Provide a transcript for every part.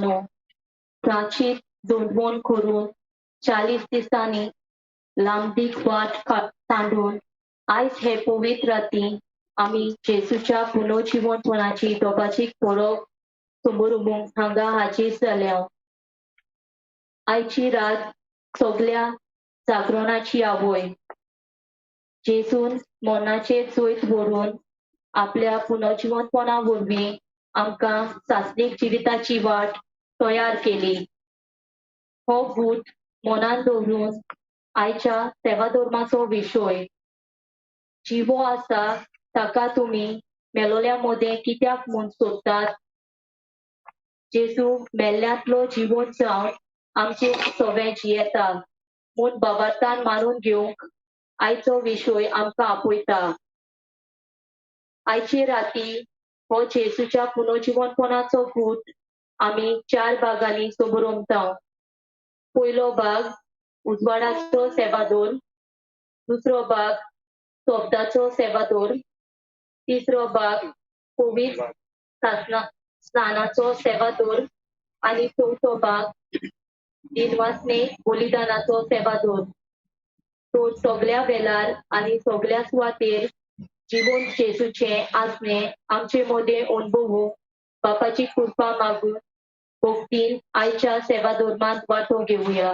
प्राचीत जोडवण करून 40 दिसांनी लांबदीक वाट तांडून आयज हे पवित्र राती आमी जेजूच्या पुनर्जिवनपणाची दोबाची परब समोर हांगा हाजीर जाल्या. आयची रात सगल्या जागरणाची आवय जेजून मरणाचेर जैत व्हरून आपल्या पुनर्जिवनपणा वरवीं आमकां सासणीक जिविताची वाट तयार केली. हो गूट मनान दवरून आयच्या सेवाधर्माचो विशय जिवो आसा ताका तुमी मेलोल्या मदें कित्याक म्हूण सोदतात? जेजू मेल्ल्यांतलो जिवोन जावन आमचे सवें जियेता म्हूण बाबार्थान मानून घेवंक आयचो विशय आमकां आपयता. आयचे राती हो जेजूच्या पुनर्जिवनपणाचो गूट आमी 4 भागांनी समरोमता. पयलो भाग उजवाडाचो सेवादोर, दुसरो भाग शब्दाचो सेवादोर, तिसरो भाग पवित्र स्नानाचो सेवादोर आनी चवथो भाग दिनवासने बलिदानाचो सेवादोर. तो सगल्या वेळार आनी सगल्या सुवातेर जिवन जेजूचें आसणें आमचे मदें अणभवूंक बापाची कृपा मागून भक्तीन आयच्या सेवाधर्मांत वांटो घेवया.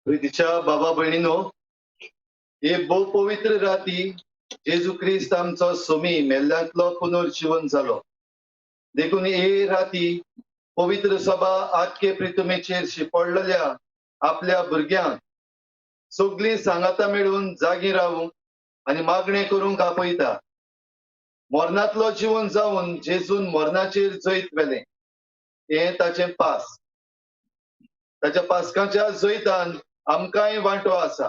प्रितीच्या बाबा भयणीनो, हे भोव पवित्र राती जेजू क्रिस्त आमचो सोमी मेल्ल्यांतलो पुनर्जीवन जालो. देखून हे राती पवित्र सभा आख्खे प्रितमेचेर शिपडलेल्या आपल्या भुरग्यांक सगळीं सांगाता मेळून जागी रावूंक आनी मागणें करूंक आपयता. मरणांतलो जिवन जावन जेजून मरणाचेर जैत व्हेलें हें ताचें पास. ताच्या पासकाच्या जैतान आमकांय वांटो आसा.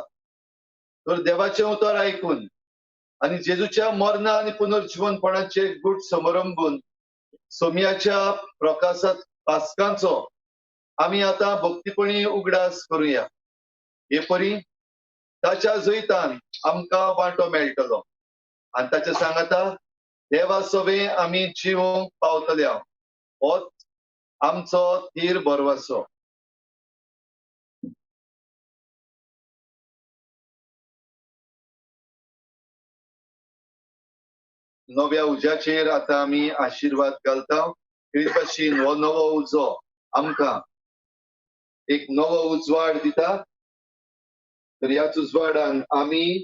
तर देवाचें उतर आयकून आनी जेजूच्या मरणा आनी पुनर्जिवनपणाचे गूट समरंबून सोमयाच्या प्रकाशात पासकांचो आमी आतां भक्तीपणी उगडास करुया. हे परी ताच्या जैतान आमकां वांटो मेळटलो आनी ताच्या सांगाता देवा सवे आमी जिवंक पावतले. होच आमचो थीर भरवसो. नव्या उज्याचेर आतां आमी आशिर्वाद घालता. हे भाशेन हो नवो उजो आमकां एक नवो उजवाड दिता. तर ह्याच उजवाडान आमी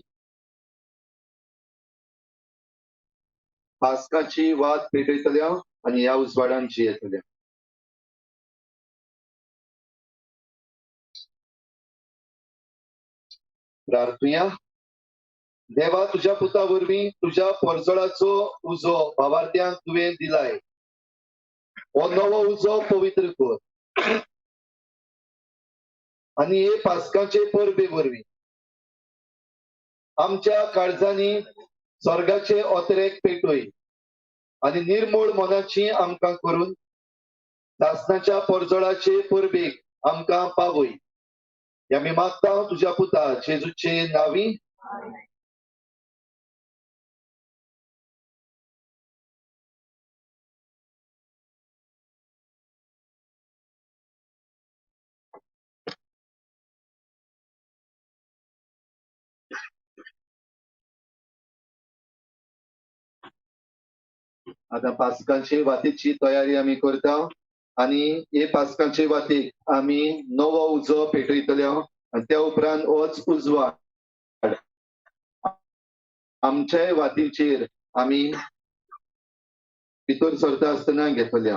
पासकाची वात पेटयतले आनी ह्या उजवाडान जियेतले. प्रार्थुया. देवा, तुज्या पुता वरवीं तुज्या परजळाचो उजो भावार्थ्यांक तुवें दिलाय. हो नवो उजो पवित्र कर आनी हे पासकाचे परबे वरवीं आमच्या काळजांनी स्वर्गाचे ओतरेक पेटय आनी निर्मूळ मनाची आमकां करून सासणाच्या परजळाचे परबेक आमकां पावय. आमी मागता तुज्या पुता जेजूचे नांवी. आतां पास्कांचे वातीची तयारी आमी करता आनी हे पास्कांचे वातीक आमी नवो उजो पेटयतले आनी त्या उपरांत होच उजवाड आमच्याय वातीचेर आमी भितर सरता आसतना घेतले.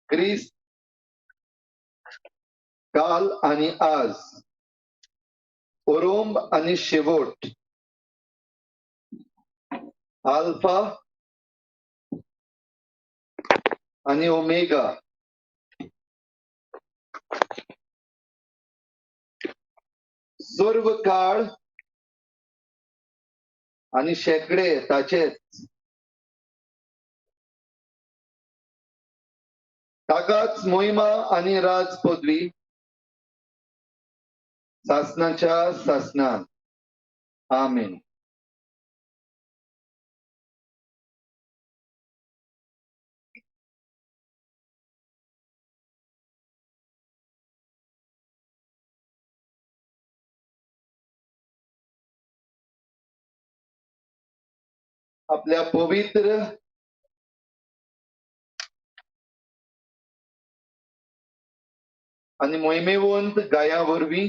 क्रिस्त काल आनी आज, ओरोंब आनी शेवट, आल्फा आनी ओमेगा, सर्व काळ आनी शेकडे ताचेच, ताकाच मोहिमा आनी राज पदवी सासनाच्या सासनान. आमेन. आपल्या पवित्र आनी मोहिमेवंत गाया वरवीं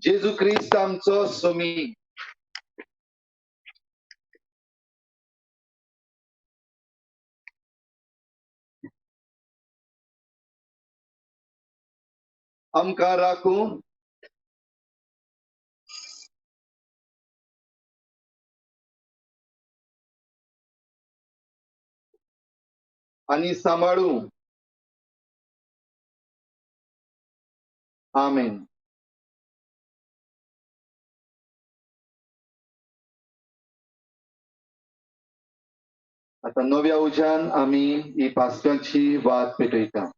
जेजू क्रिस्त आमचो सोमी आमकां राखूं आनी सांबाळूं. आमेन. आतां नव्या उज्यान आमी ही पास्काची वात पेटयता.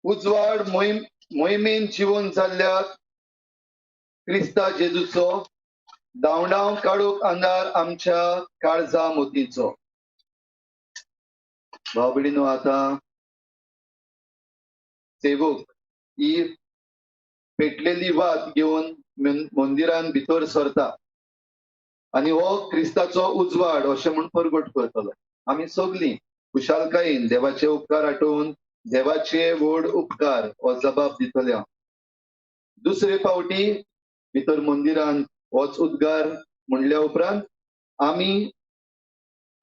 उजवाड मोहिमेन जिवन जाल्ल्या क्रिस्ता जेजूचो धांवडाव काडूंक अंधार आमच्या काळजा मोतीचो. भाव भयणीनो, आतां सेवक ही पेटलेली वात घेवन मंदिरान भितर सरता आनी हो क्रिस्ताचो उजवाड अशें म्हूण परगट करतलो. आमी सगलीं खुशालकायेन देवाचे उपकार आठोवन देवाचे व्हड उपकार हो जबाब दितले. दुसरे फावटी भितर मंदिरान होच उद्गार म्हणल्या उपरांत आमी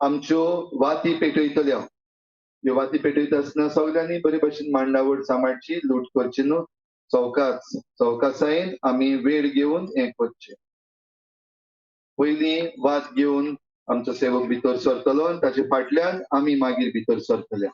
आमच्यो वाती पेटयतल्यो. ह्यो वाती पेटयता आसतना सगल्यांनी बरे भशेन मांडावळ सांबाळची, लूट करची न्हू. चौकाच चौकासायेन आमी वेळ घेवन हें करचें. पयलीं वात घेवन आमचो सेवक भितर सरतलो आनी ताचे फाटल्यान आमी मागीर भितर सरतले.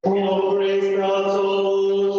Oh, praise God, souls.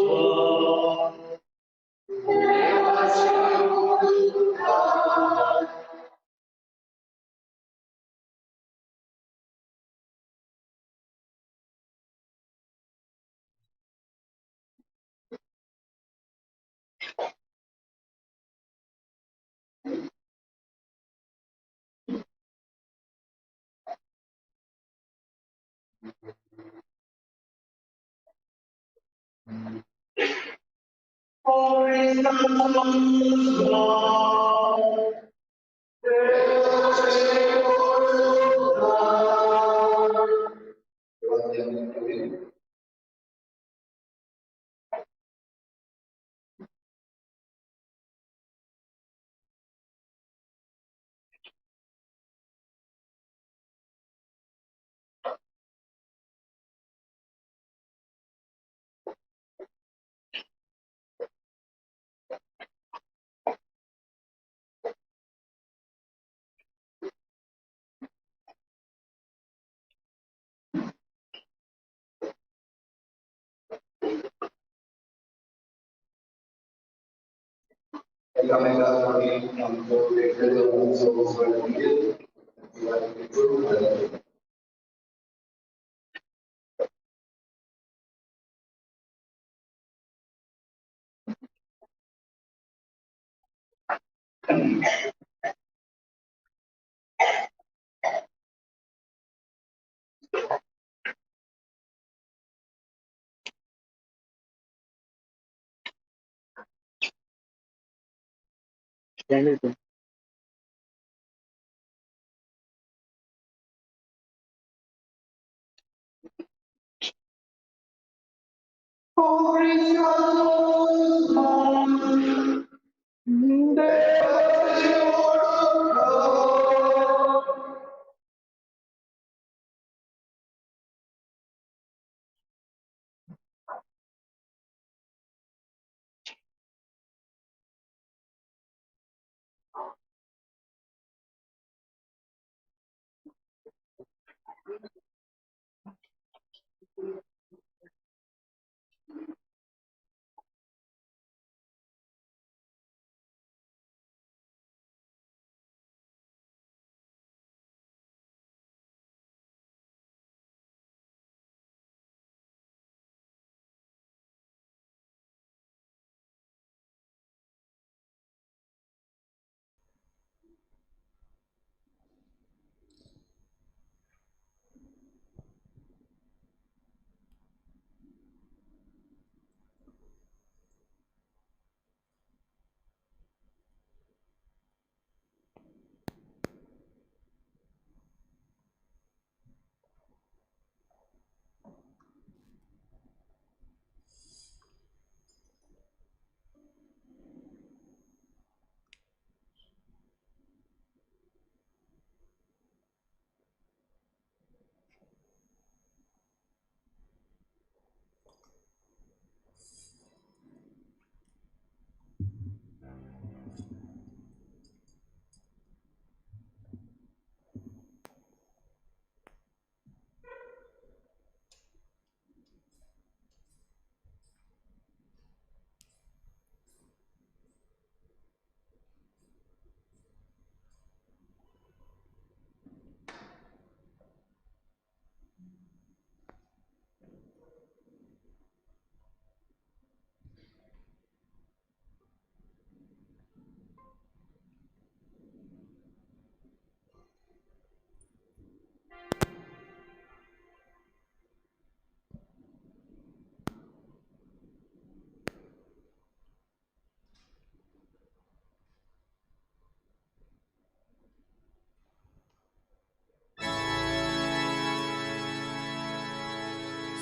Oh, praise God, souls. Oh, praise God, souls.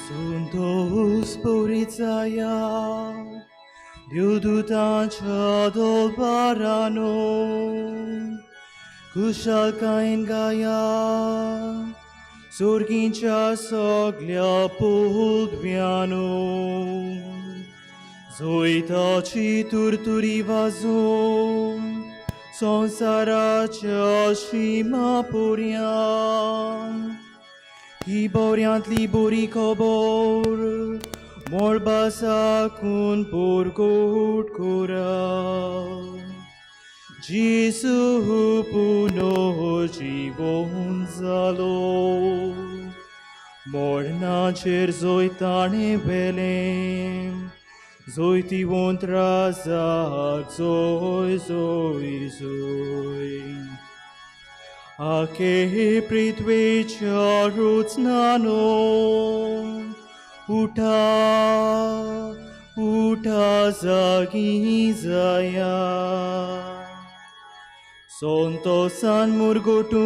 Santos Puritsaya, Diudutancha Dolparano, खुशालकायेन गाया सोर्गींच्या सगल्या पुतव्यानो जोयताची तुरतुरी वाजोवन संवसाराच्या शिमा पुऱ्यान ही बोऱ्यांतली बरी खबर मळबा साकून परगट करा. जेजू पुनर्जीवन जालो मरणाचेर जैताणें व्हेलें जैतिवंत राजाक जोय जोय जोय. आखे पृथ्वेच्या रचनानो उठा उठा जागी जाया. संतोसान मुरगोटूं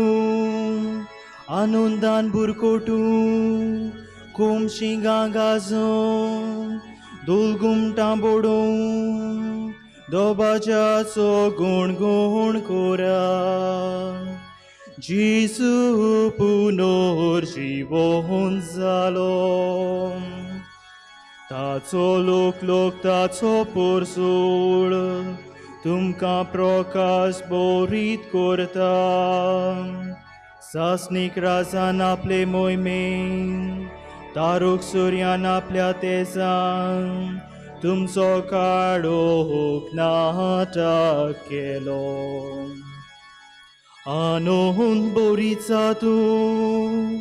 आनंदान बुरकोटूं खुमशिंगां गाजोवन दुलगुमटां बोडोवन दोबाजाचो गुणगुण कोरा. जेजू पुनर्जीवन जालो ताचो लोक लोक ताचो पोरसूळ तुमकां प्रकाश बोरीत करता. सासणीक राजान आपले मोहिमेन तारूक सुर्यान आपल्या तेजान तुमचो काळोख नाटक केलो. आनंद बोरीचा तूं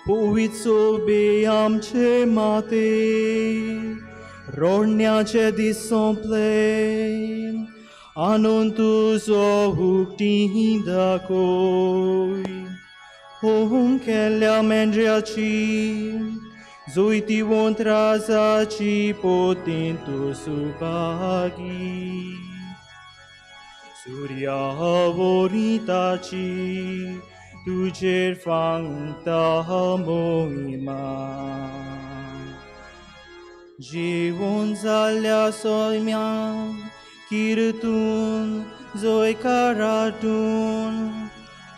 पवित्र सोबे आमचे माते रोडण्याचे दीस सोंपले आनंद तुजो उक्ती दाखय. होम केल्ल्या मेंढऱ्याची जैतिवंत राजाची पोतीन तूं सुभागी. सुर्या वरी ताची तुजेर फांगता मोहिमा. जिवन जाल्ल्या सोम्या किर्तून जयकारातून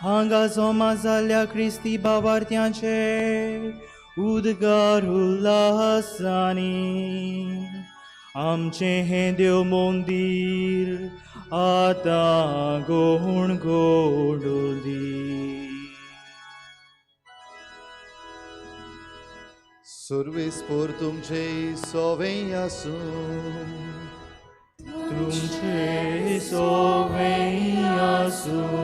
हांगा जमा जाल्ल्या क्रिस्ती बाबार्थ्यांचे उद्गार उल्हासांनी आमचें हें देव मंदीर आतां गोण गोडुंदी. सर्वेस्पोर तुमचे सोवें आसूं तुमचे सोवें आसूं.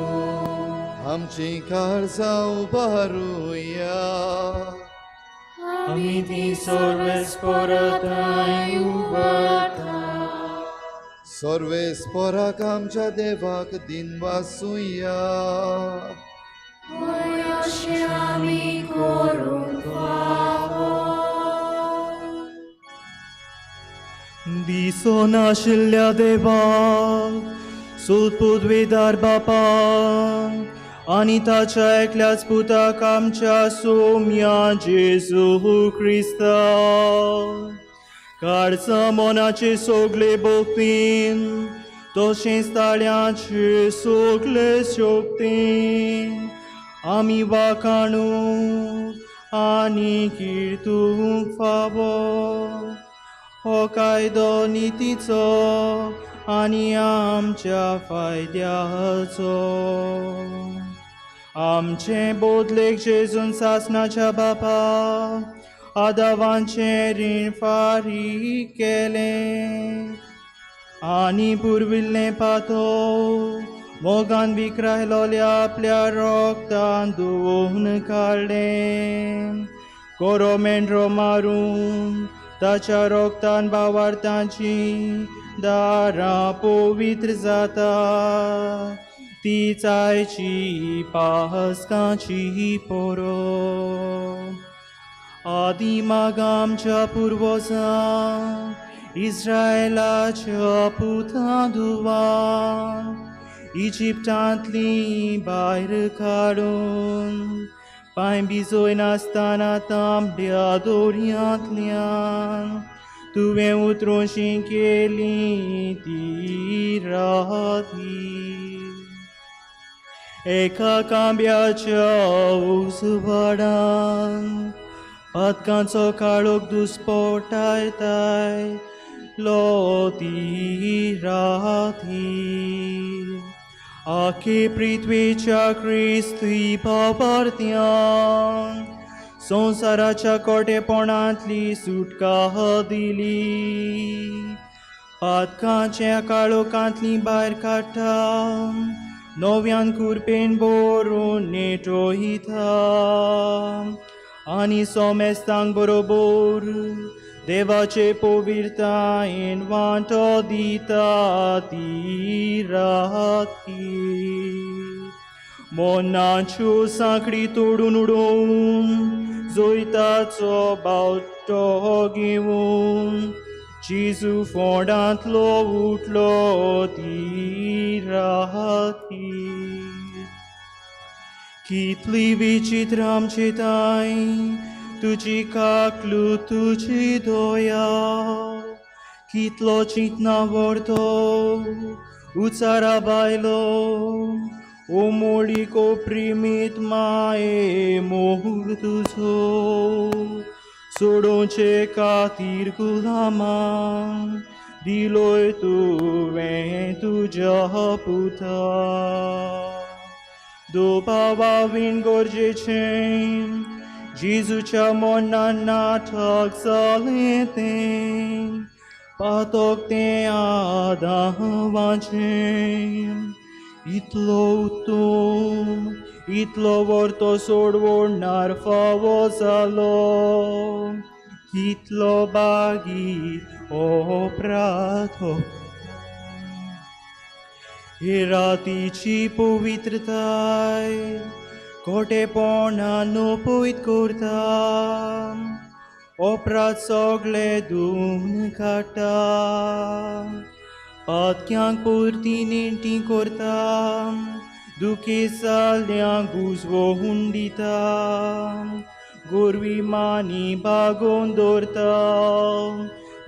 आमची काळजां उबारुया आमी ती सर्वेस्पोराथांय उबारता. सर्वेस्पोराक आमच्या देवाक दिनवासुया. होय अशें आमी करूंक फावो. दिसनाशिल्ल्या देवाक सुपुदवेदार बापा आनी ताच्या एकल्याच पुताक आमच्या सोम्या जेजू क्रिस्ता काळजा मनाचे सगळे भक्तीन तशेंच ताळ्यांचे सगळे शक्तीन आमी वाखाणू आनी किर्तूंक फावो हो कायदो नितीचो आनी आमच्या फायद्याचो. आमचें बोदलेक जेजून सासणाच्या बापा आदावांचें रीण फारीक केलें आनी पुर्विल्लें पातो मोगान विक्रायलोल्या आपल्या रोगतान धुवून काडलें. कोरो मेंढरो मारून ताच्या रोगतान बावार्थांची दारां पवित्र जाता ती आयची पास्काची पोरो. आदिमाग आमच्या पुर्वजां इस्रायलाच्या पुतां धुवां इजिप्तांतली भायर काडून पांय भिजयनासतना तांबड्या दोरयांतल्यान तुवें उतरोशी केली ती राती. एका कांब्याच्या उजवाडान पातकांचो काळोख दुस्पोटायताय लो ती राती. आखे पृथ्वेच्या क्रिस्ती भावार्थ्यान संवसाराच्या कोटेपणांतली सुटका दिली. पातकांच्या काळोखांतली भायर काडटा, नव्यान कुरपेन भरून नेटोयता आनी सोमेस्तांक बरोबर देवाचे पवित्रतायेन वांटो दिता ती राती. मनाच्यो सांकडी तोडून उडोवन जैताचो बावटो घेवन जेजू फोंडांतलो उठलो ती राती. कितली विचित्र आमची ताय, तुजी काकलू तुजी दया, कितलो चिंतना व्हरतो उचारा बायलो ओमोळी कोप्रिमीत माये मोह तुजो सोडोवचे खातीर गुलामां दिलोय तुवें तुज्या पुता. दुबावावीण गरजेचें जेजूच्या मरणान नाटक जालें तें, पातक तें आदावाचें. इतलो उत्तम इतलो वर्तो सोडवणार फावो जालो, कितलो बागी अपराध. हे रातीची पवित्रताय कोटेपणान पवित्र करता, अपराध सगळे धुवन काडटा, पातक्यांक परती नेणटी करता, दुखी जाल्ल्यांक उजवोवन दिता, गोरवी मानी बागोवन दवरता,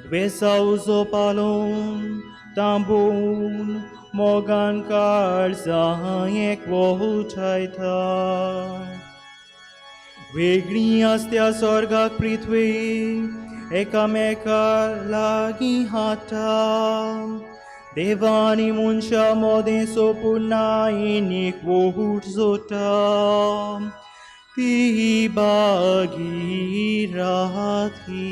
द्वेसा उजो पालोवन तांबोवन मोगान काळजां एकवटायता. वेगळीं आसत्या स्वर्गाक पृथ्वी एकामेका लागीं हाडटा, देवा आनी मनशा मदें सोपुनायेन एकवट जोडटा ती बागी राती.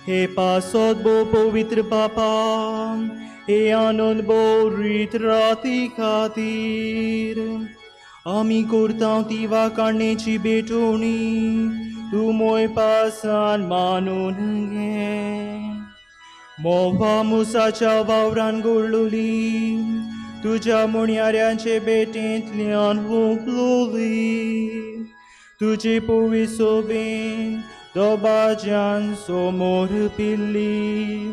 हे पासत भोव पवित्र बापा, हे आनंद भरीत राती खातीर आमी करता ती वाकाणेची भेटवणी तूं मोय पासान मानून घे. मोवा मुसाच्या वावरान गोडलोली तुज्या मुणयाऱ्यांचे भेटेंतल्यान हुंपलोली, तुजे पवी सोबेन दोबाज्यान समोर पिल्ली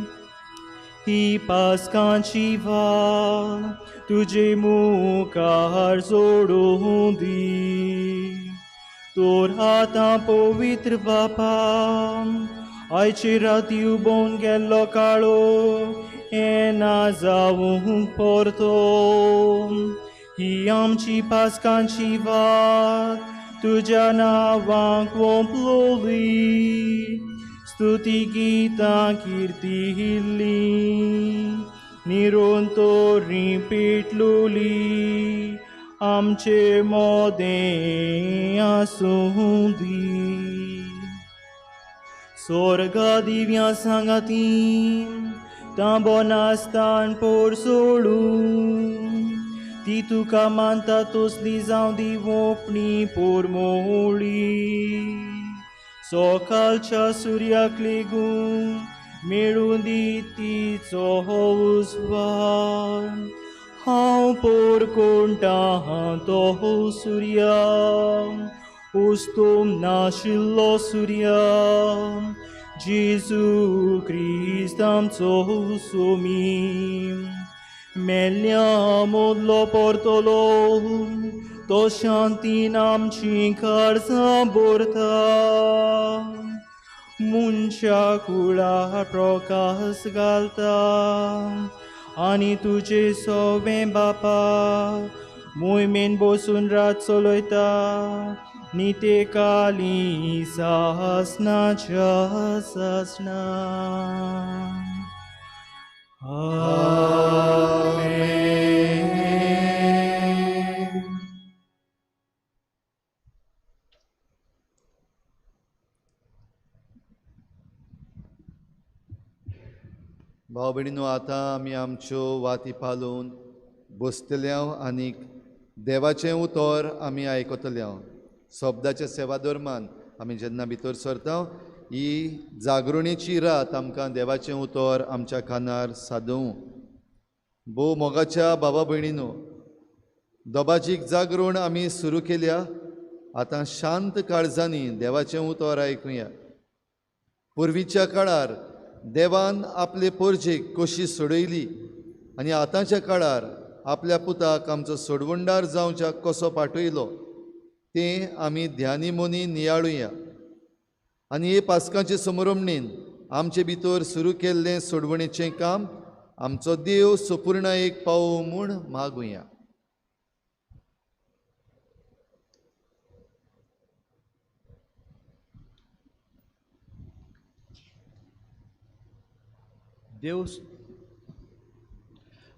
ही पासकांची वाल तुजे मुखार जोडूं दी. तोर आतां पवित्र बापा आयचे राती उबोवन गेल्लो काळो येना जावूंक परतो. ही आमची पासकांची वात तुज्या नांवाक वोंपलोली, स्तुती गितां किर्तिल्ली निरंतरी पेटलोली आमचे मोदें आसूं दी. स्वर्गा दिव्यां सांगाती तांबो नासतान पोरसोळून ती तुका मानता तसली जावं दी वोपणी पोरमोळी. सकाळच्या सुर्याक लेगून मेळूं दी तिचो उजवाड, हांव पोरकोणटा तो सुर्या उस्तूम नाशिल्लो सुर्या जेजू क्रिस्त आमचो सोमी. मेल्ल्या मोदलो परतलो तो शांतीन आमचीं काळजां भरता, मनशा कुळा प्रकाश घालता आनी तुजे सोबें बापा मोहिमेन बसून रात चलयता निते काली सासनाच्या सासना. आमेन. भाव भयणीनो, आतां आमी आमच्यो वाती पालोवन बसतले आनीक देवाचें उतर आमी आयकतले. शब्दाच्या सेवा दरम्यान आमी जेन्ना भितर सरता ही जागरणेची रात आमकां देवाचें उतर आमच्या कानार सादोवं. भोव मोगाच्या बाबा भयणीनो, दोबाजीक जागरण आमी सुरू केल्या. आतां शांत काळजांनी देवाचें उतर आयकुया. पुर्वीच्या काळार देवान आपले पोरजेक कशी सोडयली आनी आतांच्या काळार आपल्या पुताक आमचो सोडवणदार जावच्याक कसो पाठयलो तें आमी ध्यानी मोनी नियाळुया. आनी हे पास्काचे समरमणेन आमचे भितर सुरू केल्लें सोडवणेचें काम आमचो देव सुपूर्णायेक पावो म्हूण मागुया.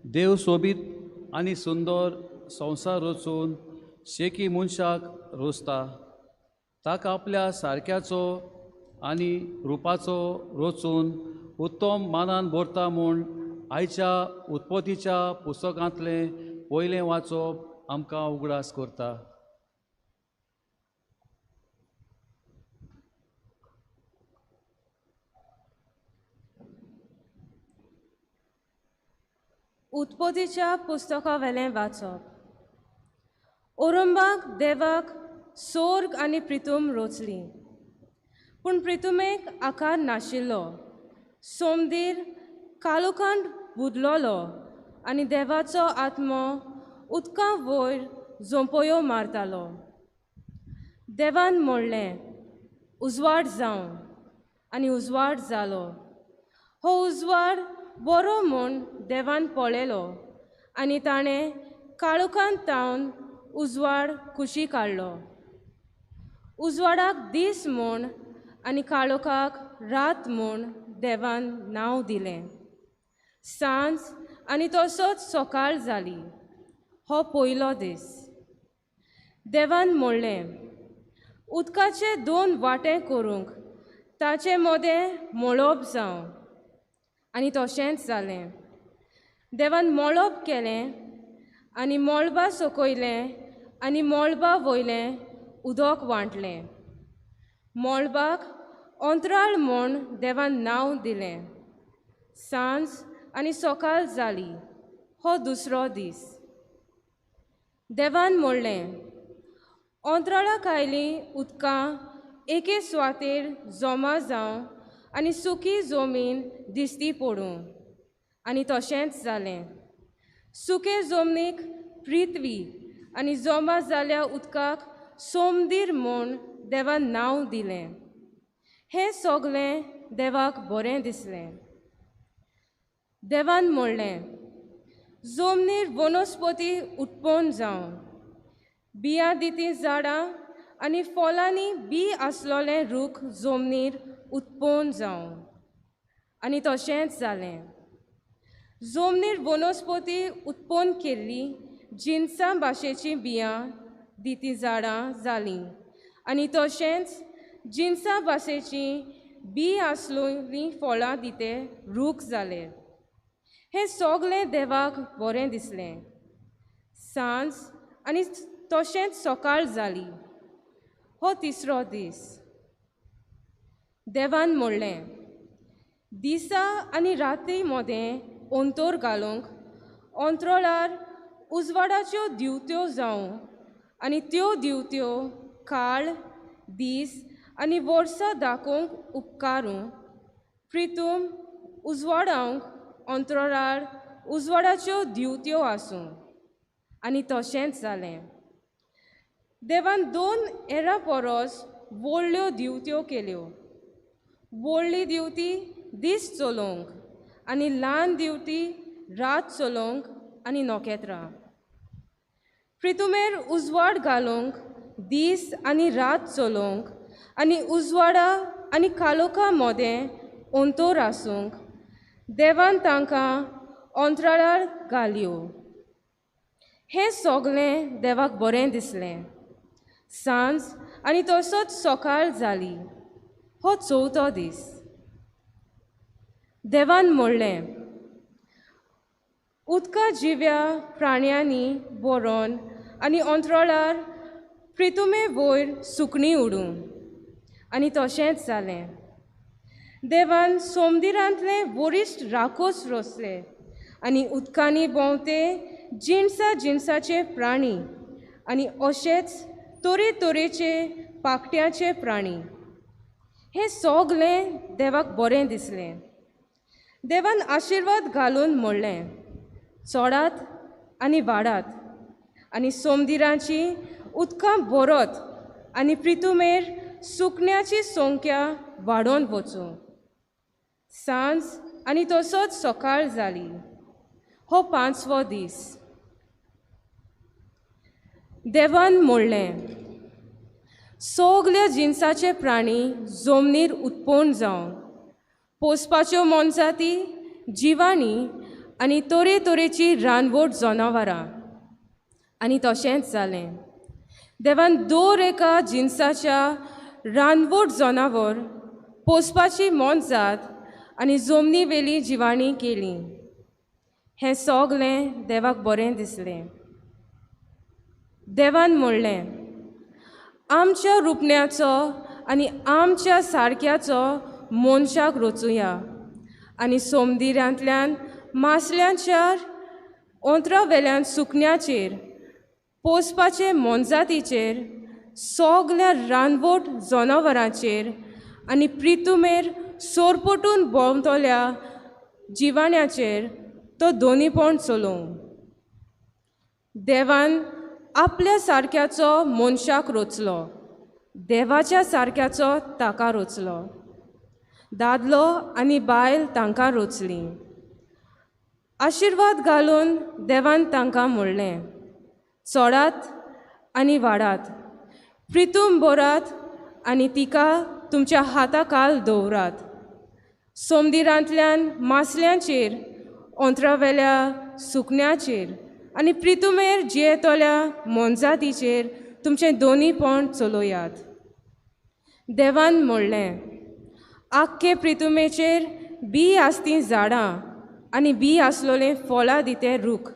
देव सोबीत आनी सुंदर संवसार रचून शेकी मनशाक रोसता. ताका आपल्या सारक्याचो आनी रुपाचो रचून उत्तम मानान भरता म्हूण आयच्या उत्पत्तीच्या पुस्तकांतलें पयलें वाचप आमकां उगडास करता. उत्पत्तीच्या पुस्तका वेलें वाचप. ओरंबाक देवाक सोर्ग आनी प्रितूम रोचली, पूण प्रितुमेक आकार नाशिल्लो. सोमदीर काळोखांत बुदलोलो आनी देवाचो आत्मो उदका वयर झोंपयो मारतालो. देवान म्हणलें, उजवाड जावं, आनी उजवाड जालो. हो उजवाड बरो म्हूण देवान पळयलो आनी ताणें काळोखांत तावन उजवाड कुशी काडलो. उजवाडाक दीस म्हूण आनी काळोखाक रात म्हूण देवान नांव दिलें. सांज आनी तसोच सकाळ जाली. हो पयलो दीस. देवान म्हणलें, उदकाचे दोन वांटे करूंक ताचे मदें मळब जावं, आनी तशेंच जालें. देवान मळब केलें आनी मळबा सकयलें आनी मळबा वयलें उदक वांटलें. मळबाक अंतराळ म्हूण देवान नांव दिलें. सांज आनी सकाळ जाली. हो दुसरो दीस. देवान म्हणलें, अंतराळाक आयलीं उदकां एके सुवातेर जमा जावं आनी सुकी जमीन दिश्टी पडूं, आनी तशेंच जालें. सुके जमनीक पृथ्वी आनी जमा जाल्या उदकाक सोमदीर म्हूण देवान नांव दिलें. हें सगळें देवाक बरें दिसलें. देवान म्हणलें, जमनीर वनस्पती उत्पन्न जावं, बियां दिती झाडां आनी फळांनी बी आसलोले रूख जमनीर उत्पन्न जावं, आनी तशेंच जालें. जमनीर वनस्पती उत्पन्न केल्ली जिनसां भाशेचीं बियां दिती झाडां जालीं आनी तशेंच जिनसां भाशेचीं बी आसलोलीं फळां दिते रूख जाले. हें सगळें देवाक बरें दिसलें. सांज आनी तशेंच सकाळ जाली. हो तिसरो दीस. देवान म्हणलें, दिसा आनी राती मदें अंतर घालूंक अंतराळार उजवाडाच्यो दिवत्यो जावं आनी त्यो दिवत्यो काळ दीस आनी वर्सां दाखोवंक उपकारूं. प्रितूम उजवाडावंक अंतराळार उजवाडाच्यो दिवत्यो आसूं, आनी तशेंच जालें. देवान दोन एरा परस व्हडल्यो दिवत्यो केल्यो. व्हडली दिवती दीस चलोवंक आनी ल्हान दिवती रात चलोवंक आनी नखेत्रां. प्रितुमेर उजवाड घालूंक, दीस आनी रात चलोवंक आनी उजवाडा आनी कालोखा मोदें अंतर आसूंक देवान तांकां अंतराळार घाल्यो. हें सगळें देवाक बरें दिसलें. सांज आनी तसोच सकाळ जाली. हो चवथो दीस. देवान म्हणलें, उदका जिव्या प्राण्यांनी बरोवन आनी अंतराळार प्रितुमे वयर सुकणीं उडूं. आनी तशेंच जालें. देवान सोमदिरांतले वरिश्ठ राकोस रचले आनी उदकांनी भोंवते जिनसा जिनसाचे प्राणी आनी अशेच तरेतरेचे पाकट्याचे प्राणी. हें सगळें देवाक बरें दिसलें. देवान आशिर्वाद घालून म्हणलें, चोडात आनी वाडात आनी सोमदिराची उदकां भरत आनी प्रितुमेर सुकण्याची संख्या वाडोवन वचूं. सांज आनी तसोच सकाळ जाली. हो पांचवो दीस. देवान म्हणलें, सगल्या जिनसाचे प्राणी जमनीर उत्पन्न जावं, पोसपाच्यो मोनजाती, जिवाणी आनी तरेतरेची रानवट जनावरां. आनी तशेंच जालें. देवान दर एका जिनसाच्या रानवट जनावर, पोसपाची मोनजात आनी जमनी वेली जिवाणी केली. हें सगळें देवाक बरें दिसलें. देवान म्हणलें, आमच्या रुपण्याचो आनी आमच्या सारक्याचो मनशाक रचुया आनी सोमदिरांतल्यान मासल्यांच्या ओंतरा वेल्यान सुकण्याचेर, पोसपाचे मोनजातीचेर, सगल्या रानवट जनावरांचेर आनी प्रितुमेर सोरपटून भोंवतल्या जिवाण्याचेर तो दोनीपण चलोवं. देवान आपल्या सारक्याचो मनशाक रचलो, देवाच्या सारक्याचो ताका रचलो. दादलो आनी बायल तांकां रचली. आशिर्वाद घालून देवान तांकां म्हणलें, चोडात आनी वाडात, प्रितूम भरात आनी तिका तुमच्या हाता खाल दवरात. सोमदिरांतल्यान मासल्यांचेर, ओंतरावेल्या सुकण्याचेर आनी प्रितुमेर जियेतल्या मोनजातीचेर तुमचें दोनीपण चलोयात. देवान म्हणलें, आख्खे प्रितुमेचेर बी आसती झाडां आनी बी आसलोले फळां दिते रूख,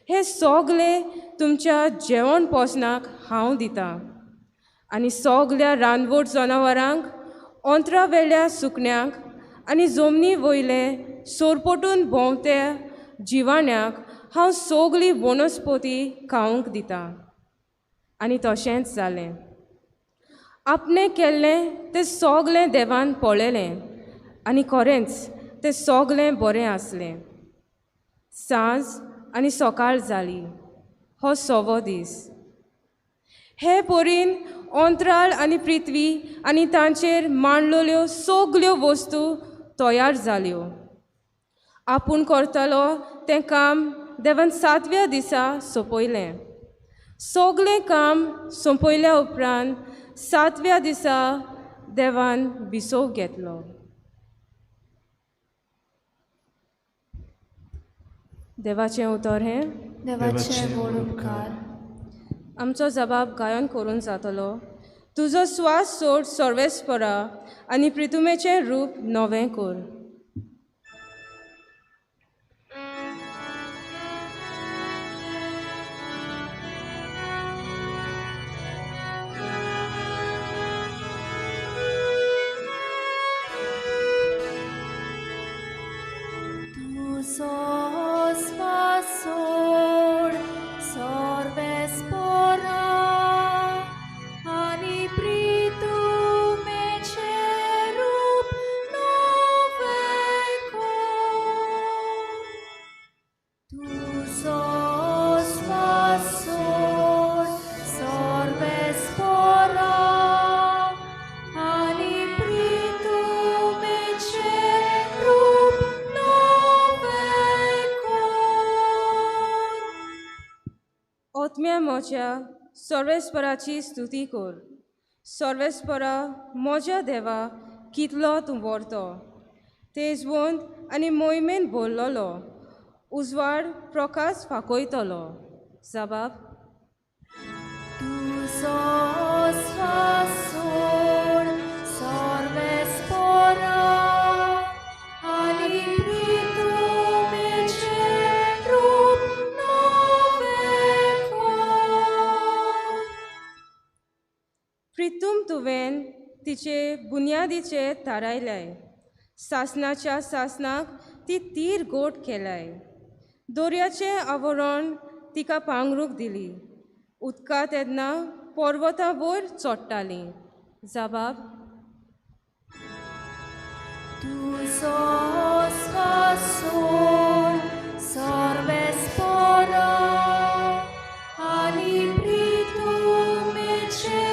हे सगळे तुमच्या जेवण पोसणाक हांव दितां. आनी सगल्या रानवट जनावरांक, ओंतरावेल्या सुकण्यांक आनी जमनी वयले सोरपटून भोंवत्या जिवाण्याक हांव सगली वनस्पती खावंक दितां. आनी तशेंच जालें. आपणें केल्लें तें सगळें देवान पळयलें आनी खरेंच तें सगळें बरें आसलें. सांज आनी सकाळ जाली. हो सवो दीस. हे परीन अंतराळ आनी पृथ्वी आनी तांचेर मांडलेल्यो सगल्यो वस्तू तयार जाल्यो. आपूण करतलो तें काम देवान सातव्या दिसा सोंपयलें. सगळें काम सोंपयल्या उपरांत सातव्या दिसा देवान विसव घेतलो. देवाचें उतर हें. देवाचें व्हड उपकार. आमचो जबाब गायन करून जातलो. तुजो स्वास सोड सर्वेस्परा आनी प्रितुमेचें रूप नवें कर. आनी प्रितुमेचें रूप नवें म्हज्या सर्वेस्पराची स्तुती कर. सर्वेस्परा म्हज्या देवा कितलो तूं व्हरतो, तेजवंत आनी मोहिमेन भरलेलो उजवाड प्रकाश फाकयतलो. जबाब. तुजो स्वास सोड सर्वेस्परा आनी प्रितुमेचें रूप नवें कर. प्रितूम तुवें तिचे बुन्यादीचे थारायलाय, सासणाच्या सासणाक ती तीर गोट केलाय. दोरयाचें आवरण तिका पांगरूंक दिली, उदकां तेन्ना पर्वतां वयर चडटालीं. जबाब. तुजो स्वास सोड सर्वेस्परा आनी प्रितुमेचें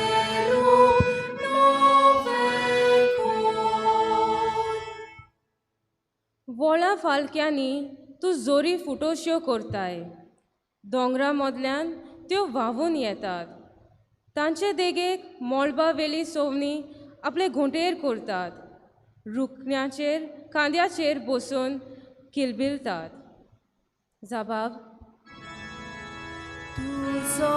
रूप नवें कर. व्हळा फालक्यांनी तूं जोरी फुटोश्यो करताय, दोंगरा मदल्यान त्यो व्हांवून येतात. तांचे देगेक मळबा वेली सवणीं आपले घोंटेर करतात, रुकण्याचेर कांद्याचेर बसून किलबिलतात. जबाब. तुजो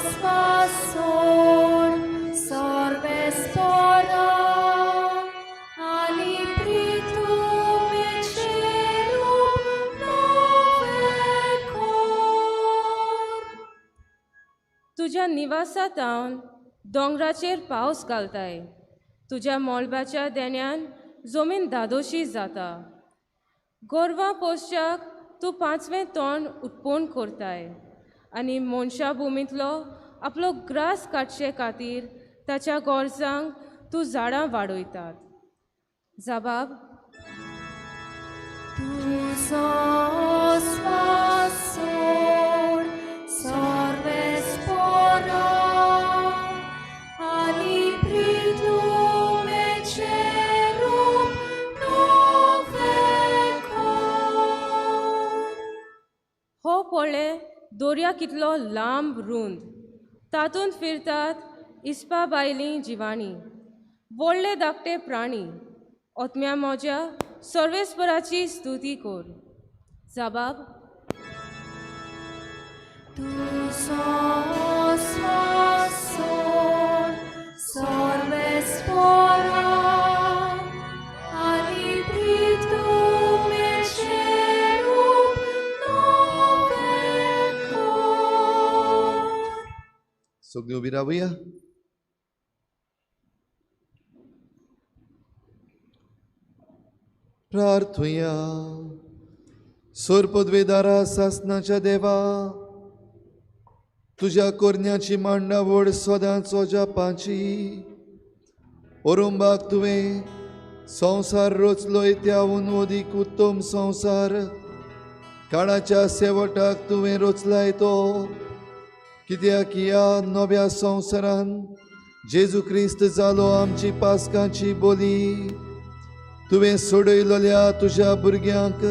स्वास सोड सर्वेस्परा आनी प्रितुमेचें रूप नवें कर. तुज्या निवासातावन दोंगराचेर पावस घालताय, तुज्या मळबाच्या देण्यान जमीन धादोशी जाता. गोरवां पोसच्याक तूं पांचवें तोंड उत्पन्न करताय आनी मनशा भुमींतलो आपलो ग्रास काडचे खातीर ताच्या गरजांक तूं झाडां वाडयतात. जबाब. तुजो स्वास सोड सर्वेस्परा आनी प्रितुमेचें रूप नवें कर. हो पळय दर्या कितलो लांब रूंद, तातूंत फिरतात इस्पा बायलीं जिवाणीं, व्हडले धाकटे प्राणी. आत्म्या म्हज्या सर्वेस्पराची स्तुती कर. जबाब. तुजो स्वास सोड सर्वेस्परा आनी प्रितुमेचें रूप नवें कर. सगळीं उबी रावया. प्रार्थुया. सोरपदवेदारा सासनाच्या देवा, तुज्या कोरन्याची मांडावळ सदांच जापाची. ओरुंबाक तुवें संवसार रचलोय त्याहून अदीक उत्तम संवसार काळाच्या शेवटाक तुवें रचलाय तो. कित्याक ह्या नव्या संवसारान जेजू क्रिस्त जालो आमची पास्काची बोली. तुवें सोडयलेल्या तुज्या भुरग्यांक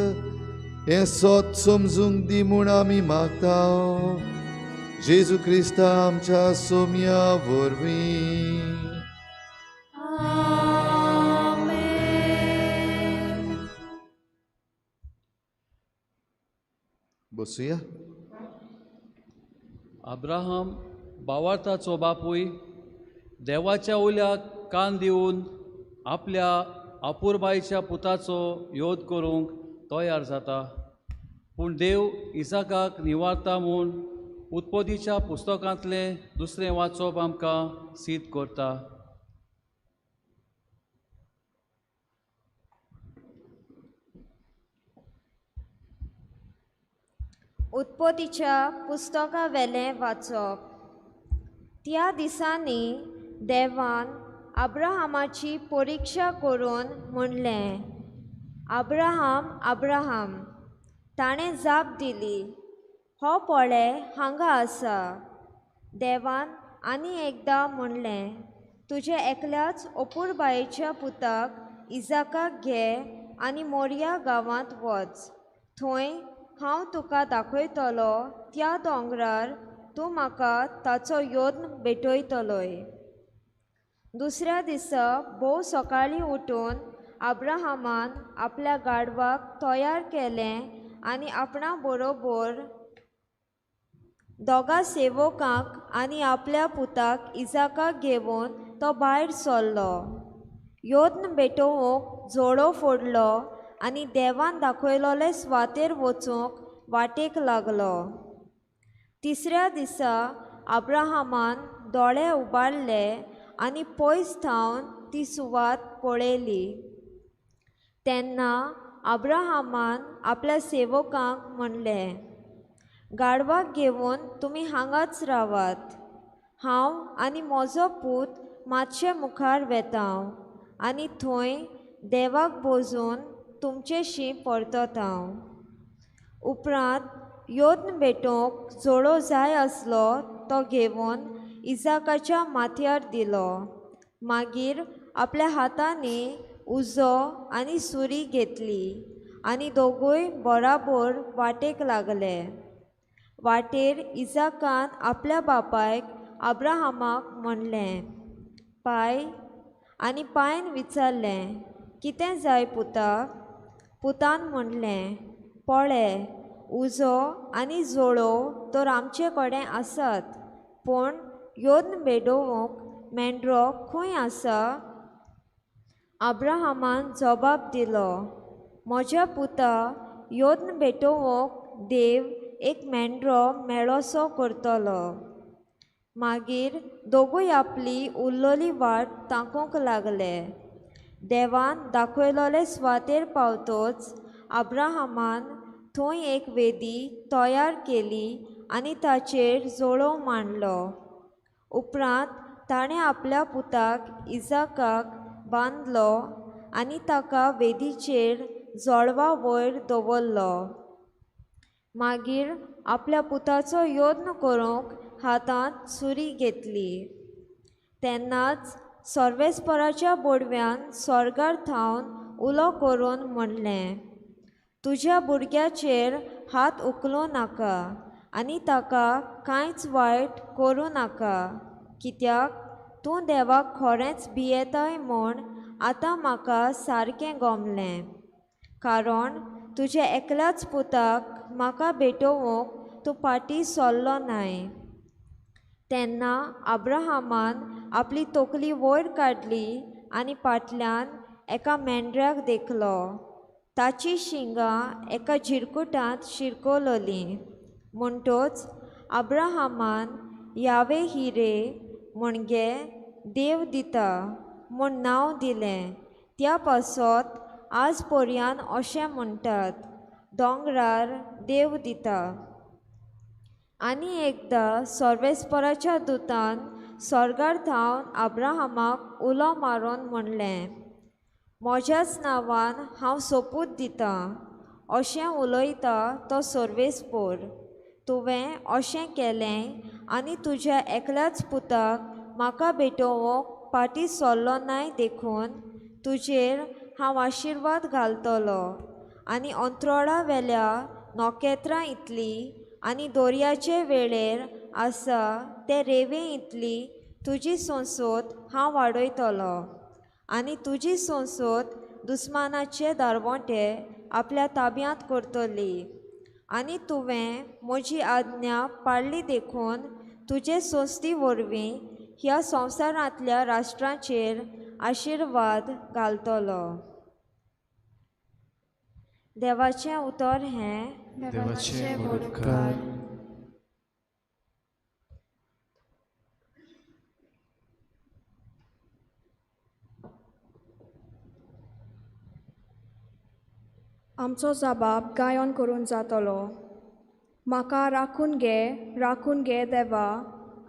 हें सत समजूंक दी म्हूण आमी मागता, जेजू क्रिस्ता आमच्या सोम्या वरवीं. आमेन. बसुया. अब्राहम बावार्थाचो बापूय देवाच्या उल्याक कान दिवन आपल्या अपुरबायच्या पुताचो योद करूंक तयार जाता, पूण देव इसाकाक निवारता म्हूण उत्पत्तीच्या पुस्तकांतलें दुसरें वाचप आमकां सिद्ध करता. उत्पत्तीच्या पुस्तका वेलें वाचप. त्या दिसांनी देवान अब्राहमाची परिक्षा करून म्हणलें, अब्राहम, अब्राहम. ताणें जाप दिली, हो पळय हांगा आसा. देवान आनी एकदां म्हणलें, तुज्या एकल्याच अपुरबायेच्या पुताक इजाकाक घे आनी मोरिया गांवांत वच, थंय हांव तुका दाखयतलो त्या दोंगरार तूं म्हाका ताचो यत्न भेटयतलोय. दुसऱ्या दिसा भोव सकाळीं उठून अब्राहमान आपल्या गाडवाक तयार केलें आनी आपणा बरोबर दोगा सेवकांक आनी आपल्या पुताक इजाकाक घेवन तो भायर सरलो. यत्न भेटोवंक जोडो फोडलो आनी देवान दाखयलोले सुवातेर वचूंक वाटेक लागलो. तिसऱ्या दिसा अब्राहमान दोळे उबारले आनी पयस थावन ती सुवात पळयली. तेन्ना अब्राहमान आपल्या सेवकांक म्हणलें, गाडवाक घेवन तुमी हांगाच रावात, हांव आनी म्हजो पूत मातशे मुखार वेता आनी थंय देवाक बोजून तुमचेशी परतता. उपरांत यत्न भेटोवंक जोडो जाय आसलो तो घेवन इजाकाच्या माथ्यार दिलो. मागीर आपल्या हातांनी उजो आनी सुरी घेतली आनी दोगूय बराबर वाटेक लागले. वाटेर इजाकान आपल्या बापायक अब्राहमाक म्हणलें, पाय. आनी पायन विचारलें, कितें जाय पुता? पुतान म्हणलें, पळे, उजो आनी जोडो तर आमचे कडेन आसात, पूण यत्न भेटोवंक मेंढरो खंय आसा? अब्राहमान जबाब दिलो, म्हज्या पुता, यत्न भेटोवंक देव एक मेंढरो मेळोसो करतलो. मागीर दोगूय आपली उरलोली वाट ताकूंक लागले. देवान दाखयलोले सुवातेर पावतोच अब्राहमान थंय एक वेदी तयार केली आनी ताचेर जोडो मांडलो. उपरांत ताणें आपल्या पुताक इजाकाक बांदलो आनी ताका वेदीचेर जोडवा वयर दवरलो. मागीर आपल्या पुताचो यत्न करूंक हातांत सुरी घेतली. तेन्नाच सर्वेस्पराच्या बोडव्यान स्वर्गार थावन उलो करून म्हणलें, तुज्या भुरग्याचेर हात उखलूं नाका आनी ताका कांयच वायट करूं नाका, कित्याक तूं देवाक खरेंच भियेताय म्हूण आतां म्हाका सारकें गमलें. कारण तुज्या एकल्याच पुताक म्हाका भेटोवंक तूं फाटीं सरलो नाय. तेन्ना अब्राहमान आपली तकली वयर काडली आनी फाटल्यान एका मेंढऱ्याक देखलो. ताची शिंगां एका झिरकुटांत शिरकलोलीं. म्हणटोच अब्राहमान यावे हिरे म्हणजे देव दिता म्हूण नांव दिलें. त्या पासत आज पर्यान अशें म्हणटात, दोंगरार देव दिता. आनी एकदां सर्वेस्पराच्या दुतान स्वर्गार थावन अब्राहमाक उलो मारून म्हणलें, म्हज्याच नांवान हांव सोपूत दितां, अशें उलयता तो सर्वेस्पोर, तुवें अशें केलें आनी तुज्या एकल्याच पुताक म्हाका भेटोवंक फाटीं सरलो नाय, देखून तुजेर हांव आशिर्वाद घालतलो आनी अंत्रोळा वेल्या नखेत्रां इतली आनी दर्याचे वेळेर आसा ते रेंवे इतली तुजी संसद हांव वाडयतलो आनी तुजी संसद दुस्मानाचे दारवंटे आपल्या ताब्यांत करतली. आनी तुवें म्हजी आज्ञा पाळ्ळी देखून तुजे संस्थी वरवीं ह्या संवसारांतल्या राष्ट्रांचेर आशिर्वाद घालतलो. देवाचें उतर हें. देवाचें व्हड उपकार. आमचो जबाब गायन करून जातलो. म्हाका राखून घे, राखून घे देवा,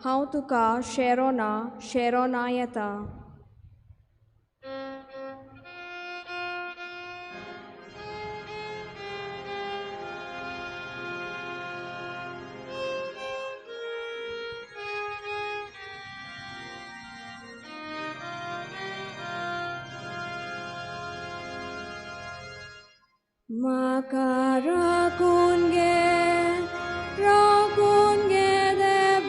हांव तुका शेरोना शेरोना येता. म्हाका राखून घे, राखून घे देवा,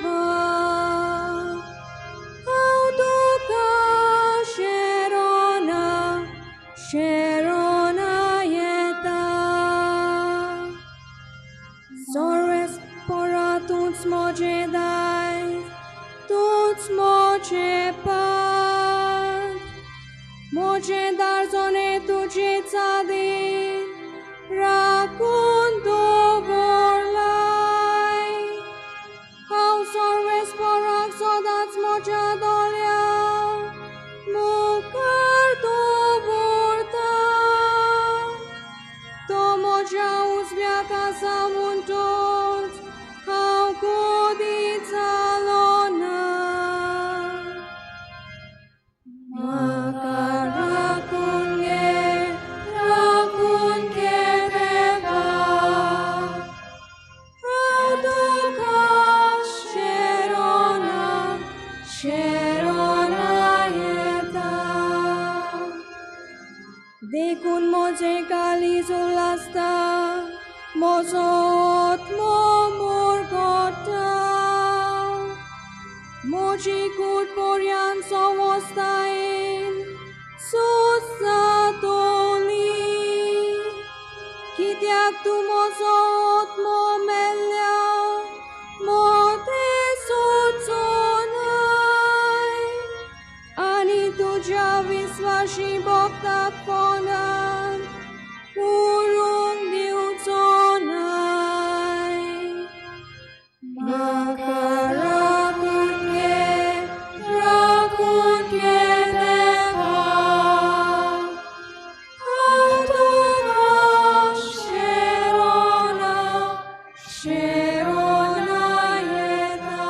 तूंच म्हजें पाट, म्हजें दारजोने तुजे चादीन राखून दवरलाय. हांव सर्वेस्पराक सदांच म्हज्या दोळ्या मुखार दवरता. तो म्हज्या उजव्याक आसा म्हणटूच हांव कदी जालो ना. म्हाका राखून घे, राखून घे देवा, हांव तुका शेरोना शेरोना येता. देखून म्हजें काळीज उल्हासता, म्हजो आत्मो मुरगोता. म्हजी कूड पर्यान सवस्तायेन सोंसता तोली. कित्याक तूं म्हजो आत्मो मेल्ल्या मोतें सोदचो न्हय, आनी तुज्या विस्वाशी भक्ताक फोनान उरूंक दिवचो न्हय. म्हाका राखून घे, राखून घे देवा, हांव तुका शेरोना शेरोना येता.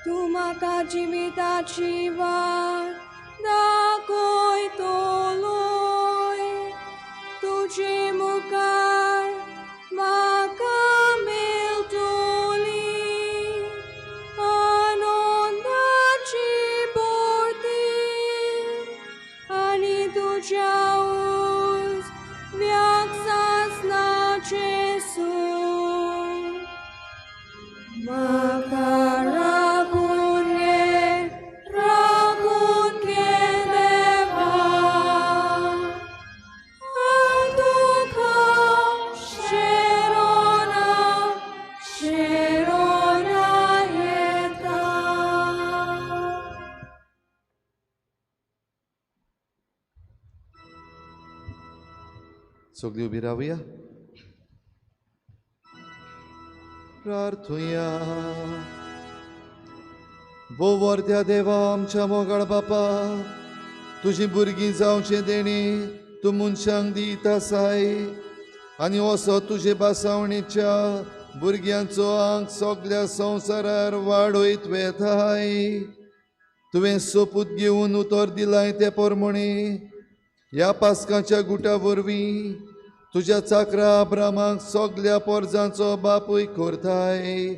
तूं म्हाका जिविताची वाट दाखयतलोय, तुजे मुखार म्हाका मेळटली आनंदाची भरती, आनी तुज्या उजव्याक सासणाचें सूख. म्हाका राखून घे, राखून घे देवा, हांव तुका शेरोना शेरोना येता. सगळीं उबी रावया. प्रार्थुया. भोव वर्त्या देवा आमच्या मोगाळ बापा, तुजी भुरगीं जावचें देणें तूं मनशांक दीत आसाय, आनी असो तुजे बासावणेच्या भुरग्यांचो आंक सगल्या संवसारार वाडयत वेताय. तुवें सोपूत घेवन उतर दिलाय ते प्रमाणे ह्या पास्काच्या गुटा वरवीं तुज्या चाकरा अब्रामाक सगल्या पोरजांचो बापूय करताय.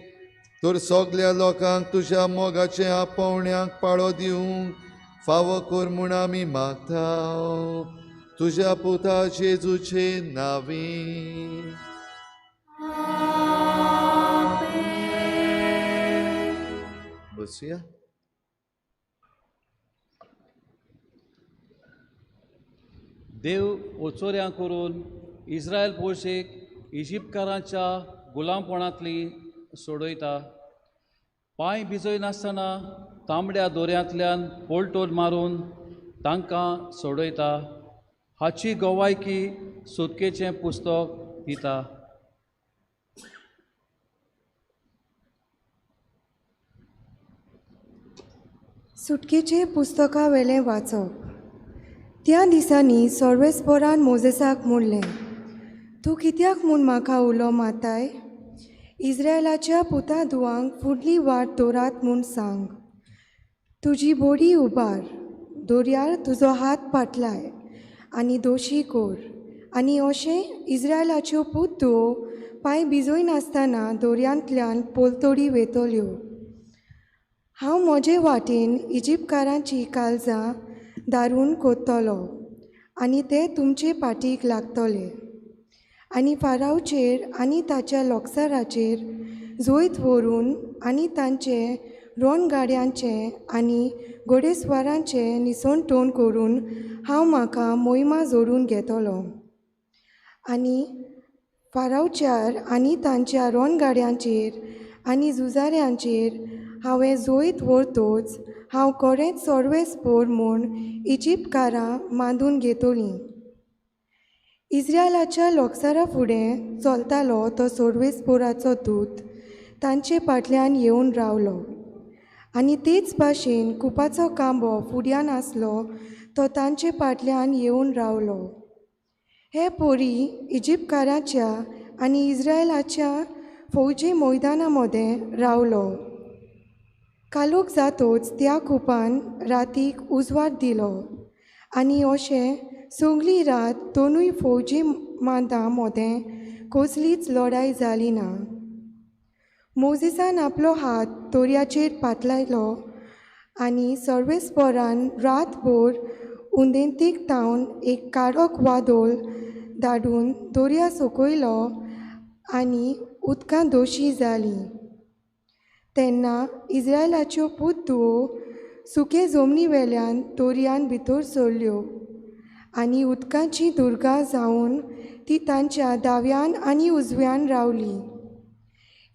तर सगल्या लोकांक तुज्या मोगाचे आपोवण्याक पाळो दिवंक फावो कर म्हूण आमी मागता, तुज्या पुता जेजूचे नांवी. बसया. देव ओचोऱ्यां करून इस्रायल पोळशेक इजिप्तकारांच्या गुलामपणांतली सोडयता. पांय भिजयनासतना तांबड्या दोऱ्यांतल्यान पोलटोन मारून तांकां सोडयता. हाची गवायकी सुटकेचें पुस्तक दिता. सुटकेचे पुस्तका वेलें वाचप. त्या दिसांनी सर्वेस्परान मोजेसाक म्हणलें, तूं कित्याक म्हूण म्हाका उलो मारताय? इस्रायलाच्या पुता धुवांक फुडली वाट दवरात म्हूण सांग. तुजी बोडी उबार, दर्यार तुजो हात पाटलाय आनी दोशी कोर, आनी अशें इस्रायलाच्यो पूत धुवो पांय भिजयनासतना दर्यांतल्यान पलतडी वेतल्यो. हांव म्हजे वाटेन इजिप्तकारांची काळजां दारून कोत्तलो आनी ते तुमचे पाटीक लागतले, आनी फारावचेर आनी ताच्या लोकसाराचेर जैत व्हरून आनी तांचे रोनगाड्यांचें आनी घोडेस्वारांचें निसणटोण करून हांव म्हाका मोहिमा जोडून घेतलो. आनी फारावच्यार आनी तांच्या रोनगाड्यांचेर आनी झुजाऱ्यांचेर हांवें जोयत व्हरतोच हांव खरेंच सर्वेस्पोर म्हूण इजिप्तकारां मांदून घेतलीं. इस्रायलाच्या लोकसारा फुडें चलतालो तो सर्वेस्पोराचो दूत तांचे फाटल्यान येवन रावलो आनी तेच भाशेन कुपाचो कांबो फुड्यान आसलो तो तांचे फाटल्यान येवन रावलो. हे पोरी इजिप्तकाराच्या आनी इस्रायलाच्या फौजी मैदाना मदें रावलो. कालोख जातोच त्या कुपान रातीक उजवाड दिलो आनी अशें सगली रात दोनूय फौजी मांदां मदें कसलीच लडाय जाली ना. मोजेसान आपलो हात दर्याचेर पातलायलो आनी सर्वेस्पोरान रातभर उदेंतीक तावन एक काळोख वादळ धाडून दर्या सकयलो आनी उदकां दोशी जालीं. तेन्ना इस्रायलाच्यो पूत धुवो सुके जमनी वेल्यान दर्यान भितर सरल्यो आनी उदकाचीं दुर्गां जावन ती तांच्या दाव्यान आनी उजव्यान रावली.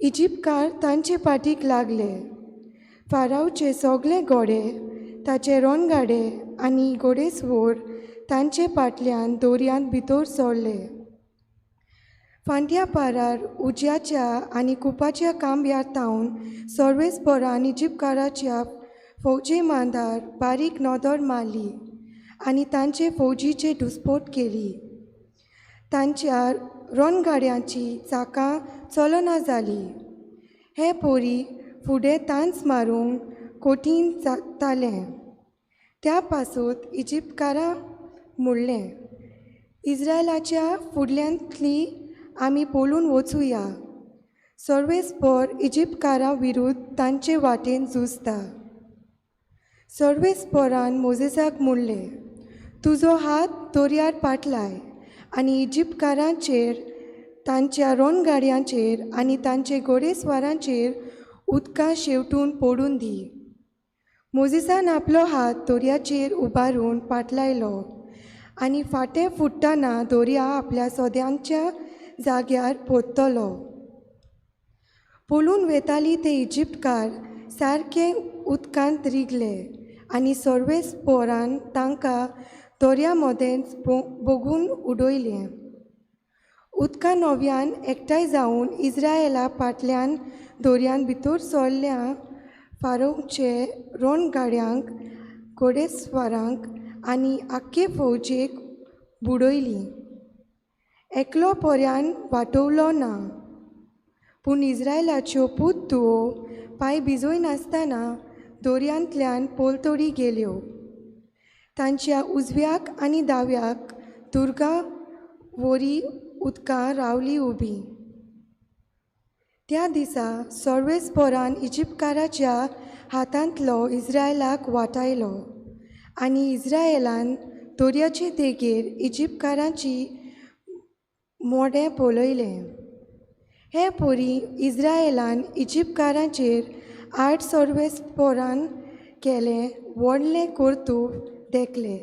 इजिप्तकार तांचे फाटीक लागले. फारावचे सगळे घोडे, ताचे रणगाडे आनी घोडेस्वर तांचे फाटल्यान दर्यांत भितर सरले. फांट्या पारार उज्याच्या आनी कुपाच्या कांब्यार तावन सर्वेस्पोरान इजिप्तकाराच्या फौजे मांदार बारीक नदर मारली आनी तांचे फौजीचे दुस्पोट केली. तांच्या रणगाड्यांची चाकां चलना जाली. हे पोरी फुडें तांस मारूंक कठीण जातालें. त्या पासत इजिप्तकारां म्हणलें, इस्रायलाच्या फुडल्यांतली आमी पळून वचुया. सर्वेस्पोर इजिप्तकारां विरुद्ध तांचे वाटेन झुजता. सर्वेस्पोरान मोजेसाक म्हणलें, तुजो हात दर्यार पाटलाय आनी इजिप्तकारांचेर, तांच्या रणगाडयांचेर आनी तांचे घोडेस्वारांचेर उदकां शेंवटून पडून दी. मोजेसान आपलो हात दर्याचेर उबारून पाटलायलो आनी फाटें फुट्टना दर्या आपल्या सद्यांच्या जाग्यार परतलो. पळून वेताली ते इजिप्तकार सारके उदकांत रिगले आनी सर्वेस्पोरान तांकां दर्या मदेंच बगून उडयलें. उदकां नव्यान एकठांय जावन इस्रायला फाटल्यान दर्यांत भितर सरल्या फारोवचे रणगाड्यांक, घोडेस्वारांक आनी आख्खे फौजेक बुडयली. एकलो पर्यान वाटवलो ना. पूण इस्रायलाच्यो पूत धुवो पांय भिजयनासतना दर्यांतल्यान पलतडी गेल्यो. तांच्या उजव्याक आनी दाव्याक दुर्गा वरी उदकां रावली उबी. त्या दिसा सर्वेस्पोरान इजिप्तकाराच्या हातांतलो इस्रायलाक वाटायलो आनी इस्रायलान दर्याचे देगेर इजिप्तकारांची मोडें पळयलें. हे पोरी इस्रायलान इजिप्तकारांचेर आठ सर्वेस्पोरान केलें व्हडलें कर्तुब देखलें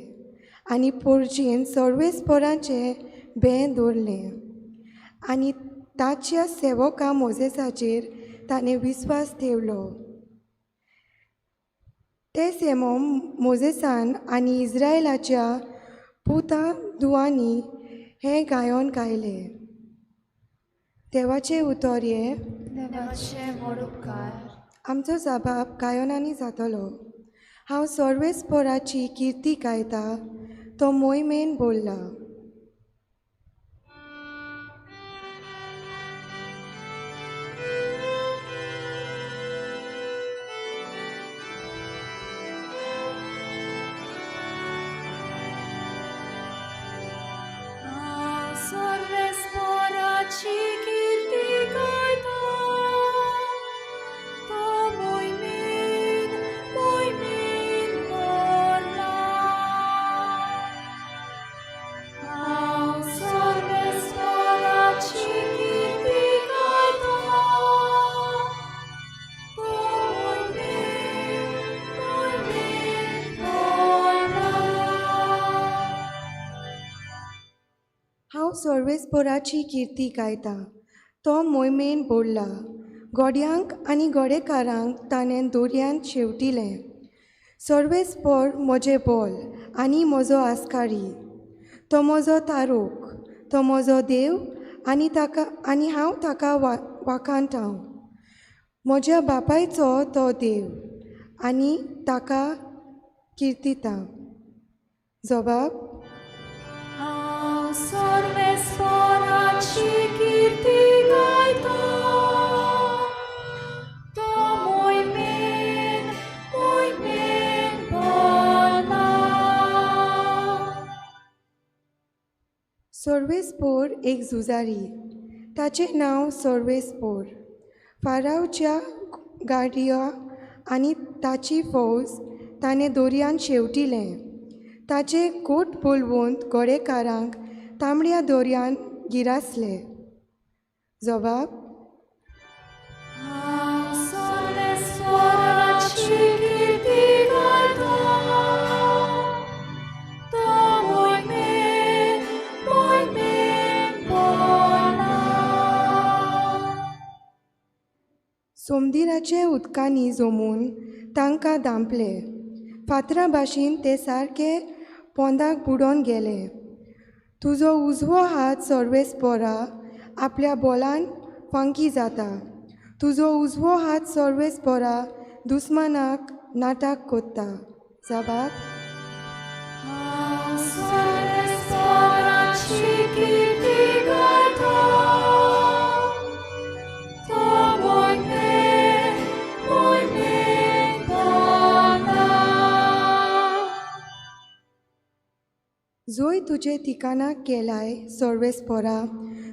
आनी पोरजेन सर्वेस्पोराचें बें दवरलें आनी ताच्या सेवका मोजेसाचेर ताणें विस्वास ठेवलो. ते सेमो मोजेसान आनी इस्रायलाच्या पुता धुवांनी हें गायन गायलें. देवाचें उतर हें. देवाचें व्हड उपकार. आमचो जबाब गायनांनी जातलो. हांव सर्वेस्पोराची किर्ती गायता, तो मोहिमेन बोल्ला. सर्वेस्पोराची किर्ती गायता, तो मोहिमेन मोहिमेन बोल्ला. हांव सर्वेस्पोराची किर्ती गायता, तो मोहिमेन मोहिमेन बोल्ला. हांव सर्वेस्पोराची किर्ती गायता, तो मोहिमेन बोल्ला. घोड्यांक आनी घोडेकारांक ताणें दोरयान शेवटिलें. सर्वेस्पोर म्हजें बोल आनी म्हजो आस्कारी, तो म्हजो तारोक, तो म्हजो देव आनी ताका आनी हांव ताका वाखाणटां. म्हज्या बापायचो तो देव आनी ताका किर्तिता. जबाब. हांव सर्वेस्पोराची कीर्ती गायता, तो मोहिमेन मोहिमेन भरला. सर्वेस्पोर एक झुजारी, ताचें नांव सर्वेस्पोर. फारावच्या गाडयो आनी ताची फौज ताणें दोरयान शेवटिलें. ताचे गोट बलवंत घोडेकारांक तांबड्या दोरयान गिरासले. जबाब. हांव सर्वेस्पोराची कीर्ती गायता, तो मोहिमेन मोहिमेन भरला. सोमदिराचे उदकांनी जमून तांकां धांपले. फातरां भाशेन ते सारके पोंदाक बुडोन गेले. तुजो उजवो हात सर्वेस्पोरा आपल्या बोलान फांकी जाता. तुजो उजवो हात सर्वेस्पोरा दुस्मानाक नाटाक कोत्ता. जबाब. हांव सर्वेस्पोराची कीर्ती गायता, तो मोहिमेन मोहिमेन भरला. जोय तुजे ठिकाणाक केलाय सर्वेस्पोरा,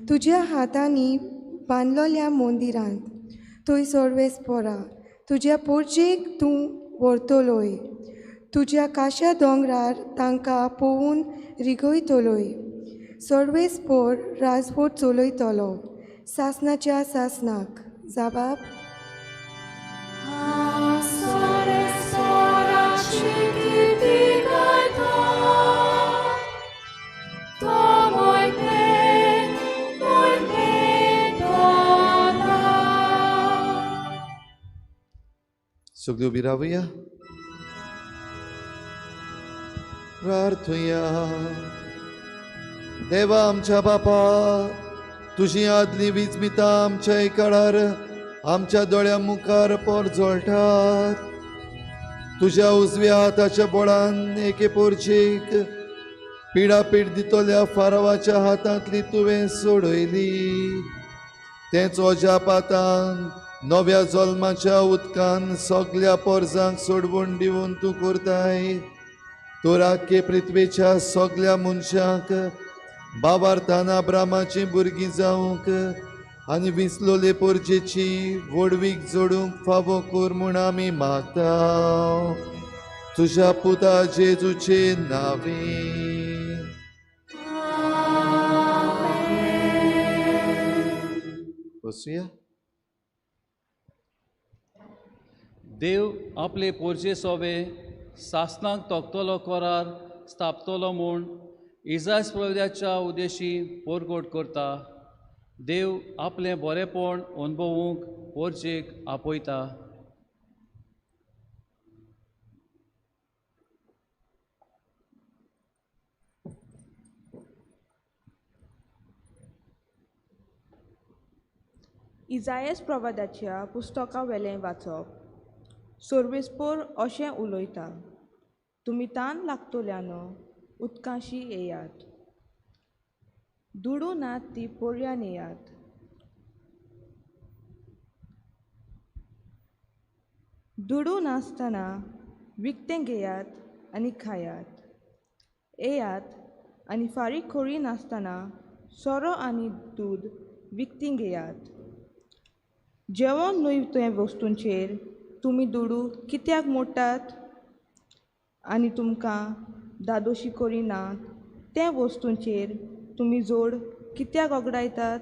तुज्या हातांनी बांदलोल्या मंदिरांत, थंय सर्वेस्पोरा तुज्या पोरचेक तूं व्हरतलोय. तुज्या काश्या दोंगरार तांकां पोवून रिगयतलोय. सर्वेस्पोर राजवट चलयतलो सासणाच्या सासणाक. जबाब. हांव सर्वेस्पोराची कीर्ती गायता, तो मोहिमेन मोहिमेन भरला. सगळी उबी रावया. प्रार्थुया. देवा आमच्या बापा, तुजी आदली विजमितां आमच्या एकाळार आमच्या दोळ्या मुखार पोरजोळटात. तुज्या उजव्या हाताच्या बोळान एके पोरचेक पिडापीड दितल्या फारावाच्या हातांतली तुवें सोडयली. तेंच अजापातान नव्या जल्माच्या उदकान सगल्या पोरजांक सोडवून दिवन तूं करताय. तर आख्खे पृथ्वेच्या सगल्या मनशांक बाबार्थान अब्रामाचीं भुरगीं जावंक आनी विसलोले पोरजेची व्हडवीक जोडूंक फावो कर म्हूण आमी मागता. तुज्या पुता जेजूचे नांवी. बसुया. देव आपले पोरजे सोबे सासणाक तोखतलो करार स्थापतलो म्हूण इजास प्रवद्याच्या उद्देशी पोरगोट करता. देव आपलें बरेंपण अनुभवूंक पोरजेक आपयता. इजायस प्रवादाच्या पुस्तका वेलें वाचप. सर्वेस्पोर अशें उलयता, तुमी तान लागतल्यानो उदकाशी येयात, दुडू नात ती पोरयान येयात. दुडू नासतना विकतें घेयात आनी खायात. येयात आनी फारीक करी नासतना सोरो आनी दूद विकतीं घेयात. जेवण न्हय ते वस्तूंचेर तुमी दुडू कित्याक मोडटात आनी तुमकां धादोशी करिनात ते वस्तूंचेर तुमी जोड कित्याक ओगडायतात?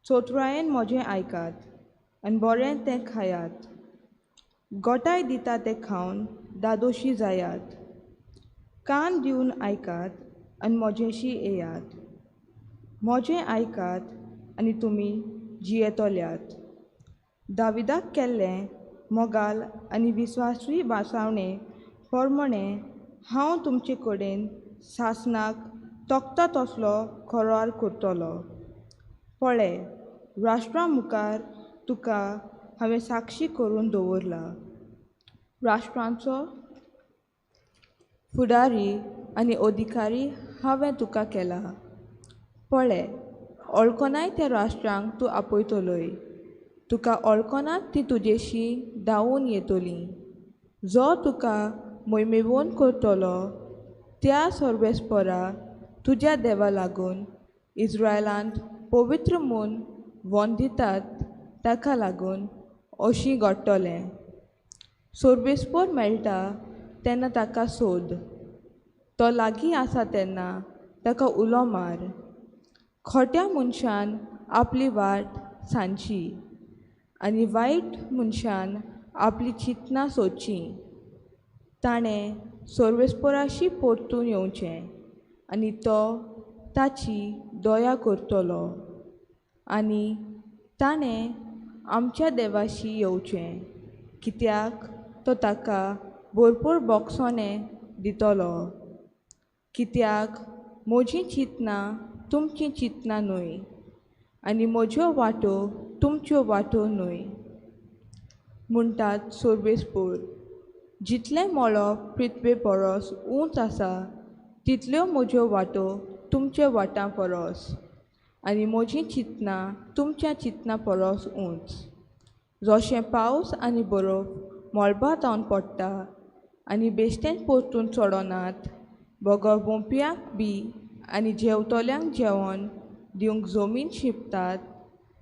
चतुरायेन म्हजें आयकात आनी बरें तें खायात. गोठाय दिता तें खावन धादोशी जायात. कान दिवन आयकात आनी म्हजेशी येयात. म्हजें आयकात आनी तुमी जियेतल्यात. दाविदाक केल्लें मोगाल आनी विस्वासूय भासावणे पोरमणें हांव तुमचे कडेन सासणाक तोखता तसलो करार करतलो. पळय, राष्ट्रा मुखार तुका हांवें साक्षी करून दवरला. राष्ट्रांचो फुडारी आनी अधिकारी हांवें तुका केला. पळय, ओळखनाय त्या राष्ट्रांक तूं आपयतलोय. तुका ओळखनात ती तुजेशी धांवून येतली. जो तुका मोहिमेवन करतलो त्या सर्वेस्परा तुज्या देवा लागून इस्रायलांत पवित्र म्हूण वंदितात ताका लागून अशीं घडटलें. सर्वेस्पर मेळटा तेन्ना ताका सोद. तो लागीं आसा तेन्ना ताका उलो मार. खोट्या मनशान आपली वाट सांजची आनी वायट मनशान आपली चिंतनां सोदचीं. ताणें सर्वेस्पराशी परतून येवचें आनी तो ताची दया करतलो आनी ताणें आमच्या देवाशी येवचें, कित्याक तो ताका भरपूर बोगसणें दितलो. कित्याक म्हजीं चिंतनां तुमचीं चिंतनां न्हय आनी म्हज्यो वाटो तुमच्यो वाटो न्हय, म्हणटात सर्वेस्पर. जितलें मळब पृथ्वे परस उंच आसा तितल्यो म्हज्यो वाटो तुमच्या वाटां परस आनी म्हजीं चिंतनां तुमच्या चिंतनां परस उंच. जशें पावस आनी बरफ मळबा जावन पडटा आनी बेश्टेंच परतून चडनात, बगर बोंपयांक बी आनी जेवतल्यांक जेवण दिवंक जमीन शिंपतात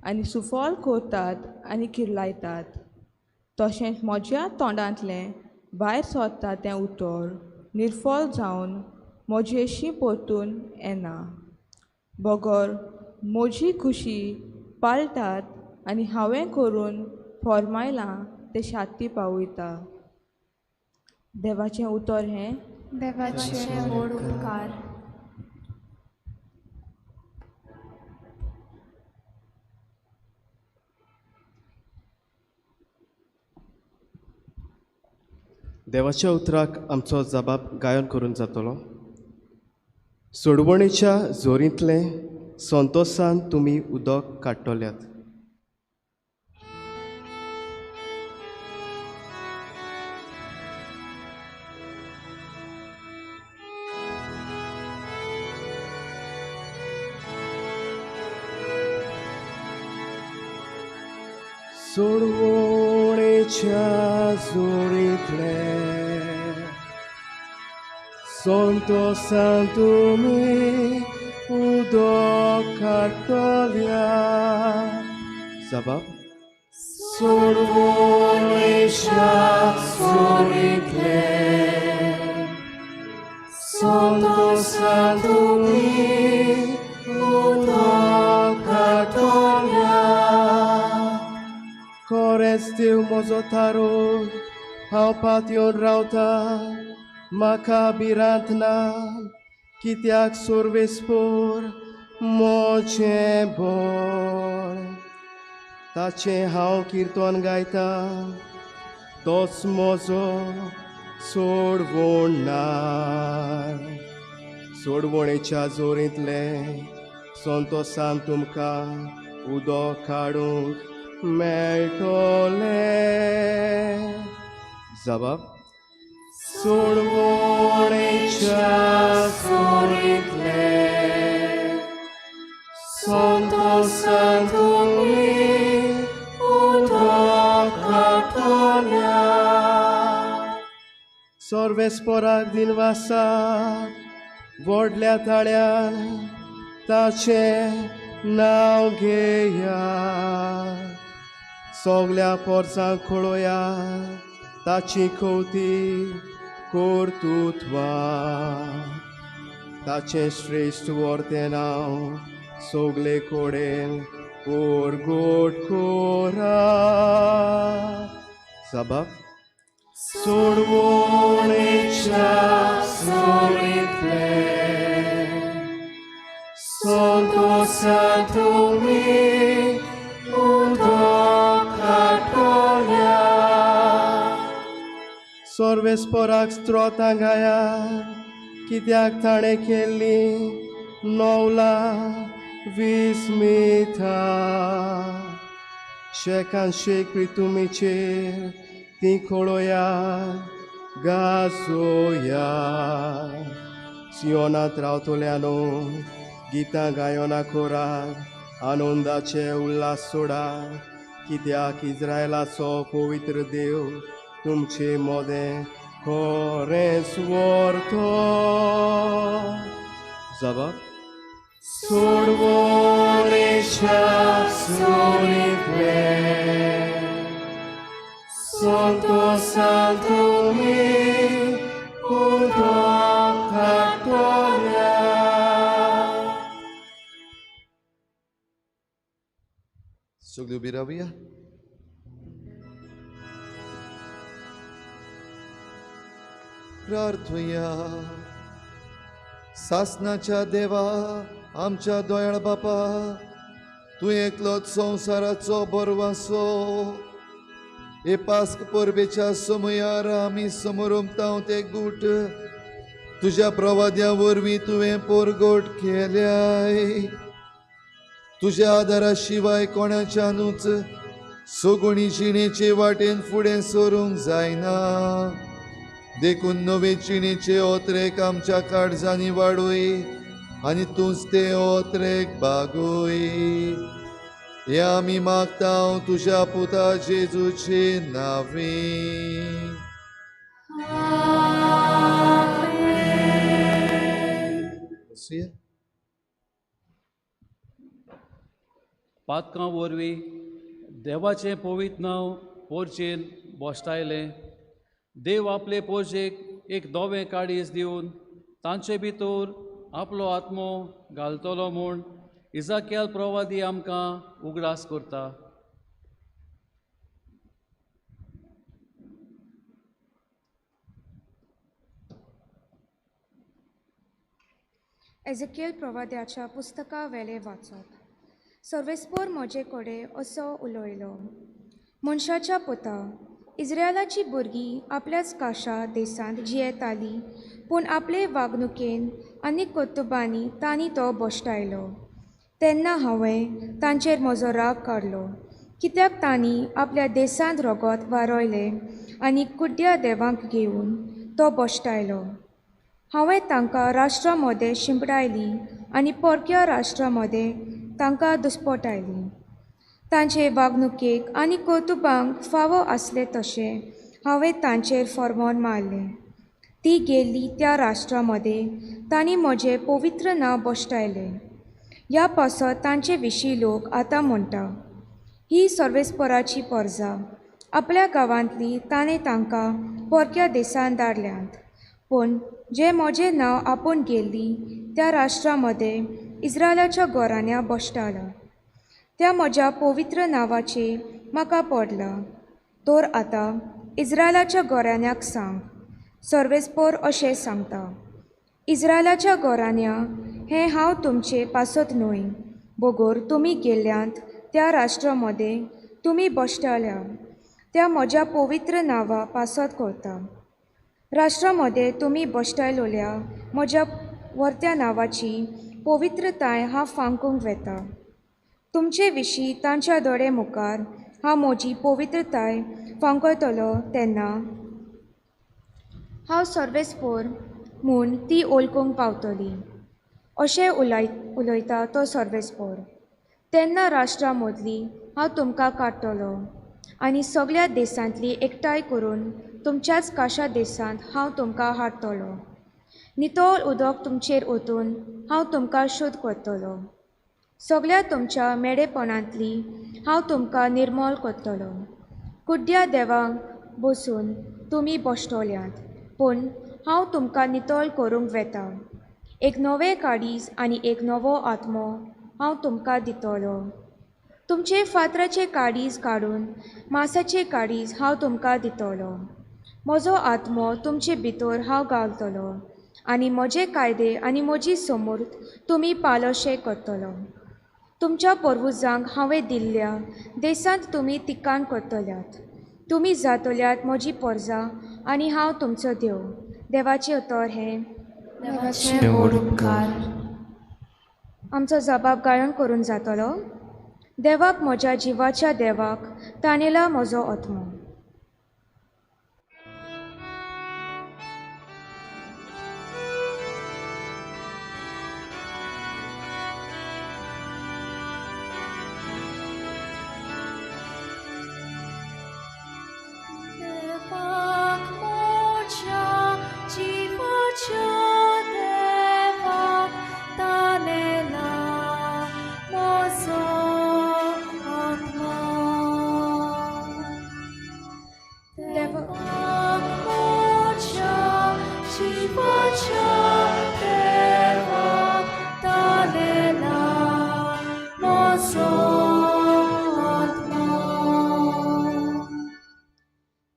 आनी सुफल करतात आनी किर्लायतात, तशेंच म्हज्या तोंडांतलें भायर सरता तें उतर निर्फळ जावन म्हजेशी परतून येना, बगर म्हजी खुशी पाळटात आनी हांवें करून फर्मायलां तें शाती पावयता. देवाचें उतर हें. देवाचे व्हड उपकार. देवाच्या उतराक आमचो जबाब गायन करून जातलो. सोडवणेच्या जोरींतलें संतोसान तुमी उदक काडटल्यात. सोडवणेच्या जोरींतलें संतोसान तुमी उदक काडटल्या. जबाब. सोडवणेच्या जोरींतलें संतोसान तुमी उदक काडटल्या. खरेंच देव म्हजो थारो, हांव पातयेवन रावता, म्हाका भिरांत ना, कित्याक सर्वेस्पर म्हजें बळ. ताचें हांव किर्तन गायता, तोच म्हजो सोडवणार. सोडवणेच्या जोरींतलें संतोसान तुमकां उदक काडूंक मेळटलें. जबाब. सोडवणेच्या जोरींतलें संतोसान तुमी उदक काडटल्या. सर्वेस्पराक दिनवासात, व्हडल्या ताळ्यान ताचें नांव घेया. सगल्या पोरसांक खळोया ताची कवती कर्तुत्वां. ताचें श्रेश्ठ वर्तें नांव सगले कडेन परगट करा. जबाब. सोडवणेच्या जोरींतलें संतोसान तुमी उदक काडटल्या. सर्वेस्पराक स्त्रोतां गाया, कित्याक ताणें केल्लीं नवला विस्मिता. शेकान शेक प्रितुमीचेर ती खळोया गाजोया. सियोनांत रावतल्यानो गितां गायना कोरात, आनंदाचे उल्हास सोडा, कित्याक इस्रायलाचो पवित्र देव तुमचे मदें खरेंच व्हरतो. जबाब सोडवणेच्या सुरींतले संतोसान तुमी उदक हाडटल्या. सगळी उबी रावया. प्रार्थुया. सासनाच्या देवा, आमच्या दयाळ बापा, तूं एकलोच संवसाराचो बरवासो. हे पास्क परबेच्या समयार आमी समोरमताव ते गूट तुज्या प्रवाद्या वरवीं तुवें परगट केल्याय. तुज्या आदारा शिवाय कोणाच्यानूच सगुणी जिणेचे वाटेन फुडें सरूंक जायना. देखून नवे जिणेचे ओत्रेक आमच्या काळजांनी वाडय आनी तूंच ते ओत्रेक बागय. हे आमी मागता तुज्या पुता जेजूचे नांवे. पातकां वरवीं देवाचें पवित्र नांव पोरचेन बोश्टायलें. देव आपले पोरचेक एक दोवें काडीस दिवन तांचे भितर आपलो आत्मो घालतलो म्हूण इजाकियाल प्रवादी आमकां उगडास करता. एजेकियल प्रवाद्याच्या पुस्तका वेलें वाचप. सर्वेस्पोर म्हजे कडेन असो उलयलो, मनशाच्या पुता, इस्रायलाची भुरगीं आपल्याच काशा देशांत जियेतालीं, पूण आपले वागणुकेन आनी कर्तुबांनी तांणी तो भश्टायलो. तेन्ना हांवें तांचेर म्हजो राग काडलो, कित्याक तांणी आपल्या देशांत रगत वारयलें आनी कुड्ड्या देवांक घेवन तो भश्टायलो. हांवें तांकां राष्ट्रां मदें शिंपडायलीं आनी परक्या राष्ट्रां मदें तांकां दुस्पटायलीं. तांचे वागणुकेक आनी कर्तुबांक फावो आसलें तशें हांवें तांचेर फॉर्मोन मारलें. ती गेल्ली त्या राष्ट्रां मदें तांणी म्हजें पवित्र नांव भश्टायलें. ह्या पासत तांचे विशीं लोक आतां म्हणटा, ही सर्वेस्पराची परजा, आपल्या गांवांतली ताणें तांकां परक्या देशांत धाडल्यांत. पूण जें म्हजें नांव आपूण गेल्ली त्या राष्ट्रां मदें इस्रायलाच्या घराण्या भश्टालां, त्या म्हज्या पवित्र नांवाचें म्हाका पडलां. तर आतां इस्रायलाच्या घराण्याक सांग, सर्वेस्पोर अशें सांगता, इस्रायलाच्या घराण्या, हें हांव तुमचे पासत न्हय, बगर तुमी गेल्ल्यांत त्या राष्ट्रां मदें तुमी भश्टल्या त्या म्हज्या पवित्र नांवा पासत करता. राष्ट्रां मदें तुमी भश्टायलोल्या म्हज्या वर्त्या नांवाची पवित्रताय हांव फांकूंक वेता. तुमचे विशीं तांच्या दोळे मुखार हांव म्हजी पवित्रताय फांकयतलो तेन्ना हांव सर्वेस्पोर म्हूण ती वळखूंक पावतली, अशें उलयता तो सर्वेस्पोर. तेन्ना राष्ट्रां मदलीं हांव तुमकां काडटलो आनी सगळ्या देशांतली एकठांय करून तुमच्याच काशा देशांत हांव तुमकां हाडटलो. नितळ उदक तुमचेर ओतून हांव तुमकां शुद्ध करतलो. सगळ्या तुमच्या मेडेपणांतली हांव तुमकां निर्मूल करतलो. कुड्ड्या देवांक बसून तुमी बसतल्यात, पूण हांव तुमकां नितळ करूंक वेता. एक नवें काडीज आनी एक नवो आत्मो हांव तुमकां दितलो. तुमचे फातराचे काडीज काडून मासाचे काडीज हांव तुमकां दितलो. म्हजो आत्मो तुमचे भितर हांव घालतलो आनी म्हजे कायदे आनी म्हजी समूर्त तुमी पालोशे करतलो. तुमच्या पोर्वुजांक हांवें दिल्ल्या देशांत तुमी तिकान करतल्यात. तुमी जातल्यात म्हजी पोरजा आनी हांव तुमचो देव. देवाचें उतर हें. देवाचें व्हड उपकार. आमचो जबाब गायन करून जातलो. देवाक म्हज्या जिवाच्या देवाक ताणेला म्हजो आत्मो.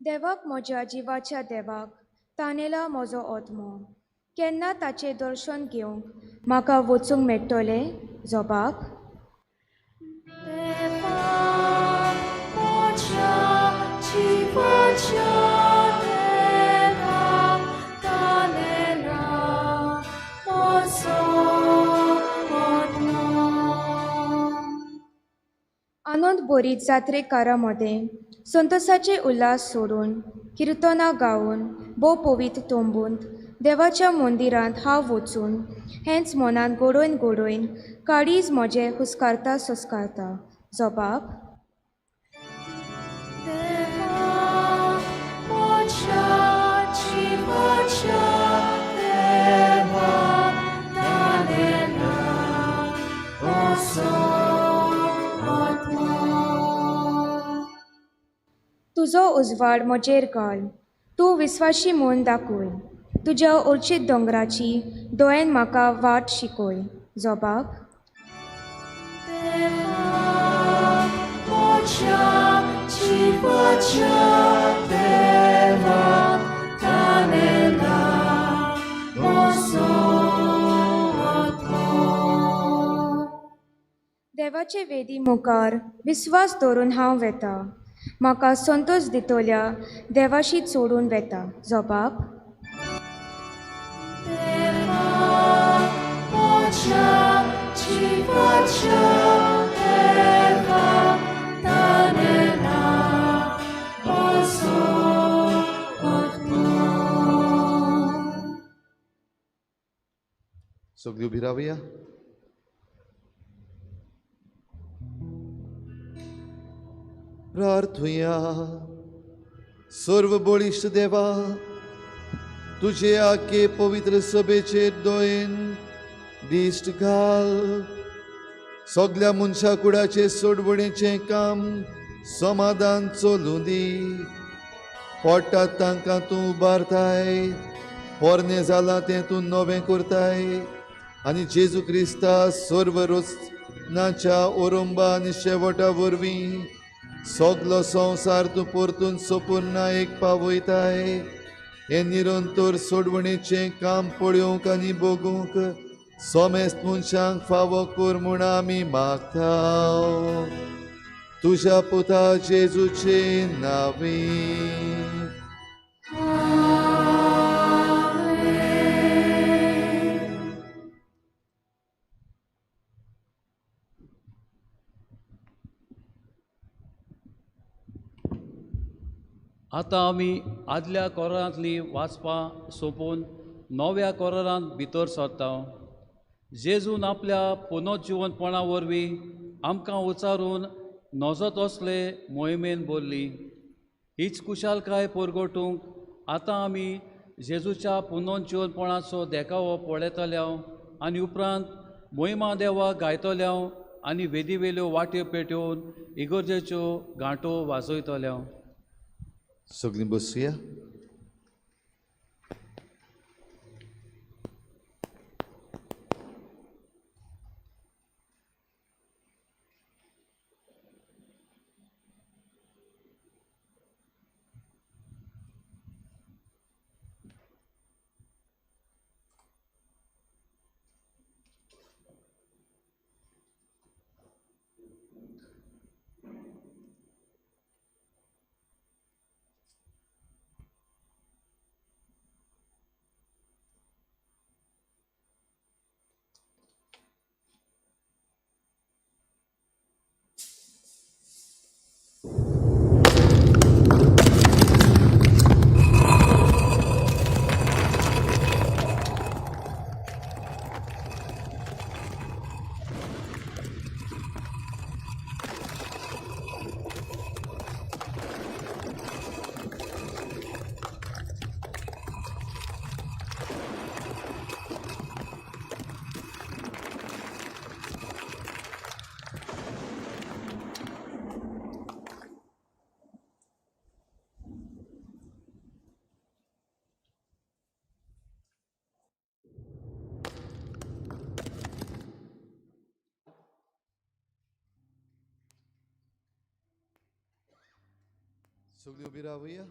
देवाक म्हज्या जिवाच्या देवाक ताणेला म्हजो आत्मो. केन्ना ताचें दर्शन घेवंक म्हाका वचूंक मेळटलें? जबाब. देवाक म्हज्या जिवाच्या देवाक ताणेला म्हजो आत्मो. आनंद भरीत जात्रेकारां मदें संतोसाचे उल्हास सोडून किर्तनां गावन भोव पवित्र तंबूंत देवाच्या मंदिरांत हांव वचून हेंच मनांत घडोवन घडोवन काळीज म्हजें हुस्कारता संस्कारता. जबाब. देवाक म्हज्या जिवाच्या देवाक ताणेला म्हजो आत्मो. तुजो उजवाड म्हजेर घाल, तूं विस्वाशी म्हूण दाखय. तुज्या उर्चीत दोंगराची दोळ्यान म्हाका वाट शिकय. जबाब. देवाक म्हज्या जिवाच्या देवाक ताणेला म्हजो आत्मो. देवाचे वेदी मुखार विस्वास दवरून हांव वेता. म्हाका संतोश दितल्या देवाशी चोडून वेता. जबाब. देवाक म्हज्या जिवाच्या देवाक ताणेला म्हजो आत्मो. सगळीं उबी रावया. प्रार्थुया. सर्व बळिश्ट देवा, तुजे आखे पवित्र सभेचेर दोयेन दिश्ट घाल. सगल्या मनशा कुडाचे सोडवणेचें काम समाधान चलूं दी. पोटात तांकां तूं उबारताय, पोरणें जालां तें तूं नवें करताय आनी जेजू क्रिस्ता सर्व रचनाच्या ओरंबा आनी शेवटा वरवीं सगलो संवसार तूं परतून सोपूर्ण एक पावयताय. हें निरंतर सोडवणेचें काम पळोवंक आनी भोगूंक सोमेस्त मनशांक फावो कर म्हूण आमी मागता तुज्या पुता जेजूचे नांवी. आतां आमी आदल्या कोरांतली वाचपां सोंपोवन नव्या कोरांत भितर सरता. जेजून आपल्या पुनर्जिवनपणा वरवीं आमकां उचारून नजत असले मोहिमेन भरली. हीच कुशालकाय परगटूंक आतां आमी जेजूच्या पुनर्जिवनपणाचो देखावो पळयतल्या आनी उपरांत मोहिमा देवाक गायतल्या आनी वेदीवेल्यो वाट्यो पेटोवन इगर्जेच्यो गांठो वाजयतल्या. सगळीं बसुया. सगळीं उबी रावया.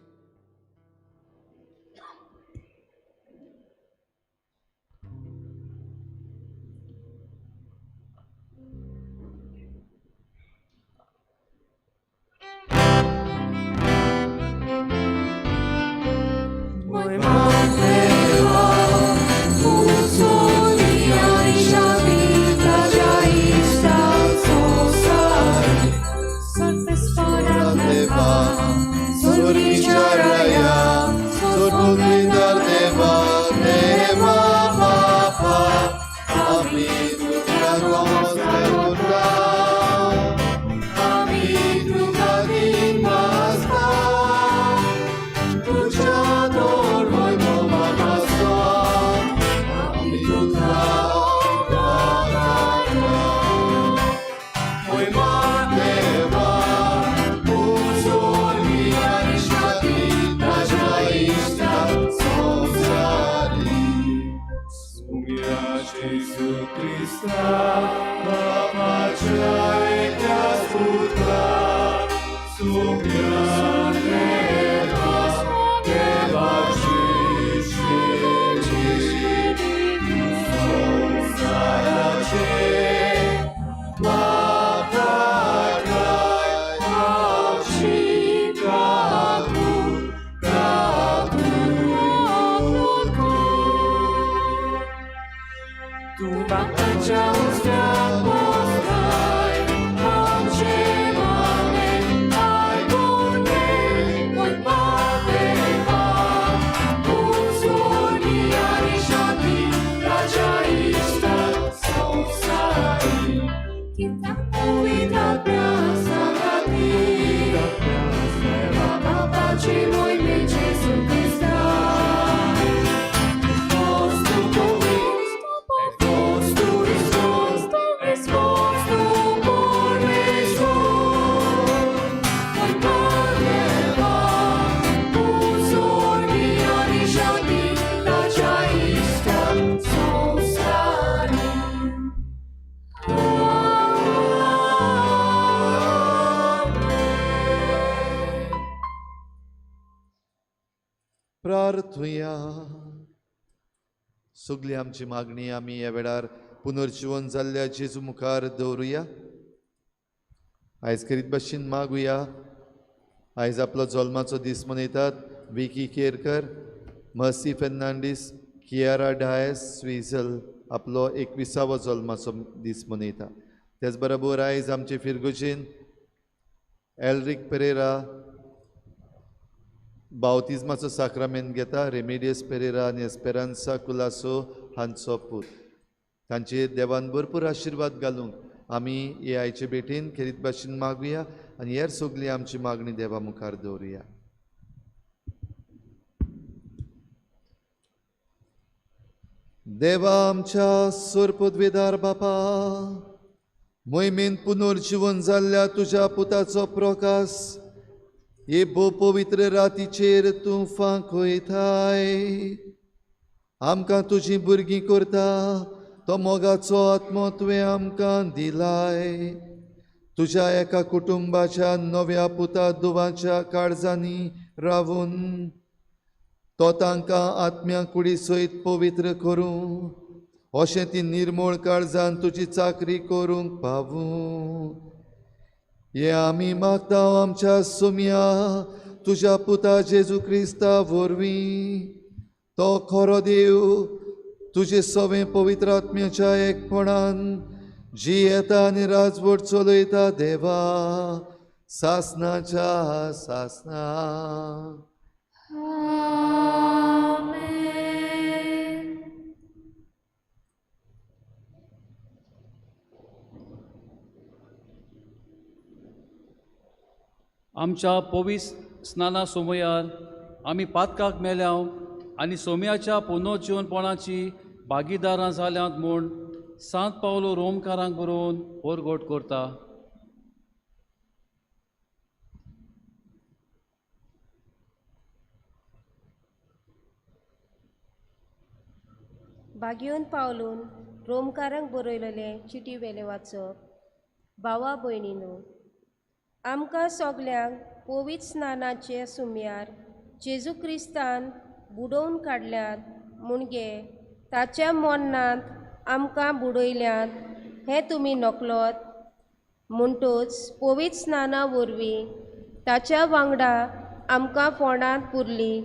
प्रार्थुया. सगली आमची मागणी आमी ह्या वेळार पुनर्जिवन जाल्ल्या जेजू मुखार दवरुया. आयज करीत भाशेन मागुया. आयज आपलो जल्माचो दीस मनयतात विकी केरकर, मर्सी फेर्नांडीस, कियारा डायस स्विझल आपलो 21वो जल्माचो दीस मनयता. त्याच बरोबर आयज आमचे फिरगुजीन एल्रिक पेरेरा बावतिज्माचो साक्रामेंत घेता. रेमेडियस पेरेरा आनी एस्पेरांसा कुलासो हांचो पूत. तांचेर देवान भरपूर आशिर्वाद घालूंक आमी हे आयचे भेटेन खेरीत भाशेन मागुया आनी हेर सगली आमची मागणी देवा मुखार दवरुया. देवा आमच्या सोरपदवेदार बापा, मोहिमेन पुनर्जिवन जाल्ल्या तुज्या पुताचो प्रकाश हे भोव पवित्र रातीचेर तूं फांकयताय. आमकां तुजीं भुरगीं करता तो मोगाचो आत्मो तुवें आमकां दिलाय. तुज्या एका कुटुंबाच्या नव्या पुता दुवाच्या काळजांनी रावून तो तांकां आत्म्या कुडी सयत पवित्र करूं, अशें ती निर्मोळ काळजान तुजी चाकरी करूंक पावूं. हे आमी मागता आमच्या सोम्या तुज्या पुता जेजू क्रिस्ता वरवीं. तो खरो देव तुजे सवें पवित्र आत्म्याच्या एकपणान जी येता आनी राजवट चलयता देवा सासनाच्या सासना. आमच्या पवीस स्नाना सोमयार आमी पातकाक मेल्या आनी सोम्याच्या पुनर्जिवनपणाची भागीदारां जाल्यांत म्हूण सांत पावलो रोमकारांक बरोवन ओरगोट करता. बागेवन पावलून रोमकारांक बरयलेले चिटी वेले वाचप. भावा भयणीनो, आमकां सगल्यांक पवित्र स्नानाचे सुमयार जेजू क्रिस्तान बुडोवन काडल्यात मुणगे ताच्या मरणांत आमकां बुडयल्यात हें तुमी नकलोत. म्हणटूच पवित्र स्नाना वरवीं ताच्या वांगडा आमकां फोंडांत पुरली,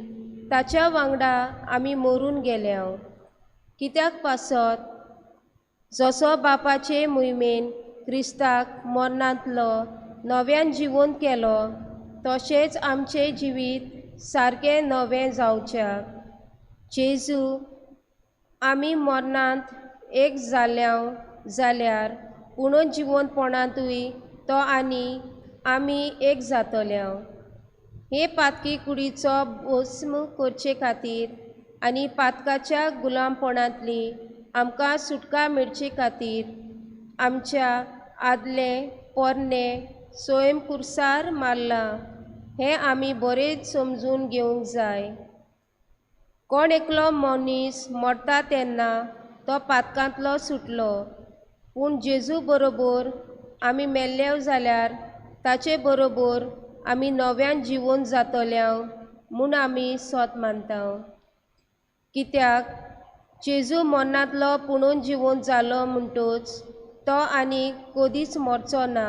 ताच्या वांगडा आमी मरून गेल्या. कित्याक पासत जसो बापाचे मोहिमेन क्रिस्ताक मरणांतलो नव्यान जिवन केलो तशेंच आमचें जिवीत सारकें नवें जावच्याक. जेजू आमी मरणांत एक जाल्या जाल्यार पुणून जिवनपणांतूय तो आनी आमी एक जातल्या. हे पातकी कुडीचो भस्म करचे खातीर आनी पातकाच्या गुलामपणांतली आमकां सुटका मेळचे खातीर आमच्या आदले पोरणे स्वयं कुर्सार मारलां हें आमी बरें समजून घेवंक जाय. कोण एकलो मनीस मरता तेन्ना तो पातकांतलो सुटलो, पूण जेजू बरोबर आमी मेल्ले जाल्यार ताचे बरोबर आमी नव्यान जिवन जातल्या म्हूण आमी सोत मानता. कित्याक जेजू मरणांतलो पुणून जिवन जालो म्हणटूच तो आनी कदीच मरचो ना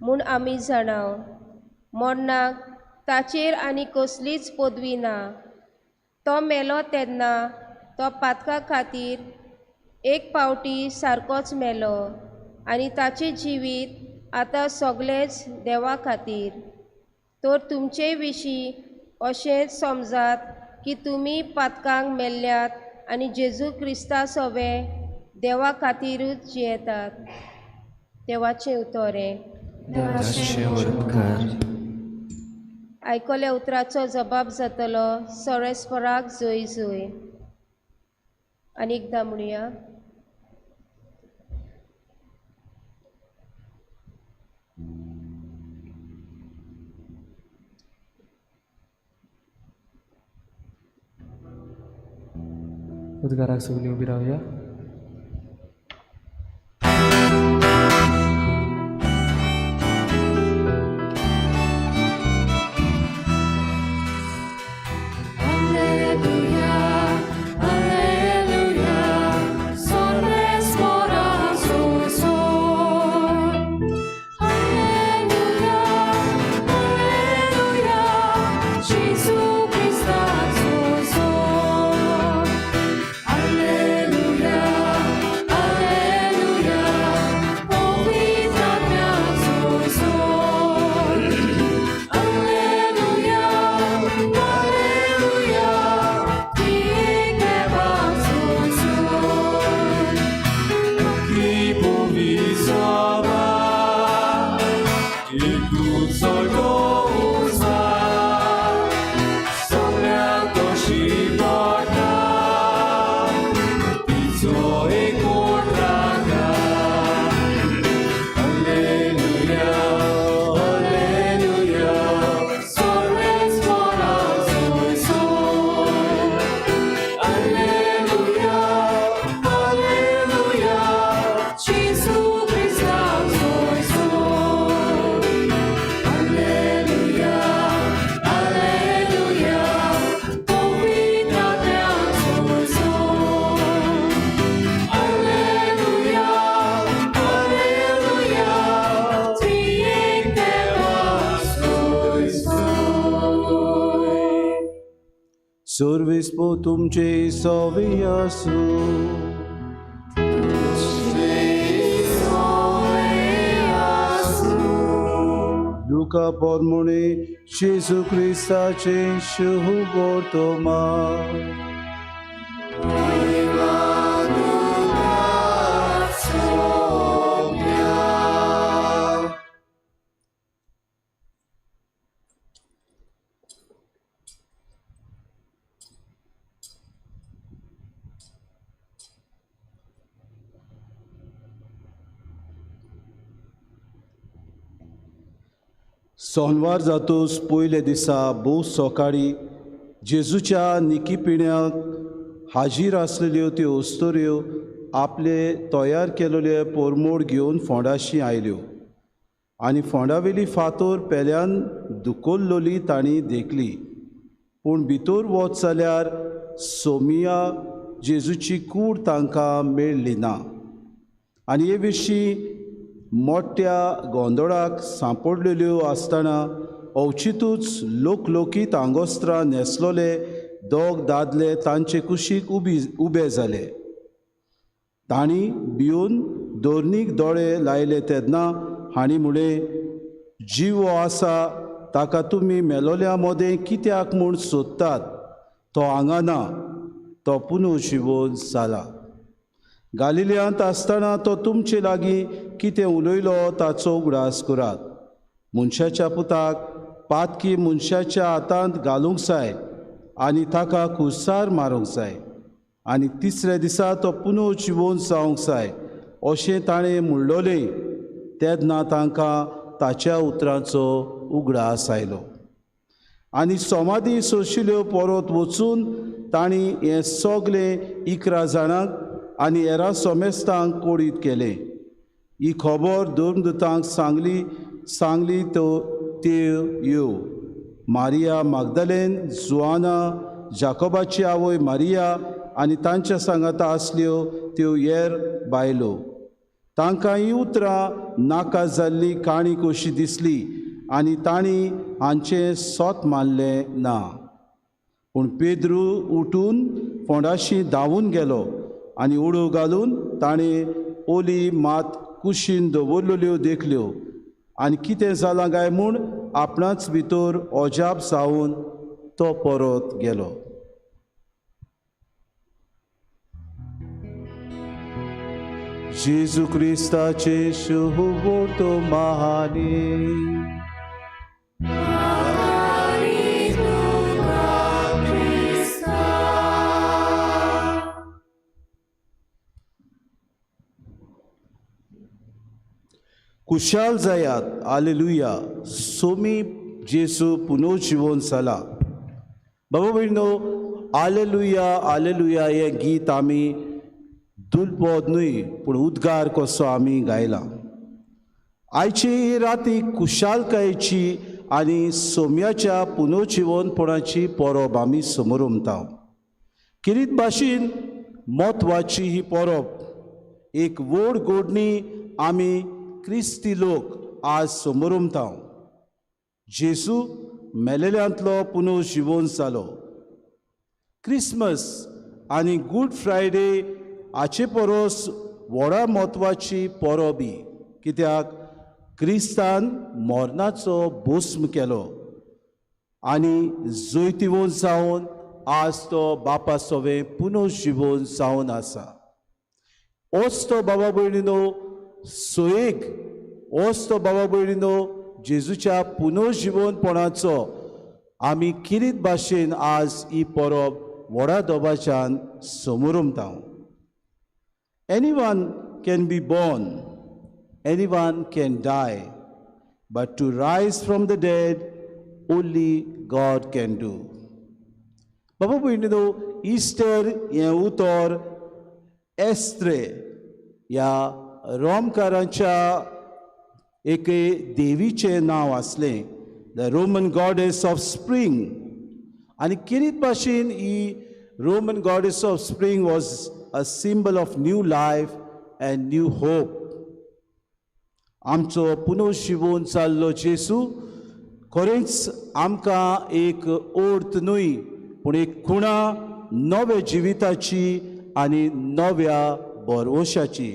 म्हूण आमी जाणा. मरणाक ताचेर आनी कसलीच पदवी ना. तो मेलो तेन्ना तो पातका खातीर एक पावटी सारकोच मेलो आनी ताचें जिवीत आतां सगळेंच देवा खातीर. तर तुमचे विशीं अशेंच समजात की तुमी पातकांक मेल्ल्यात आनी जेजू क्रिस्ता सवें देवा खातीरूच जियेतात. देवाचें उतर हें. आयकल्या उतराचो जबाब जातलो सर्वेस्पराक जय जय. आनी एकदां म्हणुया. उद्गाराक सगळीं उबी रावया. सर्वेस्पर तुमचे सवे आसूं. लुका पोरमुणे जेजू क्रिस्ताचे शुभ वर्तमान. सोनवार जातूच पयले दिसा भोव सकाळी जेजूच्या निकीपिण्याक हाजीर आसलेल्यो त्यो अस्तुऱ्यो आपले तयार केलेले पोरमोड घेवन फोंडाशी आयल्यो आनी फोंडावेली फातोर पेल्यान दुकोल्लोली तांणी देखली. पूण भितर वच जाल्यार सोमिया जेजूची कूड तांकां मेळ्ळी ना. आनी हे विशीं मोठ्या गोंदळाक सांपडलेल्यो आसतना अवचितूच लोकलोकीत आंगोस्त्रां न्हेसलोले दोग दादले तांचे कुशीक उबे जाले. तांणी भिवन दोर्नीक दोळे लायले तेन्ना हांणी म्हळें, जिवो आसा ताका तुमी मेलोल्या मदें कित्याक म्हूण सोदतात? तो हांगा ना, तो पुनर्जिवन जाला. गालिलियांत आसतना तो तुमचे लागीं कितें उलयलो ताचो उगडास करात. मनशाच्या पुताक पातकी मनशाच्या हातांत घालूंक जाय आनी ताका कुसार मारूंक जाय आनी तिसऱ्या दिसा तो पुनर्जिवन जावंक जाय अशें ताणें म्हणलोलें. तेन्ना तांकां ताच्या उतरांचो उगडास आयलो आनी समाधी सोशिल्यो परत वचून तांणी हें सगलें 11 जाणांक आनी हेरां सोमेस्तांक कोडीत केलें. ही खबर धर्मदूतांक सांगली तो त्यो यो मारिया मागदलेन, जुआना, जाकोबाची आवय मारिया आनी तांच्या सांगाता आसल्यो त्यो हेर बायलो. तांकां ही उतरां नाका जाल्ली काणी कशी दिसली आनी तांणी हांचें सोत मानलें ना. पूण पेद्रू उठून फोंडाशी धांवून गेलो आनी उडो घालून ताणें ओली मात कुशीन दवरलेल्यो देखल्यो आनी कितें जालां काय म्हूण आपणाच भितर अजाप जावन तो परत गेलो. जेजू क्रिस्ताचे शुभोर्तो महानी. कुशाल जायात, आलेलुया. सोमी जेजू पुनर्जिवन जाला. बाबा भयणो, आलेलुया आलेलुया हें गीत आमी दुलपद न्हय पूण उद्गार कसो आमी गायला. आयची ही राती कुशालकायेची आनी सोम्याच्या पुनर्जिवनपणाची परब आमी समोरमता. किरीत भाशेन म्हत्वाची ही परब, एक व्हड गोडणी आमी क्रिस्ती लोक आज समोरमता. जेजू मेलेल्यांतलो पुनर्जिवन जालो. क्रिसमस आनी गूड फ्रायडे हाचे परस व्हडा म्हत्वाची परब ही, कित्याक क्रिस्तान मरणाचो भस्म केलो आनी जैतिवंत जावन आज तो बापा सवें पुनर्जिवन जावन आसा. ओच तो बाबा भयणीनो सोयेक, ओच तो बाबा भयणीनो जेजूच्या पुनर्जिवनपणाचो आमी किरीत भाशेन आज ही परब व्हडा दबाच्यान समोरमता. Anyone can be born, anyone can die, but to rise from the dead, only God can do. बाबा भयणीनो, इस्टर हें उतर एस्त्रे ह्या रोमकारांच्या एके देवीचें नांव आसलें, the Roman goddess of spring. आनी किरीत भाशेन ही Roman goddess of spring was a symbol of new life and new hope. आमचो पुनर्जिवन जाल्लो जेजू खरेंच आमकां एक ओर्थ न्हय पूण एक खुणा नव्या जिविताची आनी नव्या भरवशाची.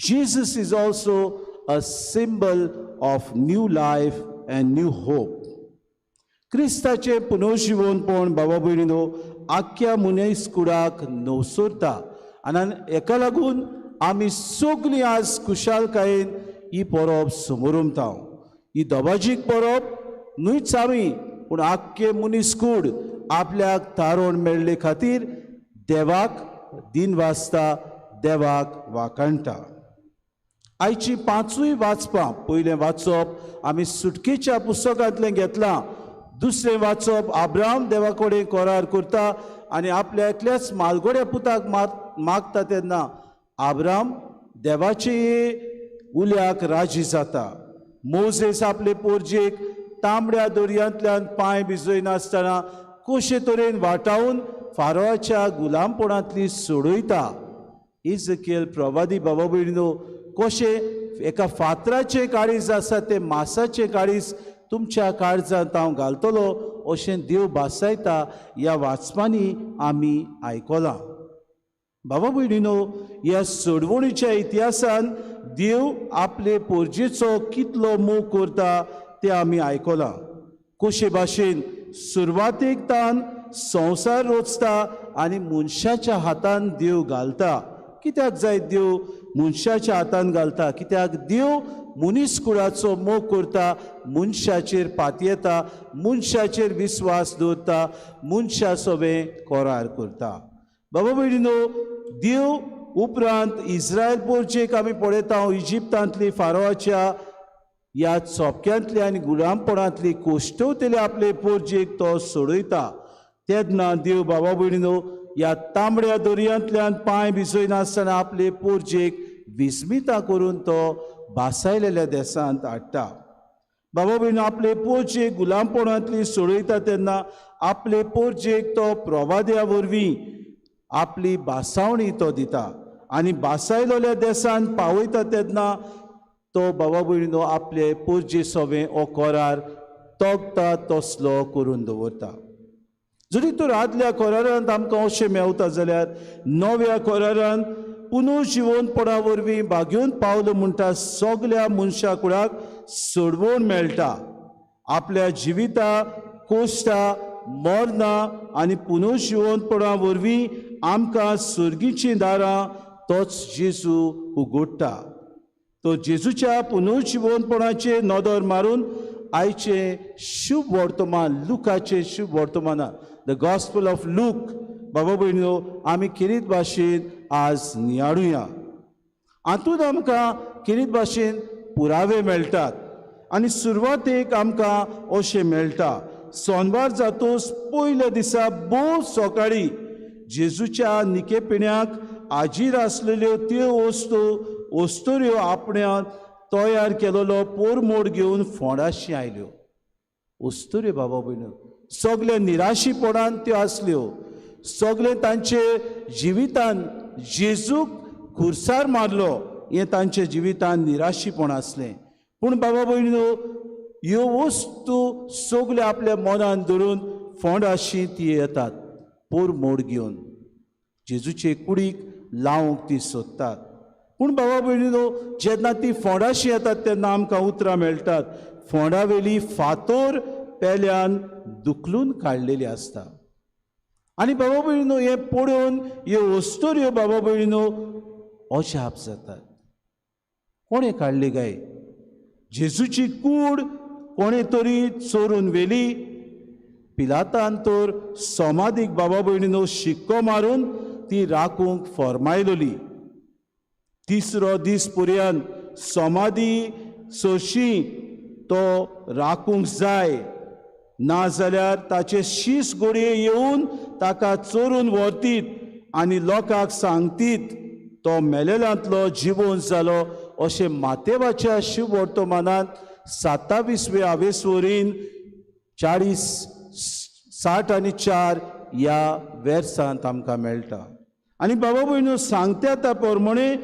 Jesus is also a symbol of new life and new hope. क्रिस्ताचें पुनर्जिवनपण बाबा भयणीनो आख्या मनीस कुडाक नवसरता आनी हेका लागून आमी सगळीं आज खुशालकायेन ही परब समोरमता. ही दबाजीक परब न्हूच आमी पूण आख्खे मनीस कूड आपल्याक तारण मेळ्ळे खातीर देवाक दिन वाचता, देवाक वाखाणटा. आयची पांचूय वाचपां, पयलें वाचप आमी सुटकेच्या पुस्तकांतलें घेतलां, दुसरें वाचप आब्राम देवा कडेन करार करता आनी आपल्या एकल्याच मालगोड्या पुताक मागता तेन्ना आब्राम देवाचे उल्याक राजी जाता. मोजेस आपले पोरजेक तांबड्या दर्यांतल्यान पांय भिजयनासतना कशे तरेन वाटावन फारोच्या गुलामपणांतली सोडयता. इजकियल प्रवादी बाबा भयणीनो कशें एका फातराचें काळीज आसा तें मासाचें काळीज तुमच्या काळजांत हांव घालतलो अशें देव भासायता ह्या वाचपांनी आमी आयकलां. बाबा भयणीनो ह्या सोडवणीच्या इतिहासान देव आपले पोरजेचो कितलो मोग करता तें आमी आयकलां. कशे भाशेन सुरवातेक तान संवसार रचता आनी मनशाच्या हातान देव घालता. कित्याक जाय देव मनशाच्या हातान घालता? कित्याक देव मनीस कुळाचो मोग करता, मनशाचेर पातयेता, मनशाचेर विस्वास दवरता, मनशा सोबें करार करता. बाबा भयणीनो देव उपरांत इस्रायल पोरचेक आमी पळयता इजिप्तांतली फारोवाच्या ह्या चोपक्यांतली आनी गुलामपणांतली कोश्टवतले आपले पोरजेक तो सोडयता. तेन्ना देव बाबा भयणीनो ह्या तांबड्या दर्यांतल्यान पांय भिजयनासतना आपले पोरजेक विस्मिता करून तो भासायलेल्या देसांत हाडटा. बाबा भयणीनो आपले पोरजेक गुलामपणांतली सोडयता तेन्ना आपले पोरजेक तो प्रवाद्या वरवीं आपली भासावणी तो दिता आनी भासायलेल्या देसान पावयता तेन्ना तो बाबा भयणीनो आपले पोरजे सोवें ओ करार तोगता तसलो करून दवरता. जरी तर आदल्या करारांत आमकां अशें मेवता जाल्यार नव्या करारांत पुनर्जिवनपणा वरवीं भागेवन पावलो म्हणटा सगल्या मनशा कुळाक सोडवण मेळटा. आपल्या जिविता कोश्टा मरणां आनी पुनर्जिवनपणा वरवीं आमकां सर्गीचीं दारां तोच जेजू उगडटा. तो जेजूच्या पुनर्जिवनपणाचेर नदर मारून आयचें शुभ वर्तमान लुकाचें शुभ वर्तमाना the gospel of look बाबा भयणीनो आमी खेरीत भाशेन आज नियाळुया. हातूंत आमकां खेरीत भाशेन पुरावे मेळटात आनी सुरवातेक आमकां अशें मेळटा. सोनवार जातोस पयल्या दिसा भोव सकाळी जेजूच्या निकेपिण्याक आजीर आसलेल्यो त्यो वस्तू वस्तुऱ्यो आपण्यान तयार केलेलो पोरमोड घेवन फोंडाशी आयल्यो. वस्तुऱ्यो बाबा भयणीनो सगळे निराशीपणान त्यो आसल्यो. सगळे तांचे जिवितान जेजूक खुर्सार मारलो हें तांच्या जिवितान निराशीपण आसलें. पूण बाबा भयणीनो ह्यो वस्तू सगळे आपल्या मनान धरून फोंडाशी ती येतात पोरमोड घेवन जेजूचे कुडीक लावंक ती सोदतात. पूण बाबा भयणीनो जेन्ना ती फोंडाशी येतात तेन्ना आमकां उतरां मेळटात फोंडावेली फातोर पेल्यान दुखलून काडलेली आसता. आनी बाबा भयणीनो हें पळोवन ह्यो वस्तुऱ्यो बाबा भयणीनो अजाप जातात. कोणें काडली काय जेजूची कूड? कोणें तरी चोरून व्हेली. पिलातान तर समाधीक बाबा भयणीनो शिक्को मारून ती राखूंक फॉर्मायलोली. तिसरो दीस पर्यंत समाधी सोशी तो राखूंक जाय, नाजाल्यार ताचे शीस गोडये येवन ताका चोरून व्हरतीत आनी लोकांक सांगतीत तो मेलेल्यांतलो जिवोन जालो अशें मातेवाच्या शुभ वर्तमानांत 27वे आवेसवरीन 40, 60 आनी 4 ह्या वेर्सांत आमकां मेळटा. आनी बाबा भयणीनो सांगता त्या प्रमाणे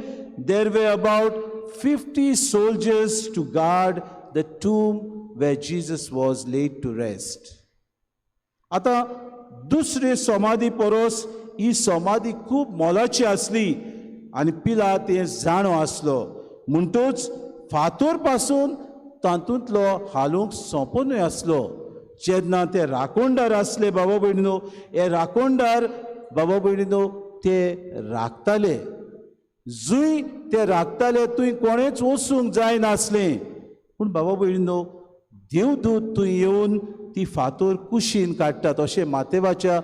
there were about 50 soldiers to guard the tomb where Jesus was laid to rest. आतां दुसरी समाधी परस ही समाधी खूब मोलाची आसली आनी पिलात हें जाणो आसलो म्हणटूच फातोर पासून तातूंतलो हालूंक सोंपोनूय आसलो. जेन्ना ते राखणदार आसले बाबा भयणीनो हे राखणदार बाबा भयणीनो ते राखताले. जंय ते राखताले थंय कोणेच वचूंक जायनासलें. पूण बाबा भयणीनो देवदूत थंय येवन ती फातोर कुशीन काडटात अशें मातेवाच्या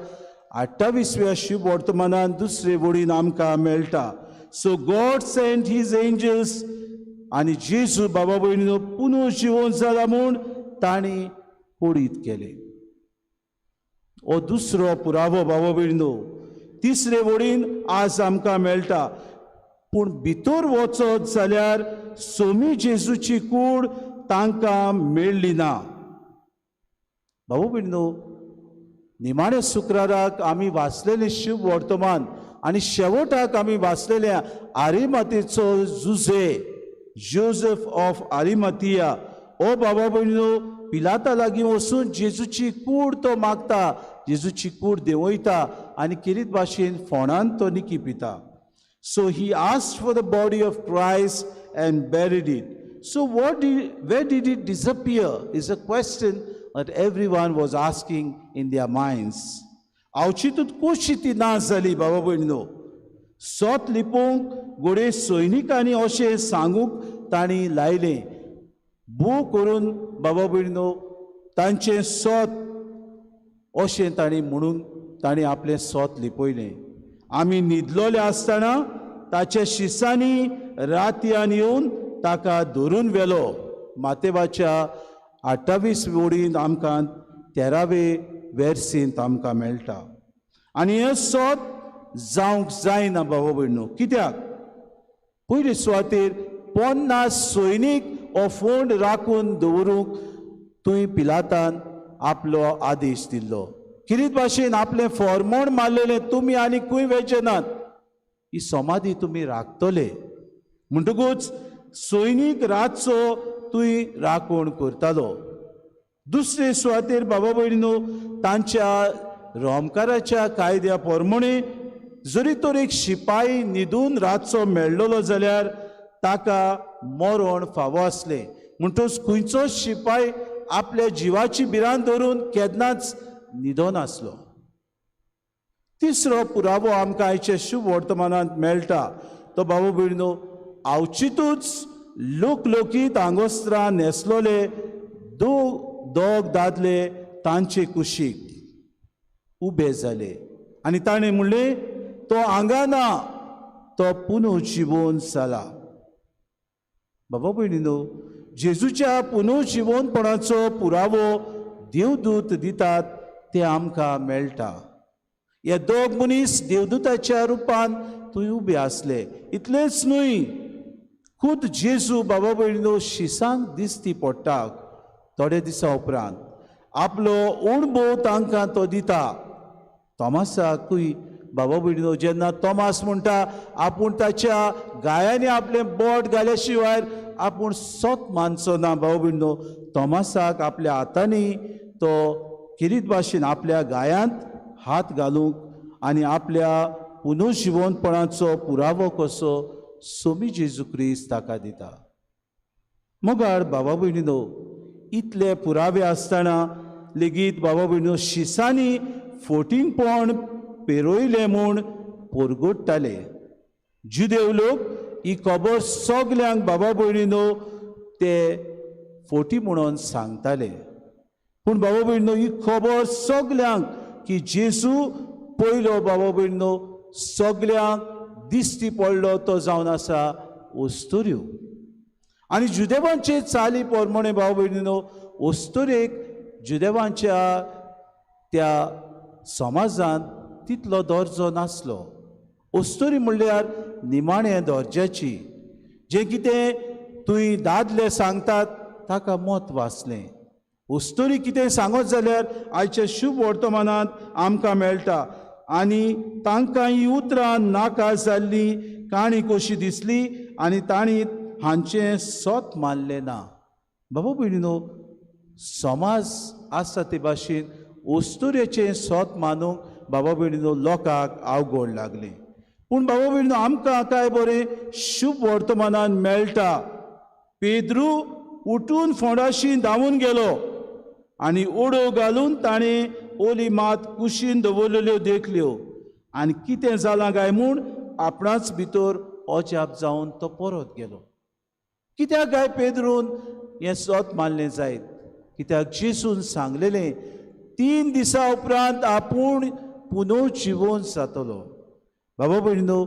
28व्या शुभ वर्तमानान दुसरे वडीन आमकां मेळटा. So God sent his angels आनी जेजू बाबा भयणीनो पुनर्जिवन जाला म्हूण तांणी पडीत केलें. हो दुसरो पुरावो बाबा भयणीनो. तिसरे वडीन आज आमकां मेळटा. पूण भितर वचत जाल्यार सोमी जेजूची कूड तांकां मेळ्ळी ना. भाऊ भयणीनो, निमाण्या शुक्राराक आमी वाचलेलें शुभ वर्तमान आनी शेवटाक आमी वाचलेल्या आरिमातेचो जुझे, जोजफ ऑफ आरिमातिया, ओ बाबा भयणीनो पिलाता लागीं वचून जेजूची कूड तो मागता, जेजूची कूड देंवयता आनी केरीत भाशेन फोंडान तो निकी पिता. So he asked for the body of Christ and buried it. So where did it disappear is a question that everyone was asking in their minds. आवचितूत कशी ती ना जाली बाबा भयणीनो? सोत लिपोवंक घोडे सैनिकांनी अशें सांगूंक तांणी लायलें. भू करून बाबा भयणीनो तांचें सोत अशें तांणी म्हणून तांणी आपलें सोत लिपयलें. आमी न्हिदलोले आसतना ताच्या शिसांनी रातयान येवन ताका धरून व्हेलो. मातेवाच्या 28 वडींत आमकां 13वे वेर्सींत आमकां मेळटा. आनी हें सोत जावंक जायना बाबा भयणीनो. कित्याक? पयले सुवातेर 50 सैनीक हो फोंड राखून दवरूंक थंय पिलातान आपलो आदेश दिल्लो. किरीत भाशेन आपलें फॉर्मोण मारलेलें तुमी आनी खंय वेचे नात, ही समाधी तुमी राखतले. म्हणटकूच सैनीक रातचो थंय राखण करतालो. दुसरे सुवातेर बाबा भयणीनो तांच्या रोमकाराच्या कायद्या प्रमाणे जरी तर एक शिपाई न्हिदून रातचो मेळ्ळलो जाल्यार ताका मरण फावो आसलें. म्हणटकच खंयचोच शिपाय आपल्या जिवाची भिरांत धरून केन्नाच न्हिदोनासलो. तिसरो पुरावो आमकां आयच्या शुभ वर्तमानांत मेळटा तो बाबा भयणीनो आवचितूच लोकलोकीत आंगोस्त्रां न्हेसलोले दोग दादले तांचे कुशीक उबे जाले आनी ताणें म्हणलें, तो हांगा ना, तो पुनर्जिवन जाला. बाबा भयणीनो, जेजूच्या पुनर्जिवनपणाचो पुरावो देवदूत दितात ते आमकां मेळटा. हे दोग मनीस देवदूताच्या रुपान थंय उबे आसले. इतलेंच न्हय, खूद जेजू बाबा भयणीनो शिसांक दिसती पडटा. थोडे दिसां उपरांत आपलो अणभव तांकां तो दिता. तोमासाकूय बाबा भयणीनो जेन्ना तोमास म्हणटा आपूण ताच्या गायांनी आपलें बोट घाल्या शिवाय आपूण सोत मानचो ना, बाबा भयणीनो तोमासाक आपल्या हातांनी तो किरीत भाशेन आपल्या गायांत हात घालूंक आनी आपल्या पुनर्जिवनपणाचो पुरावो कसो सोमी जेजू क्रिस्त ताका दिता. मोगाळ बाबा भयणीनो, इतले पुरावे आसतना लेगीत बाबा भयणीनो शिसांनी फोटिंगपण पेरयलें म्हूण पोरगोडटाले. जुदेव लोक ही खबर सगल्यांक बाबा भयणीनो ते फोटी म्हणून सांगताले. पूण बाबा भयणीनो ही खबर सगल्यांक की जेजू पयलो बाबा भयणीनो सगल्यांक दिश्टी पडलो तो जावन आसा ओस्तोऱ्यो. आनी जुदेवांचे चाली प्रमाणे बाबा भयणीनो ओस्तोरेक जुदेवांच्या त्या समाजांत तितलो दर्जो नासलो. ओस्तोरी म्हणल्यार निमाणे दर्ज्याची, जें कितें तुवें दादले सांगतात ताका म्हत्व आसलें. ओस्तोरी कितें सांगत जाल्यार आयच्या शुभ वर्तमानांत आमकां मेळटा. आनी तांकां ही उतरां नाका जाल्ली काणी कशी दिसली आनी तांणी हांचें सत मानलें ना. बाबा भयणीनो, समाज आसा ते भाशेन ओस्तोरेचें सत मानूंक बाबा भयणीनो लोकांक अवघड लागलें. पूण बाबा भयणीनो आमकां काय बरें शुभ वर्तमानान मेळटा. पेद्रू उठून फोंडाशी धांवून गेलो आनी उडो घालून ताणें ओली मात कुशीन दवरलेल्यो देखल्यो आनी कितें जालां काय म्हूण आपणाच भितर अजाप जावन तो परत गेलो. कित्याक काय पेद्रून हें सत मानलें जायत? कित्याक जेजून सांगलेलें 3 दिसां उपरांत आपूण पुनर्जिवन जातलो. बाबा भयणीनो,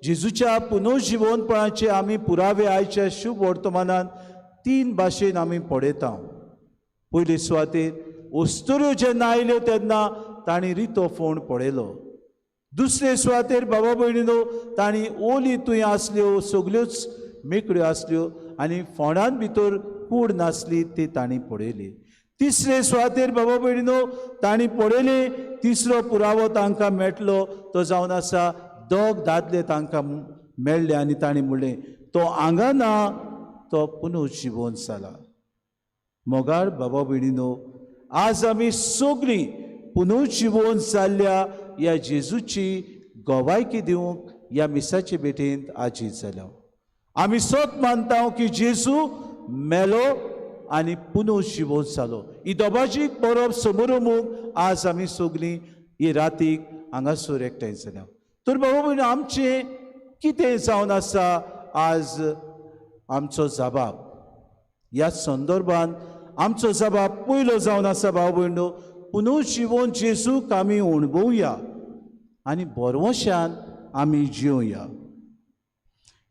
जेजूच्या पुनर्जिवनपणाचे आमी पुरावे आयच्या शुभ वर्तमानान 3 भाशेन आमी पळयता. पयले सुवातेर ओस्तोऱ्यो जेन्ना आयल्यो तेन्ना तांणी रितो फोंड पळयलो. दुसरे सुवातेर बाबा भयणीनो तांणी ओली थंय आसल्यो सगल्योच मेकळ्यो आसल्यो आनी फोंडान भितर कूड नासली ती तांणी पळयली. तिसरे सुवातेर बाबा भयणीनो तांणी पळयली, तिसरो पुरावो तांकां मेळटलो तो जावन आसा दोग दादले तांकां मेळ्ळे आनी तांणी म्हणलें तो हांगा ना, तो पुनर्जिवन जाला. मोगाळ बाबा भयणीनो, आज आमी सगळीं पुनर्जिवन जाल्ल्या ह्या जेजूची गवायकी दिवंक ह्या मिसाचे भेटेंत आजीत जाल्या. आमी सोत मानता की जेजू मेलो आनी पुनर्जिवन जालो. ही दोबाजी परब समोरमूक आज आमी सगळीं ही रातीक हांगासर एकठांय जाल्या. तर बाबा भयणीनो, आमचें कितें जावन आसा आज आमचो जबाब ह्या संदर्भान आमचो जबाब पयलो जावन आसा भाव भयणीनो, पुनर्जिवन जेजूक आमी अणभवया आनी बरवशान आमी जिवया.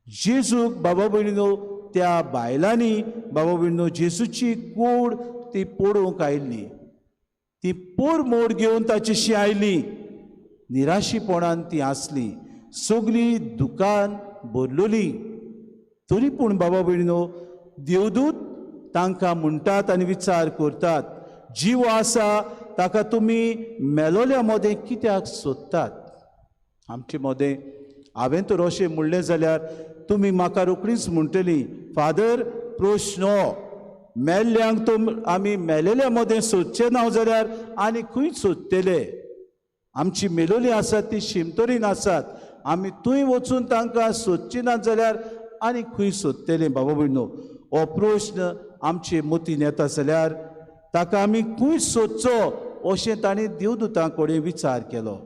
जेजूक बाबा भयणीनो त्या बायलांनी बाबा भयणीनो जेजूची कूड ती पळोवंक आयिल्ली, ती पोर मोड घेवन ताचेशी आयली. निराशीपणान ती आसली, सगळी दुकान भरलोली. तरी पूण बाबा भयणीनो देवदूत तांकां म्हणटात आनी विचार करतात, जीव आसा ताका तुमी मेलोल्या मदें कित्याक सोदतात? आमचे मदें हांवें तर अशें म्हणलें जाल्यार तुमी म्हाका रोखडीच म्हणटली, फादर प्रश्न मेल्ल्यांक तुम आमी मेलेल्या मदें सोदचें ना जाल्यार आनी खंय सोदतले? आमची मेलोली आसात ती शिमतरीन आसात, आमी थंय वचून तांकां सोदची ना जाल्यार आनी खंय सोदतले? बाबा भयणीनो, हो प्रश्न आमचे मतीन येता जाल्यार ताका आमी खंय सोदचो अशें ताणें देवदूतां कडेन विचार केलो.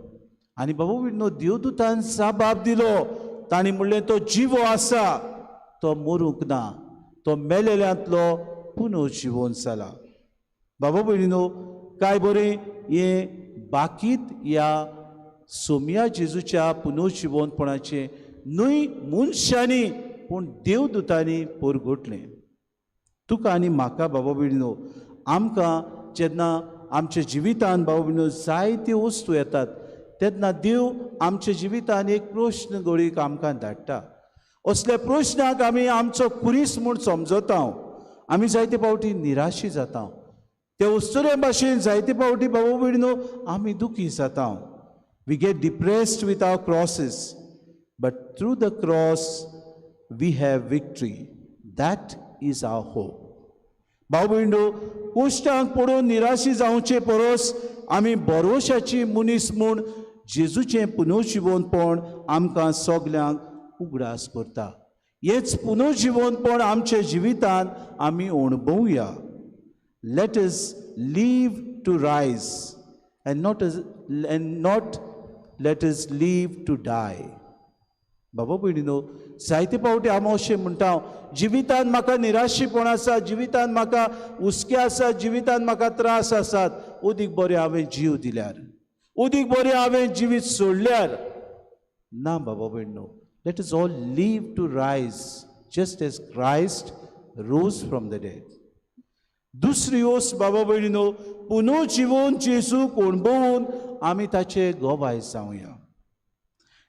आनी बाबा भयणीनो देवदूतान जबाब दिलो, तांणी म्हणलें तो जिवो आसा, तो मरूंक ना, तो मेलेल्यांतलो पुनर्जिवन जाला. बाबा भयणीनो, काय बरें हें बाकीत ह्या सोमया जेजूच्या पुनर्जिवनपणाचें न्हय मनशांनी पूण देवदूतांनी परगटलें. तुका आनी म्हाका बाबा भयणीनो, आमकां जेन्ना आमच्या जिवितान बाबा भयणीनो जायत्यो वस्तू येतात तेन्ना देव आमच्या जिवितान एक प्रश्न गोळीक आमकां धाडटा. असल्या प्रश्नाक आमी आमचो कुरीस म्हूण समजता, आमी जायते फावटी निराशी जाता. ते वस्तुरे भाशेन जायते फावटी बाबा भयणीनो आमी दुखी जाता. We get depressed with our crosses, but through the cross we have victory. That is our hope. भाव भयणीनो, कश्टांक पडून निराशी जावचे परस आमी भरोशाची मनीस म्हूण जेजूचें पुनर्जिवनपण आमकां सगल्यांक उगडास करता. हेच पुनर्जिवनपण आमच्या जिवितान आमी अणभवया. Let us live to rise and not let us live to die. बाबा भयणीनो, जायते फावटी हांव अशें म्हणटा, जिवितान म्हाका निराशीपण आसा, जिवितान म्हाका हुस्के आसा, जिवितान म्हाका त्रास आसात, उदीक बरें हांवें जीव दिल्यार, उदीक बरें हांवें जिवीत सोडल्यार. ना बाबा भयणीनो, let us all live to rise just as Christ rose from the dead. दुसरी वस्त बाबा भयणीनो, पुनर्जिवन जेजूक अणभवून आमी ताचे गवाय जावया.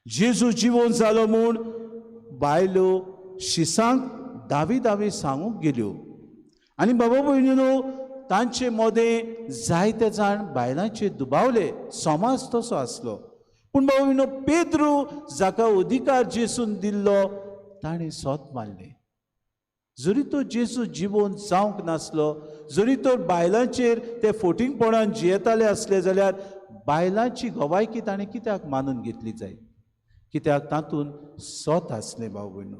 जेजू जिवन जालो म्हूण बायलो शिसांक दावी दावी सांगूंक गेल्यो आनी बाबा भयणीनो तांचे मदें जायते जाण बायलांचे दुबावले, समाज तसो आसलो. पूण बाबा भयणीनो पेद्रू जाका अधिकार जेजून दिल्लो ताणें सोत मारलें. जरी तो जेजू जिवोन जावंक नासलो, जरी तर बायलांचेर ते फोटिंगपणान जियेताले आसले जाल्यार बायलांची गवायकी ताणें कित्याक मानून घेतली जाय? कित्याक तातूंत सोत आसलें. भाव भयणो,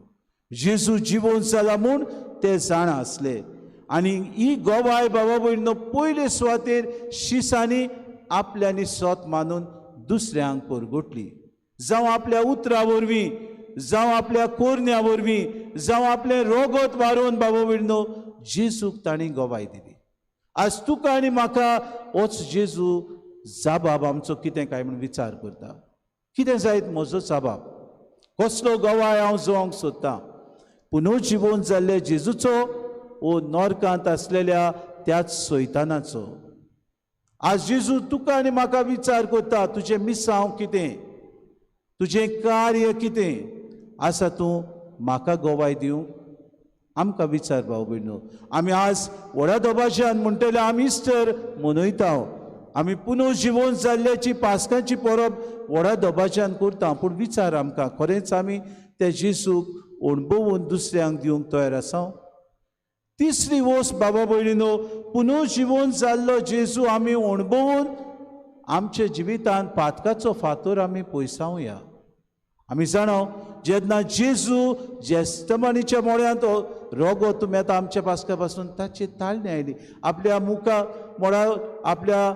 जेजू जिवोन जाला म्हूण ते जाणा आसले आनी ही गवाय बाबा भयणो पयले सुवातेर शिसांनी आपल्यांनी सोत मानून दुसऱ्यांक परगटली. जावं आपल्या उतरा वरवीं, जावं आपल्या कोरण्या वरवीं, जावं आपलें रोगत वारोवन बाबा भयणो जेजूक तांणी गवाय दिली. आज तुका आनी म्हाका होच जेजू जाबाब आमचो कितें काय म्हूण विचार करता. कितें जायत म्हजो जाबाब, कसलो गवाय हांव जावंक सोदतां? पुनर्जिवन जाल्ले जेजूचो ओ नॉर्कांत आसलेल्या त्याच सैतानाचो? आज जेजू तुका आनी म्हाका विचार करता, तुजें मिसांव कितें, तुजें कार्य कितें आसा? तूं म्हाका गवाय दिवंक? आमकां विचार भाव भयणो, आमी आज व्हडा दबाज्यान म्हणटले आमी इस्टर मनयता, आमी पुनर्जिवन जाल्ल्याची पास्काची परब व्हडा दबाज्यान करता, पूण विचार आमकां खरेंच आमी त्या जेजूक अणभवून दुसऱ्यांक दिवंक तयार आसा? तिसरी वस्त बाबा भयणीनो, पुनर्जिवन जाल्लो जेजू आमी अणभवून आमच्या जिवितान पातकाचो फातोर आमी पयसावया. आमी जाणा जेन्ना जेजू जेस्तमानीच्या मोळ्यांत रोगो तुमी आतां आमच्या पास्का पासून ताची ताळणी आयली, आपल्या मुखार मोळा आपल्या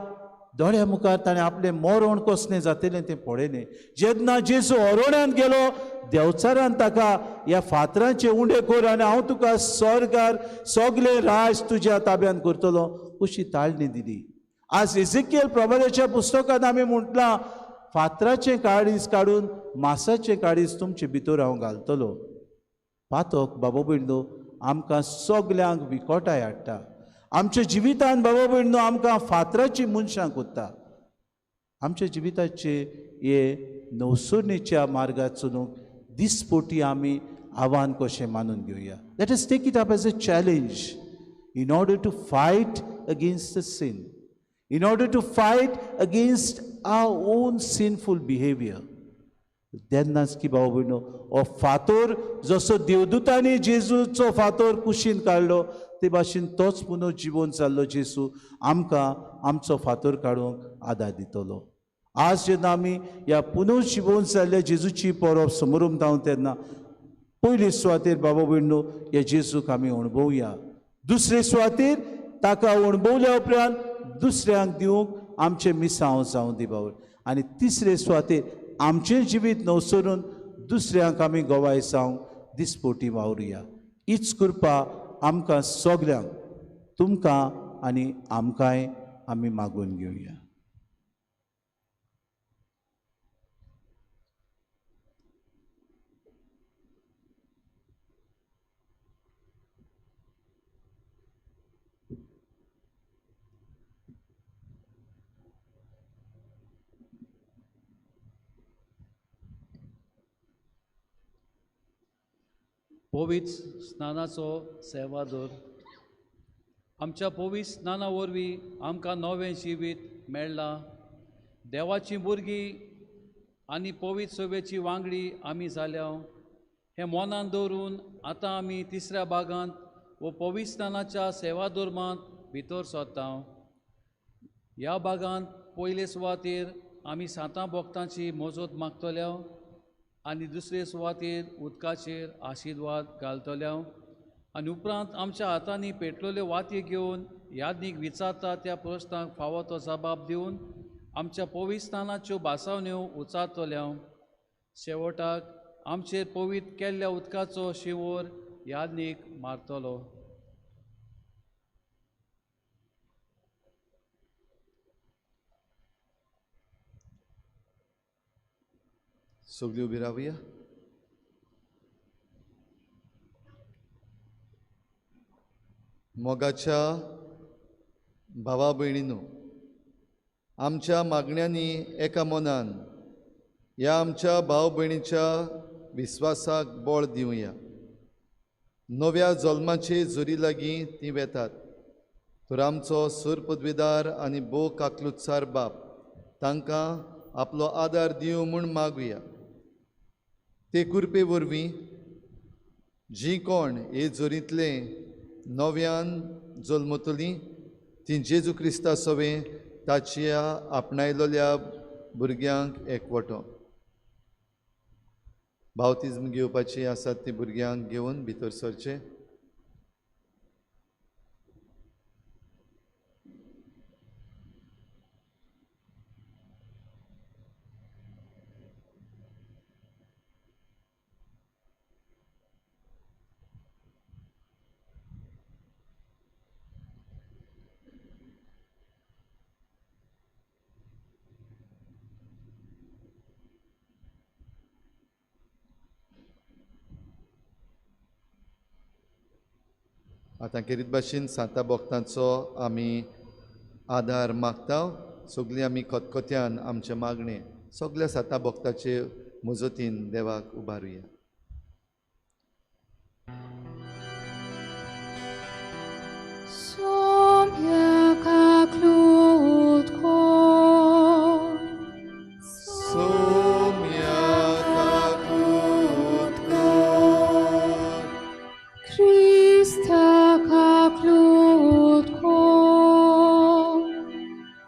दोळ्या मुखार ताणें आपलें मरण कसलें जातलें तें पळयलें. जेन्ना जेजू अरण्यांत गेलो, देवचारान ताका ह्या फातरांचे उंडे कर आनी हांव तुका स्वर्गार सगलें राज तुज्या ताब्यान करतलो अशी ताळणी दिली. आज एझेकियल प्रवादाच्या पुस्तकांत आमी म्हटलां, फातराचें काळीज काडून मासाचें काळीज तुमचे भितर हांव घालतलो. पातक बाबा भयणो आमकां सगल्यांक विकोटाय हाडटा. आमच्या जिवितान बाबा भयणो आमकां फातराची मनशां कोत्ता. आमच्या जिविताचे हे नवसरणीच्या मार्गार चलूंक दिसपोटी आमी आव्हान कशें मानून घेवया. Let us take it up as a challenge in order to fight against the sin, in order to fight against our own sinful behaviour. तेन्नाच की भाव भयणो हो फातोर जसो देवदूतांनी जेजूचो फातोर कुशीन काडलो ते भाशेन तोच पुनर्जिवन जाल्लो जेजू आमकां आमचो फातोर काडूंक आदार दितलो. आज जेन्ना आमी ह्या पुनर्जिवन जाल्ल्या जेजूची परब समोरमता तेन्ना पयले सुवातेर बाबा भयणो ह्या जेजूक आमी अणभवया, दुसरे सुवातेर ताका अणभवल्या उपरांत दुसऱ्यांक दिवंक आमचें मिसांव जावं दी बाबा, आनी तिसरे सुवातेर आमचें जिवीत नवसरून दुसऱ्यांक आमी गवाय जावंक दिसपोटी वावरुया. हीच कृपा आमकां सगल्यांक, तुमकां आनी आमकांय आमी मागून घेवया. पवित्र स्नानाचो सेवादोर. आमच्या पवित्र स्नाना वरवीं आमकां नवें जिवीत मेळ्ळां. देवाचीं भुरगीं आनी पवित्र सभेची वांगडी आमी जाल्या हें मनान दवरून आतां आमी तिसऱ्या भागांत वो पवित्र स्नानाच्या सेवाधर्मांत भितर सरता. ह्या भागांत पयले सुवातेर आमी सांतां भक्तांची मजत मागतल्या आनी दुसरे सुवातेर उदकाचेर आशिर्वाद घालतल्या आनी उपरांत आमच्या हातांनी पेटलेल्यो वाती घेवन यादनीक विचारता त्या प्रस्नाक फावो तो जबाब दिवन आमच्या पवित्र स्नानाच्यो भासावण्यो उचारतल्या. शेवटाक आमचेर पवित्र केल्ल्या उदकाचो शिंवोर यादनीक मारतलो. सगळी उबी रावया. मोगाच्या भावा भयणीनो, आमच्या मागण्यांनी एका मनान ह्या आमच्या भाव भयणीच्या विस्वासाक बळ दिवया. नव्या जल्माचे जोरी लागीं तीं वेतात तर आमचो सूर पदवीदार आनी भोव काकलुत्सार बाप तांकां आपलो आदार दिवं म्हूण मागुया. ते कृपे वरवीं जीं कोण हे जोरींतले नव्यान जल्मतलीं तीं जेजू क्रिस्ता सवें ताच्या आपणायलोल्या भुरग्यांक एकवटो. बावतिज्म घेवपाची आसात ती भुरग्यांक घेवन भितर सरचें. आतां खेरीत भाशेन सांता भक्तांचो आमी आदार मागता. सगळीं आमी खतखत्यान आमचें मागणें सगळ्या सांता भक्ताचे मजतीन देवाक उबारुया. सोम्याक आकलूत कोर, सोम्याक आकलूत कोर, क्रिस्ताक आकलूत कोर,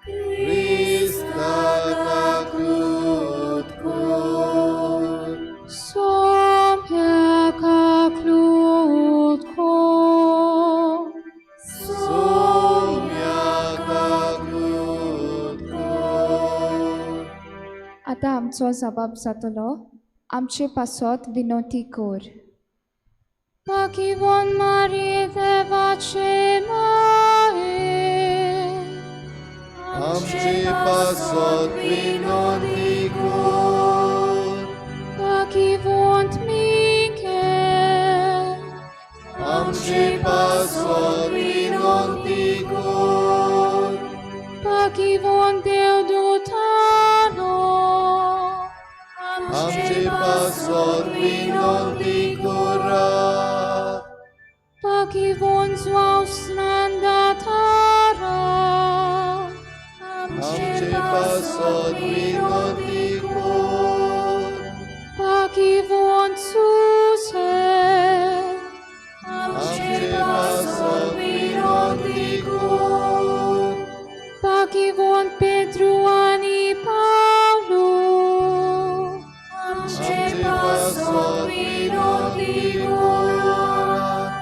क्रिस्ताक आकलूत कोर, सोम्याक आकलूत कोर, सोम्याक आकलूत कोर. आतां आमचो जबाब जातलो, आमचे पासत विनोती कर. Pagivon Marie देवाचे माये, आमचे पासत विनोती कोर, Pagivont Michel, आमचे पासत विनोती कोर, Pagivont Deodutano, आमचे पासत विनोती कोरात, Pagivont Zwausnandatara, आमचे पासत विनोती कोर, Pagivont Suse, आमचे पासत विनोती कोर, Pagivont Petru ani Paulu, आमचे पासत विनोती कोरात,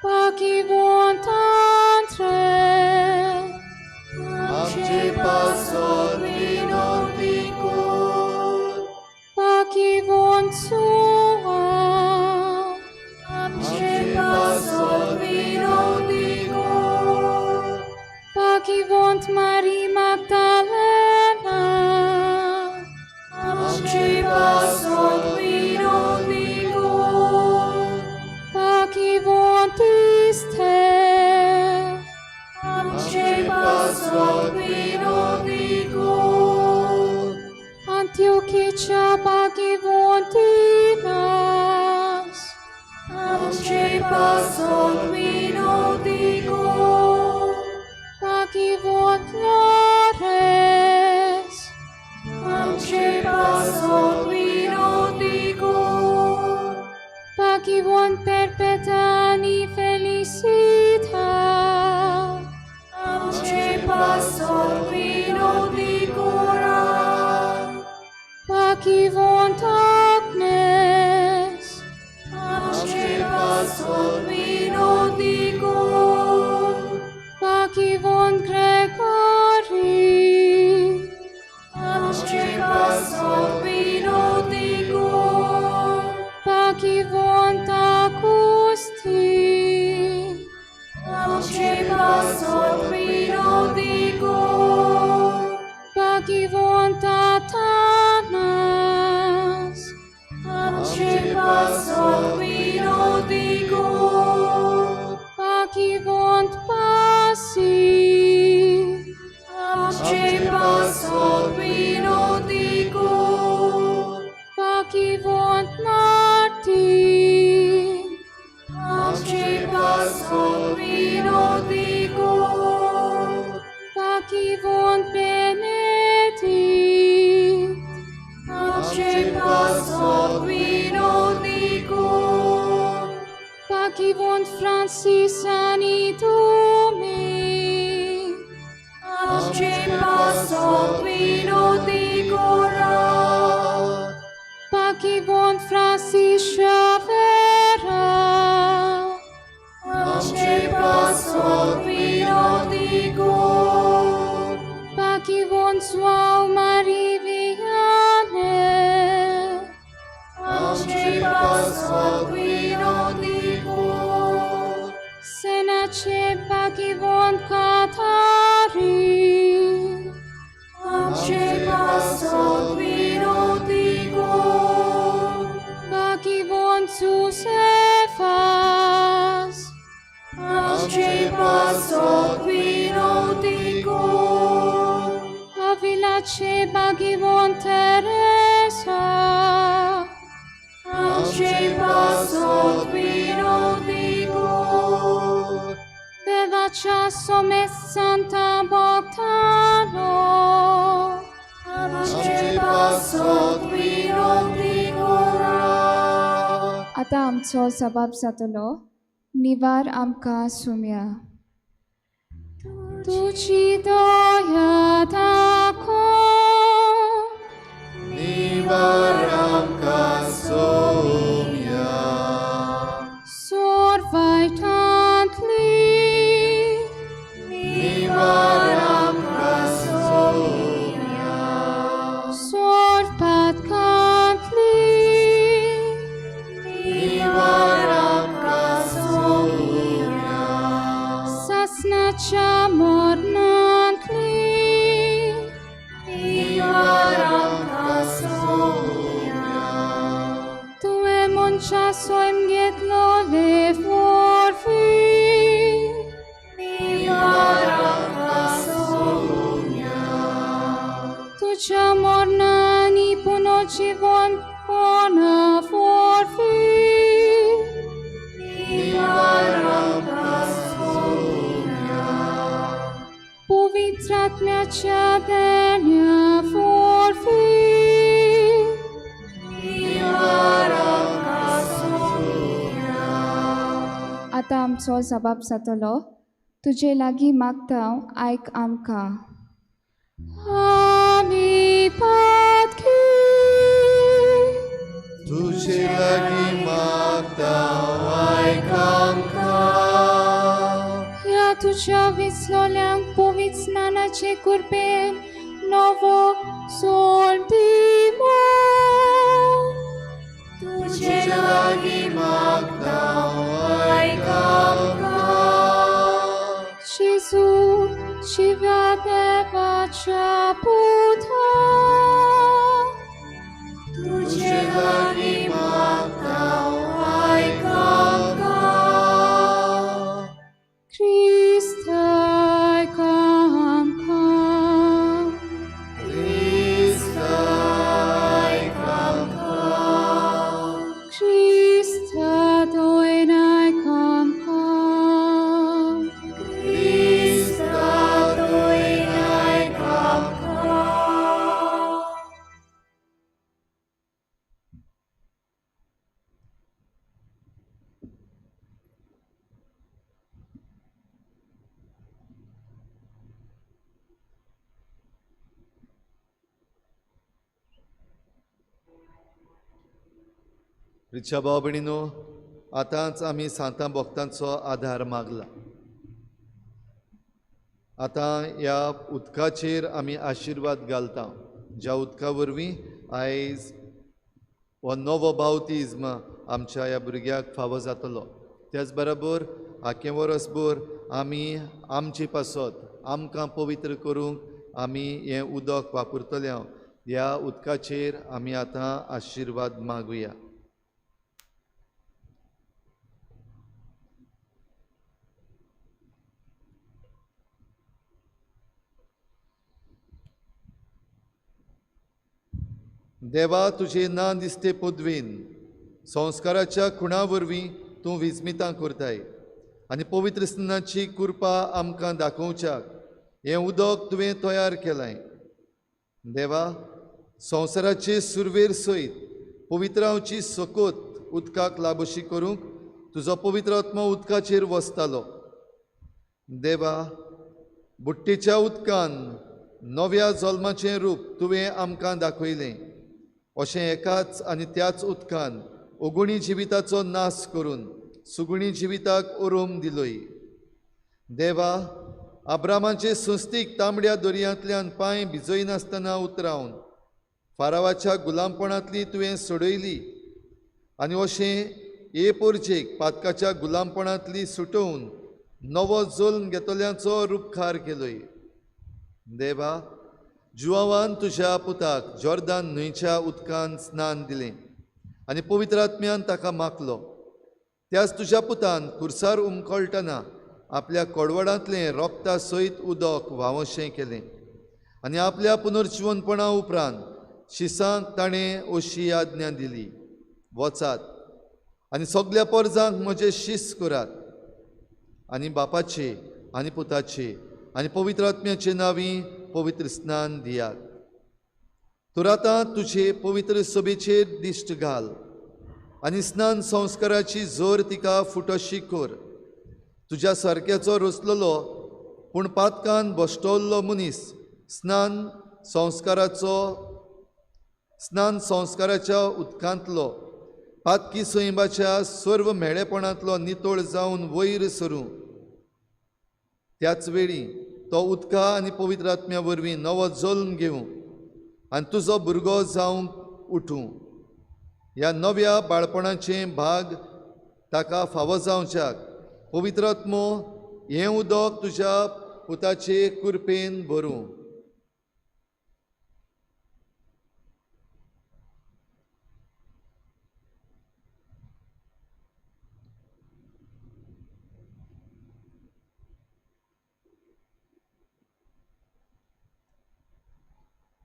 Pagivont Andre, आमचे पासत विनोती कोर, Pagivont Sua, आमचे पासत विनोती कोर, Pagivont Marie Magdalena, आमचे पासत विनोती कोर, Pagivont Esther, आमचे पासत विनोती कोर, Antiochia Pagivont Inas, आमचे पासत विनोती कोर, Pagivont Lores, आमचे पासत विनोती कोर, Pagivont Perpetua ani Felicita, आमचे पासत विनोती कोरात, Pagivont Agnes, आमचे पासत विनोती कोर, Pagivont Gregory, आमचे पासत विनोती कोर, Pagivont Augusti, आमचे पासत विनोती कोर, Pagivont Athanas, आमचे पासत विनोती कोर, Pagivont Pasi, आमचे पासत विनोती कोर, Pagivont Martin, आमचे पासत विनोती कोर, Pagivont Benedict, आमचे पासत विनोती कोर, Pagivont Francis ani Dumi, आमचे पासत विनोती कोरात, Pagivont Francis Xavera, आमचे पासत विनोती कोर, Pagivont João Marie Vianney, आमचे पासत विनोती कोर, Senace Pagivont Catari, आमचे पासत विनोती कोर, Pagivont Josephas, आमचे पासत विनोती कोर, Avilace Pagivont Teresa, आमचे पासत विनोती कोर, आमच्या सोमेसांता भोगतालो. आमचे पासत विनोती कोरात. आतां आमचो जबाब जातलो, निवार आमकां सुम्या. तुजी दया दाखोव. निवार आमकां सोम्या. सोरवायटांतली. निवार आमकां सोम्या. सोरपातकांतली. निवार आमकां सोम्या. सासनाच्या मरणांतली. निवार आमकां सोम्या. तुवें मनशा स्वयं घेतलोले वरवीं. निवार आमकां सोम्या. तुज्या मरणांनी पुनर्जिवंतपणा वरवीं. निवार आमकां सोम्या. पवित्र आत्म्याच्या देण्या वरवीं. निवार आमकां सोम्या. आतां आमचो जबाब जातलो, तुजे लागीं मागता आयक आमकां. आमी पातकी. तुजे लागीं मागता आयक आमकां. ह्या तुज्या विसलोल्यांक पवित्र स्नानाचे कृपेन नवो सोल दिमो. तुजे लागीं मागता आयक आमकां. जेजू जिव्या देवाच्या पुता. तुजे लागीं मागता आयक आमकां. क्रिस्त आयक आमकां. क्रिस्त आयक आमकां. क्रिस्त दोन आयक आमकां. क्रिस्त दोन आयक आमकां. रिक्षा भाव भयणीनो, आतांच आमी सांतां भक्तांचो आदार मागला. आतां ह्या उदकाचेर आमी आशिर्वाद घालता, ज्या उदका वरवीं आयज हो नवो बावतिज्म आमच्या ह्या भुरग्याक फावो जातलो. त्याच बरोबर आख्खें वर्सभर आमी आमचे पासत आमकां पवित्र करूंक आमी हें उदक वापरतले. ह्या उदकाचेर आमी आतां आशिर्वाद मागुया. देवा, तुजे ना दिसते पदवेन संस्काराच्या खुणा वरवीं तूं विस्मितां करताय आनी पवित्र स्नानाची कृपा आमकां दाखोवच्याक हें उदक तुवें तयार केलां. देवा, संवसाराचे सुरवेर सयत पवित्रांची सकत उदकाक लाबोशी करूंक तुजो पवित्र आत्मो उदकाचेर वसतालो. देवा, बुट्टेच्या उदकान नव्या जल्माचें रूप तुवें आमकां दाखयलें. अशें एकाच आनी त्याच उदकान अगुणी जिविताचो नाश करून सुगुणी जिविताक ओरोम दिलोय. देवा, आब्रामाचे संस्थीक तांबड्या दर्यांतल्यान पांय भिजयनासतना उतरावन फारावाच्या गुलामपणांतली तुवें सोडयली आनी अशें हे पोरजेक पातकाच्या गुलामपणांतली सुटोवन नवो जल्म घेतल्यांचो रुपकार केलोय. देवा, जुवावान तुज्या पुताक जॉर्दान न्हंयच्या उदकान स्नान दिलें आनी पवित्र आत्म्यान ताका माखलो. त्याच तुज्या पुतान खुर्सार उमकळटना आपल्या कोडवडांतलें रोगता सयत उदक व्हांवशें केलें आनी आपल्या पुनर्जिवनपणा उपरांत शिसांक ताणें अशी आज्ञा दिली, वचात आनी सगल्या पोरजांक म्हजें शिस करात आनी बापाचे आनी पुताचे आनी पवित्र आत्म्याचे नांवी पवित्र स्नान दियात. तर आतां तुजे पवित्र सभेचेर दिश्ट घाल आनी स्नान संस्काराची जोर तिका फुटोशी कर. तुज्या सारक्याचो रचलेलो पूण पातकान बश्टवल्लो मनीस स्नान संस्काराच्या उदकांतलो पातकी सैमाच्या सर्व म्हेळेपणांतलो नितळ जावन वयर सरूं. त्याच वेळी तो उदका आनी पवित्र आत्म्या वरवीं नवो जल्म घेवं आनी तुजो भुरगो जावंक उठूं. ह्या नव्या बाळपणाचे भाग ताका फावो जावच्याक पवित्र आत्मो हें उदक तुज्या पुताचे कृपेन भरूं.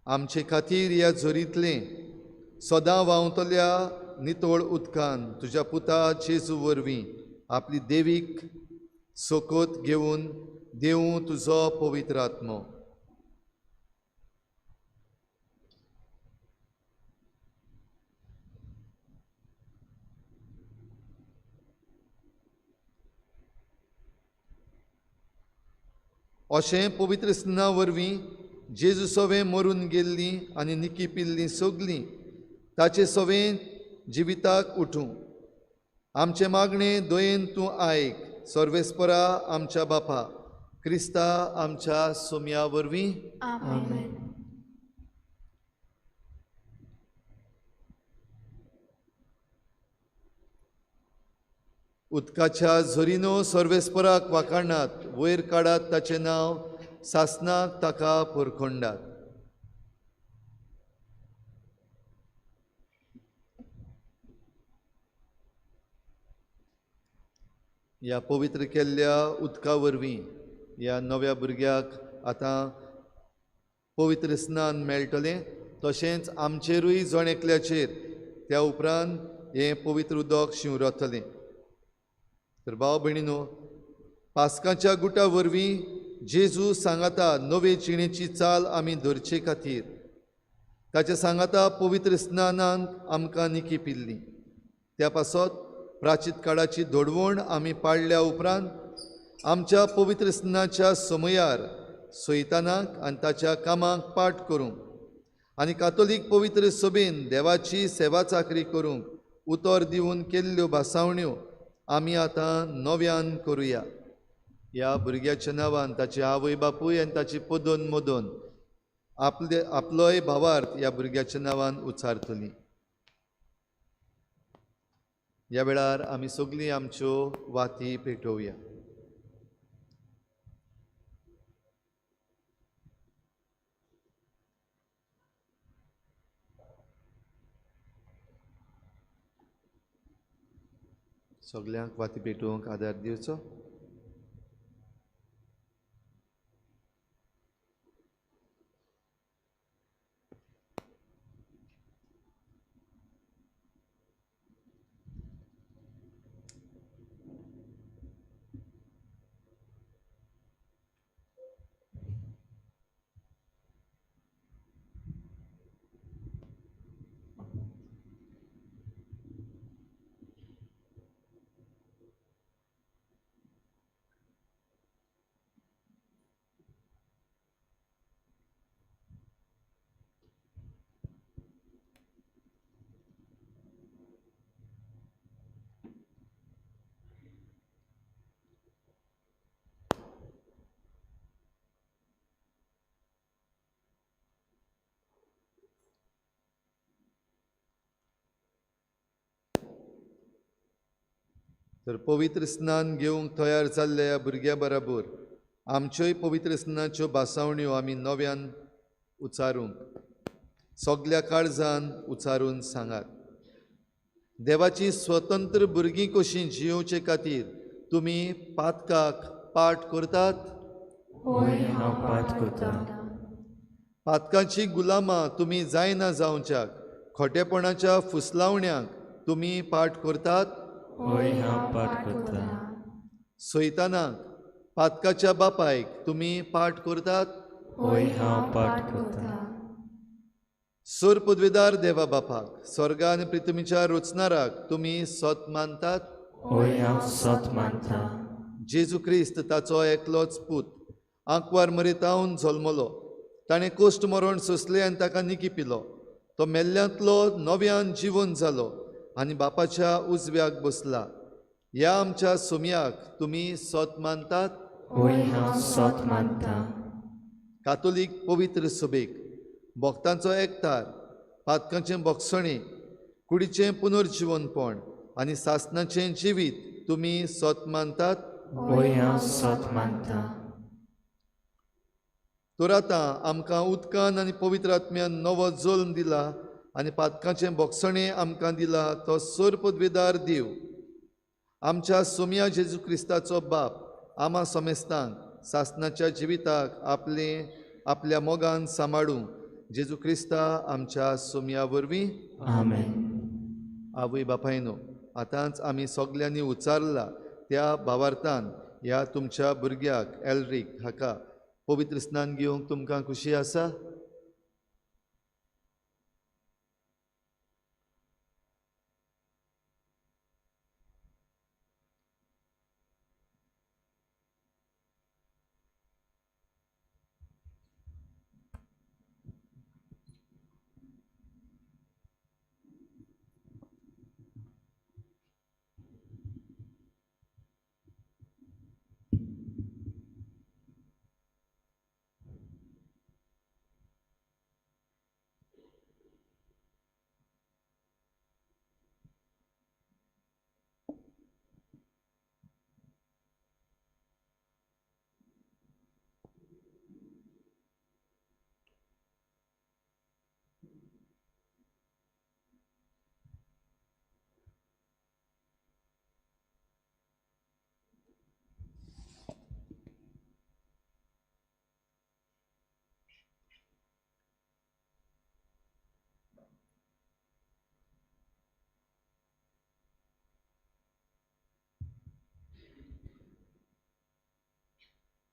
आमचे खातीर ह्या झरींतलें सदां व्हांवतल्या नितळ उदकान तुज्या पुता जेजू वरवीं आपली देवीक सोकोत घेवन देवूं तुजो पवित्र आत्मो. अशें पवित्र स्नाना वरवीं जेजू सवें मरून गेल्लीं आनी निकी पिल्लीं सगलीं ताचे सवें जिविताक उठूं. आमचें मागणें दयेन तूं आयक सर्वेस्परा आमच्या बापा क्रिस्ता आमच्या सोम्या वरवीं. आमेन. उदकाच्या झरीनो सर्वेस्पराक वाखाणात वयर काडात ताचें नांव सासनाक ताका पोरखोंडात. ह्या पवित्र केल्ल्या उदका वरवीं ह्या नव्या भुरग्याक आतां पवित्र स्नान मेळटलें. तशेंच आमचेरूय जण एकल्याचेर त्या उपरांत हें पवित्र उदक शिंवरतलें. तर भाव भयणीनो, पास्काच्या गुटा वरवीं जेजू सांगाता नवे जिणेची चाल आमी धरचे खातीर ताचे सांगाता पवित्र स्नानान आमकां निकी पिल्ली. त्या पासत प्राचीत काळाची धोडवण आमी पाळल्या उपरांत आमच्या पवित्र स्नानाच्या समयार सैतानाक आनी ताच्या कामाक पाठ करूंक आनी कातोलीक पवित्र सभेन देवाची सेवा चाकरी करूंक उतर दिवन केल्ल्यो भासावण्यो आमी आतां नव्यान करुया. ह्या भुरग्याच्या नांवान ताचे आवय बापूय आनी ताची पदोन मदोन आपले आपलोय भावार्थ ह्या भुरग्याच्या नांवान उच्चारतली. ह्या वेळार आमी सगळीं आमच्यो वाती पेटोवया. सगल्यांक वाती पेटोवंक आदार दिवचो. तर पवित्र स्नान घेवंक तयार जाल्ल्या ह्या भुरग्या बराबर आमच्योय पवित्र स्नानाच्यो भासावण्यो आमी नव्यान उच्चारूंक सगल्या काळजान उच्चारून सांगात. देवाची स्वतंत्र भुरगीं कशीं जियोवचे खातीर तुमी पातकाक पाठ करतात? होय, हांव पाठ करतां. पातकाची गुलामां तुमी जायना जावच्याक खोटेपणाच्या फुसलावण्याक तुमी पाठ करतात? होय, हांव पाठ करतां. सैतानाक पातकाच्या बापायक तुमी पाठ करतात? होय, हांव पाठ करतां. सोर पदवेदार देवा बापाक, स्वर्गा आनी पृथ्वीच्या रचणाराक तुमी सत मानतात? होय, हांव सत मानतां. जेजू क्रिस्त ताचो एकलोच पूत आंकवार मरेतावन जल्मलो. ताणें कोश्ट मरण सोंसलें आनी ताका निकी पिलो. तो मेल्ल्यांतलो नव्यान जिवन जालो आनी बापाच्या उजव्याक बसला. ह्या आमच्या सोमयाक तुमी सत मानतात? होय, हांव सत मानतां. कातोलीक पवित्र सभेक, भक्तांचो एकतार, पातकांचें भोगसणें, कुडीचें पुनर्जिवनपण आनी सासनाचें जिवीत तुमी सत मानतात? होय, हांव सत मानतां. तर आतां आमकां उदकान आनी पवित्र आत्म्यान नवो जल्म दिला आनी पातकांचें भोगसणें आमकां दिला तो सोर पदवेदार देव आमच्या सोमया जेजू क्रिस्ताचो बाप आमा समेस्तांक सासनाच्या जिविताक आपले आपल्या मोगान सांबाळूं. जेजू क्रिस्ता आमच्या सोमया वरवीं. आमेन. आवय बापायनो, आतांच आमी सगल्यांनी उच्चारला त्या भावार्थान ह्या तुमच्या भुरग्याक एल्रीक हाका पवित्र स्नान घेवंक तुमकां खुशी आसा?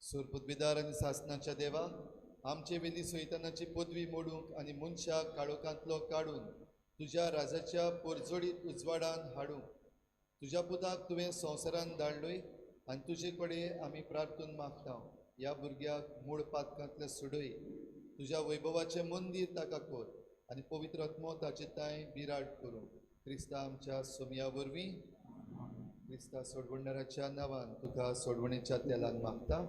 सोरपदवीदार आनी सासनाच्या देवा, आमचे वेली सैतानाची पदवी मोडूंक आनी मनशाक काळोखांतलो काडून तुज्या राजाच्या पोरजोडीत उजवाडान हाडूंक तुज्या पुताक तुवें संवसारान धाडलोय आनी तुजे कडेन आमी प्रार्थून मागता. ह्या भुरग्याक मूळ पातकांतले सोडय, तुज्या वैभवाचें मंदीर ताका कर आनी पवित्र आत्मो ताचे तांय बिराड करूं. क्रिस्ता आमच्या सोमया वरवीं. क्रिस्ता सोडवणाराच्या नांवान तुका सोडवणेच्या तेलान मागता.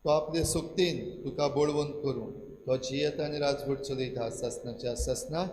तो आपले सोक्तीन तुका बळवंत करूं. तो जियेता आनी राजवट चलयता सासनाच्या सासना.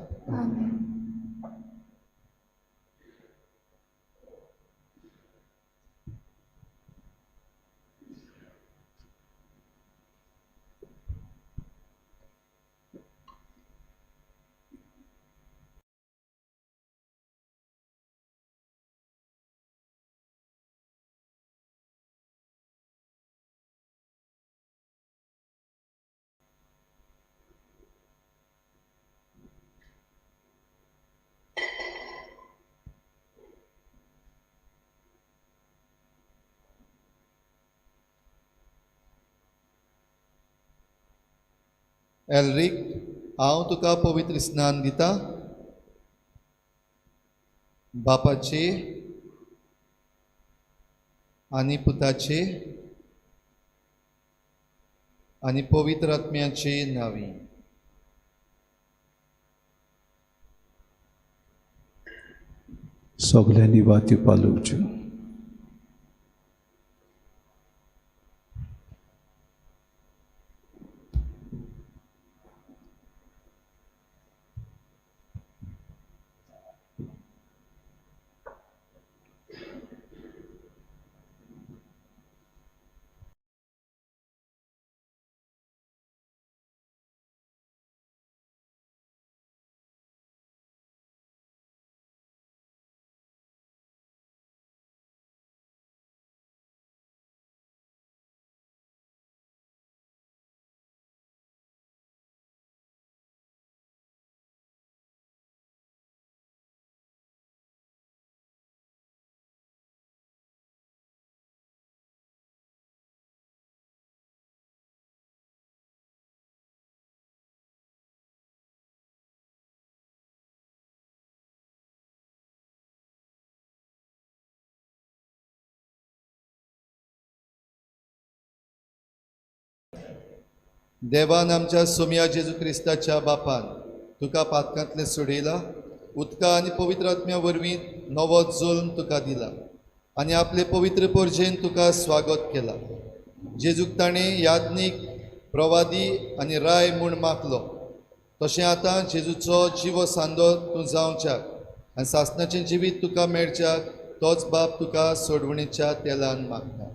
एल्रिक, हांव तुका पवित्र स्नान दिता. बापाचे आनी पुताचे आनी पवित्र आत्म्याचे नांवी. सगल्यांनी वाती पालोवच्यो. देवान आमच्या सोमया जेजू क्रिस्ताच्या बापान तुका पातकांतलें सोडयला, उदका आनी पवित्र आत्म्या वरवीं नवो जल्म तुका दिला आनी आपले पवित्र पोरजेन तुका स्वागत केला. जेजूक ताणें याज्ञीक, प्रवादी आनी राय म्हूण मागलो. तशें आतां जेजूचो जिवो सांदो तूं जावच्याक आनी सासणाचें जिवीत तुका मेळच्याक तोच बाप तुका सोडवणेच्या तेलान मागता.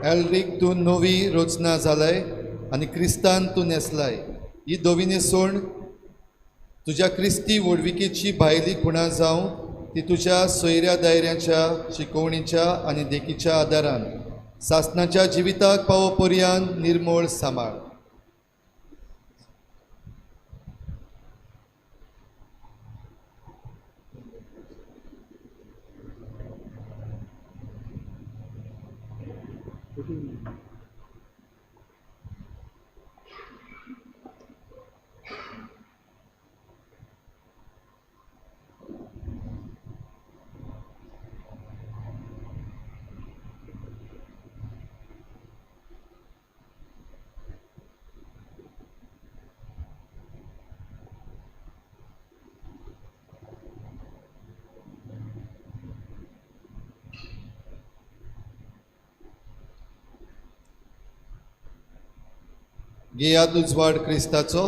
एल्रिक तूं नवी रचना जालाय आनी क्रिस्तान तूं न्हेसलाय. ही धवी न्हेसवण तुज्या क्रिस्ती व्हडविकेची भायली खुणा जावं, ती तुज्या सोयऱ्या दायऱ्यांच्या शिकोवणीच्या आनी देखीच्या आदारान सासणाच्या जिविताक पावो पर्यान निर्मळ सांबाळ. घेयात उजवाड क्रिस्ताचो.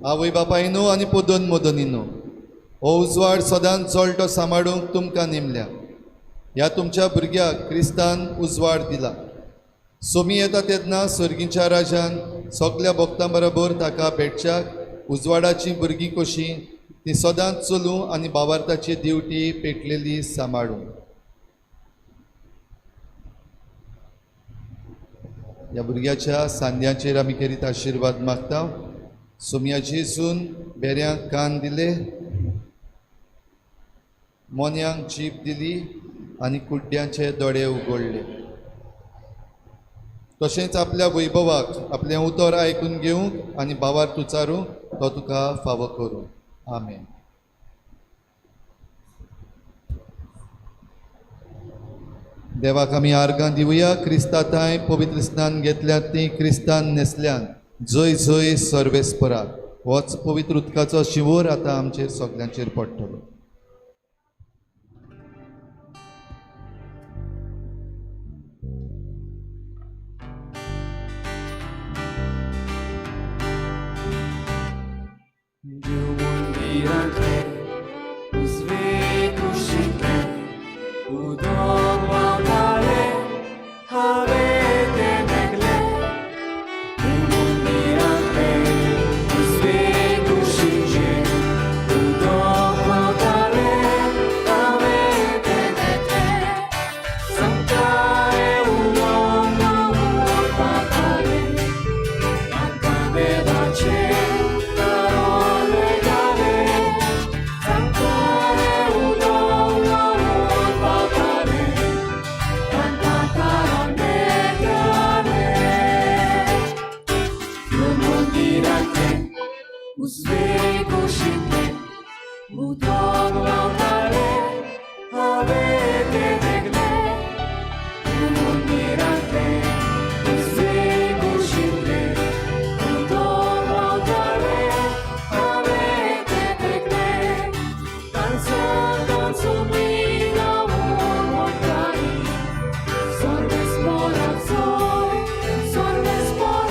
आवय बापायनो आनी पोदोन मोदोनीनो, हो उजवाड सदांच जळटो सांबाळूंक तुमकां नेमल्या. ह्या तुमच्या भुरग्याक क्रिस्तान उजवाड दिला. सोमी येता तेन्ना सर्गीच्या राजान सगल्या भक्तां बरोबर ताका भेटच्याक उजवाडाचीं भुरगीं कशीं ती सदांच चलूं आनी बावार्थाची दिवटी पेटलेली सांबाळूं. ह्या भुरग्याच्या सांद्याचेर आमी करीत आशिर्वाद मागता. सोमया जेजून बेऱ्यांक कान दिले, मोन्यांक जीब दिली आनी कुड्ड्यांचे दोळे उगडले. तशेंच आपल्या वैभवाक आपलें उतर आयकून घेवंक आनी भावार्थ उचारूंक तो तुका फावो करूं. आमेन. देवाक आमी आर्गां दिवया. क्रिस्ता थांय पवित्र स्नान घेतल्यात ती क्रिस्तान न्हेसल्यान जय जय सर्वेस्पराक. होच पवित्र उदकाचो शिंवोर आतां आमचेर सगल्यांचेर पडटलो. Sorves por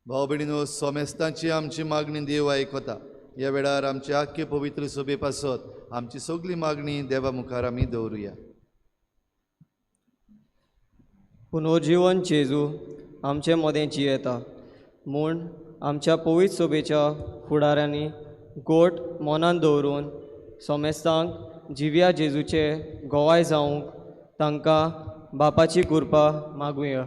भाव भयणीनो, सोमेस्तांची आमची मागणी देव आयकता. ह्या वेळार आमचे आख्खे पवित्र सभे पासत आमची सगळी मागणी देवा मुखार आमी दवरुया. पुनर्जीवन जेजू आमचे मदें जियेता म्हूण आमच्या पवित्र सभेच्या फुडाऱ्यांनी गोट मनान दवरून सोमेस्तांक जिव्या जेजूचे गोवाय जावंक तांकां बापाची कृपा मागुया.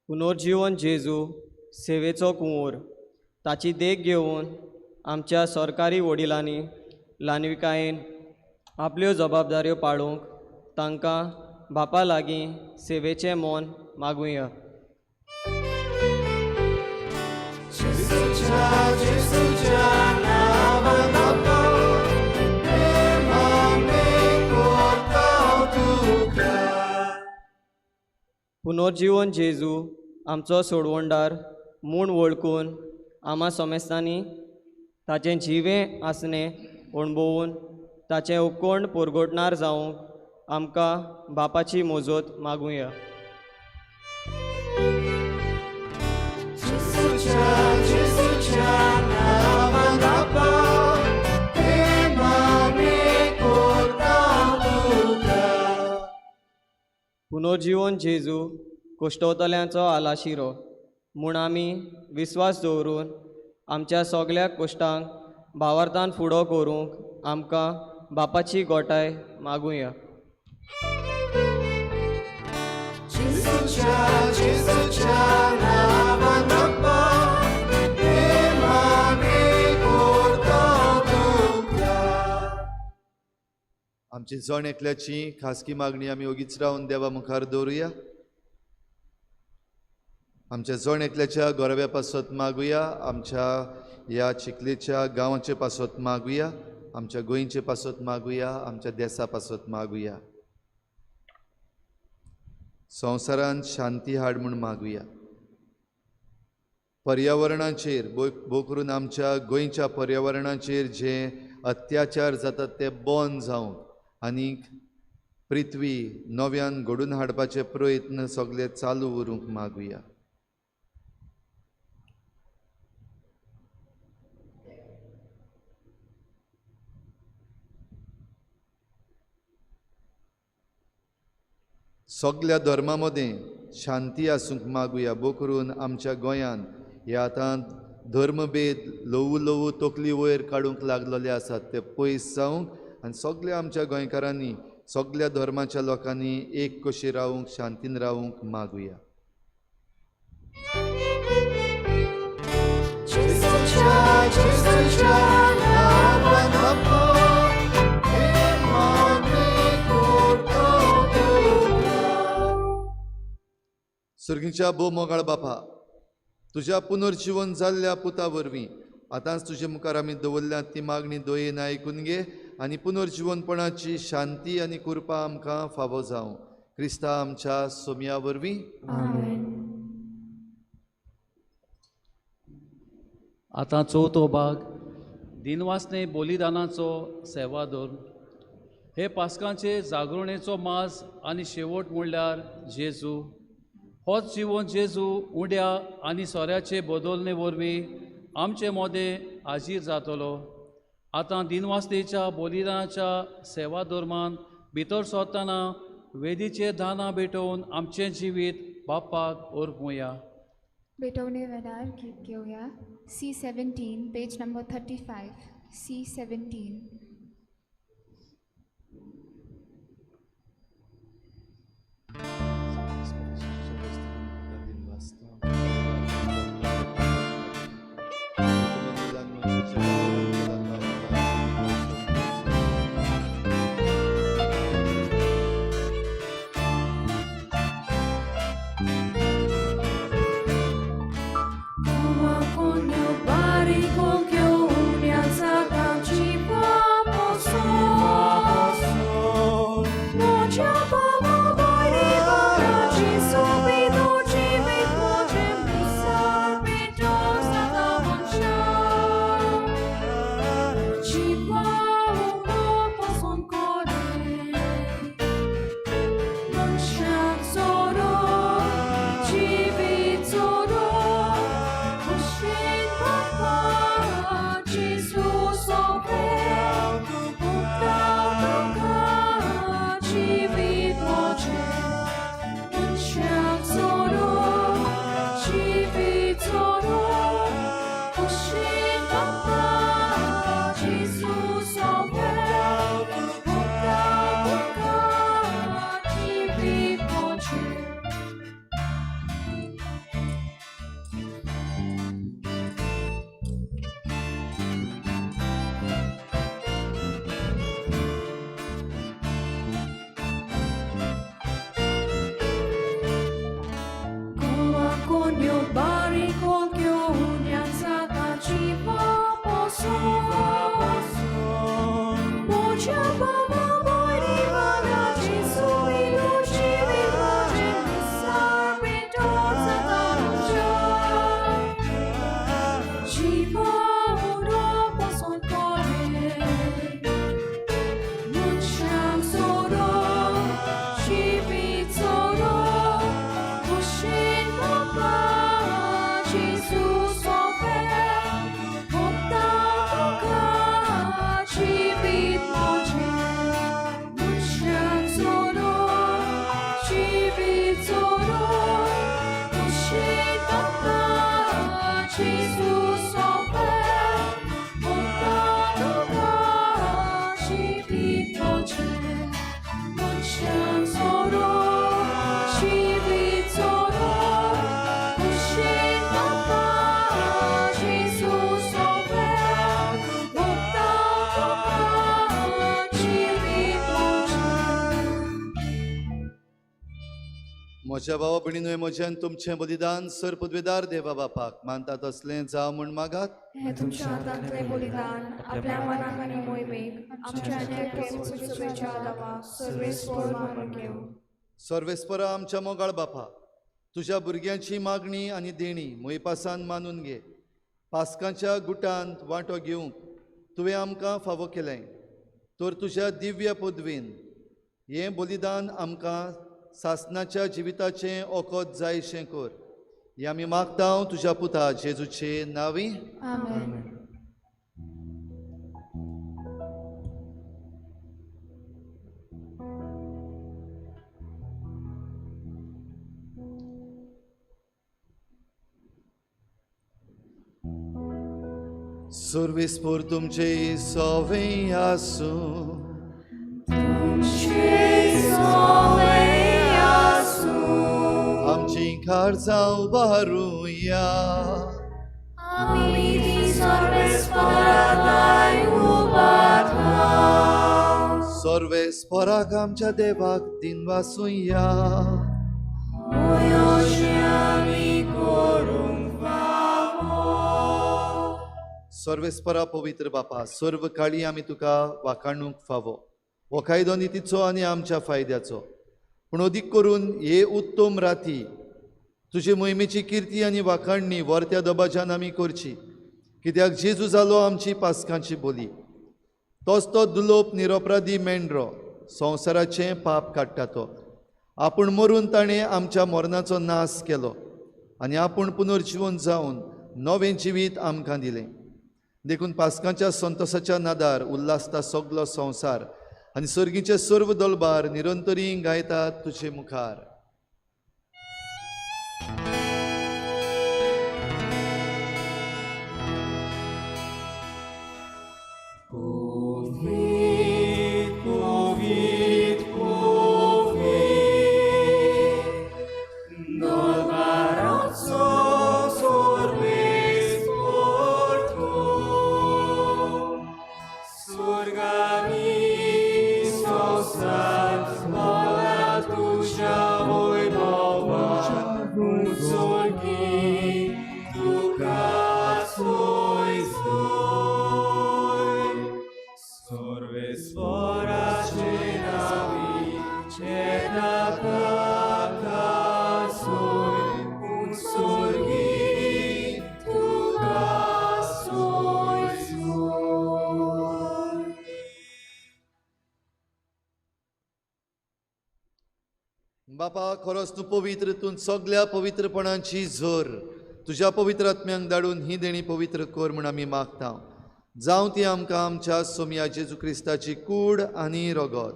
पुनर्जीवन जेजू सेवेचो कुंवर ताची देख घेवन आमच्या सरकारी वडिलांनी ल्हानविकायेन आपल्यो जबाबदाऱ्यो पाळूंक तांकां बापा लागीं सेवेचें मन मागुया. पुनर्जीवन जेजू आमचो सोडवणदार म्हूण वळखून आमा सोमेस्तांनी ताचें जिवें आसणें अणभवून ताचें उपकोण परगटणार जावंक आमकां बापाची मोजत मागुया. पुनर्जीवन जेजू कोश्टवतल्यांचो आलाशिरो म्हूण आमी विस्वास दवरून आमच्या सगल्या कोश्टांक भावार्थान फुडो करूंक आमकां बापाची गोठाय मागुया. आमची जण एकल्याची खासगी मागणी आमी ओगीच रावन देवा मुखार दवरुया. आमच्या जण एकल्याच्या गोरव्या पासत मागुया, आमच्या ह्या चिखलेच्या गांवाचे पासत मागुया, आमच्या गोंयचे पासत मागुया, आमच्या देसा पासत मागुया. संवसारांत शांती हाड म्हूण मागुया. पर्यावरणाचेर भोव करून आमच्या गोंयच्या पर्यावरणाचेर जे अत्याचार जातात ते बंद जावंक आनीक पृथ्वी नव्यान घडून हाडपाचे प्रयत्न सगळे चालू उरूंक मागुया. सगल्या धर्मा मदें शांती आसूंक मागुया. भोव करून आमच्या गोंयांत हे आतां धर्मभेद ल्हवू ल्हवू तकली वयर काडूंक लागलेले आसात ते पयस जावंक आनी सगल्या आमच्या गोंयकारांनी सगल्या धर्माच्या लोकांनी एक कशी रावूंक शांतीन रावूंक मागुया. सर्गीच्या भोव मोगाळ बापा, तुज्या पुनर्जिवन जाल्ल्या पुता वरवीं आतांच तुजे मुखार आमी दवरल्या ती मागणी दयेन आयकून घे आनी पुनर्जिवनपणाची शांती आनी कृपा आमकां फावो जावं. क्रिस्ता आमच्या सोमया वरवीं. आतां चवथो भाग दिनवासने बलिदानाचो सेवादोर. हे पास्कांचे जागरणेचो मास आनी शेवट म्हणल्यार जेजू. होच जिवन जेजू उड्या आनी सोऱ्याचे बदलणे वरवीं आमचे मोदें हाजीर जातलो. आतां दिनवासनेच्या बलिदानाच्या सेवा धर्मान भितर सरतना वेदीचेर दानां भेटोवन आमचें जिवीत बापाक ओरपुया. भेटवणे वेळार गीत घेवया C17 page number 35 C17. म्हज्या भावा भयणीनूय म्हजें तुमचें बलिदान सर पदवेदार देवा बापाक मानता तसलें जावं म्हूण मागात. हें तुमच्या हातांतलें बलिदान आपल्या मनाक आनी मोहिमेक आमच्या आनी देवाक सर्वेस्पोर मानून घेवं. सर्वेस्परा आमच्या मोगाळ बापा, तुज्या भुरग्यांची मागणी आनी देणी मोयपासान मानून घे. पास्कांच्या गुटांत वांटो घेवंक तुवें आमकां फावो केलें तर तुज्या दिव्य पदवीन हें बलिदान आमकां सासनाच्या जिविताचें ओकोत जायशें कर. हें आमी मागता तुज्या पुता जेजूचे नांवी. आमेन. सर्वेस्पोर तुमचे सवे आसूं. आमची खारजां उबारुया. सर्वेस्पोराक आमच्या देवाक दिनवासुया. सर्वेस्परा पवित्र बापा, सर्व काळी आमी तुका वाखाणूंक फावो. हो कायदो नितीचो आनी आमच्या फायद्याचो, पूण अदीक करून हे उत्तम राती तुजे मोहिमेची किर्ती आनी वाखाणणी वरत्या दबाज्यान आमी करची, कित्याक जेजू जालो आमची पास्कांची बोली. तोच तो दुलोप निरोपराधी मेंढरो संवसाराचें पाप काडटा तो. आपूण मरून ताणें आमच्या मरणाचो नाश केलो आनी आपूण पुनर्जिवन जावन नवें जिवीत आमकां दिलें. देखून पास्कांच्या संतोसाच्या नादार उल्हासता सगलो संवसार आनी सर्गीचे सर्व दलबार निरंतरी गायतात तुजे मुखार. बापा, खरोच तूं पवित्र, तूं सगल्या पवित्रपणाची जोर. तुज्या पवित्र आत्म्यांक धाडून ही देणी पवित्र कर म्हूण आमी मागता. जावं ती आमकां आमच्या सोमया जेजू क्रिस्ताची कूड आनी रगत.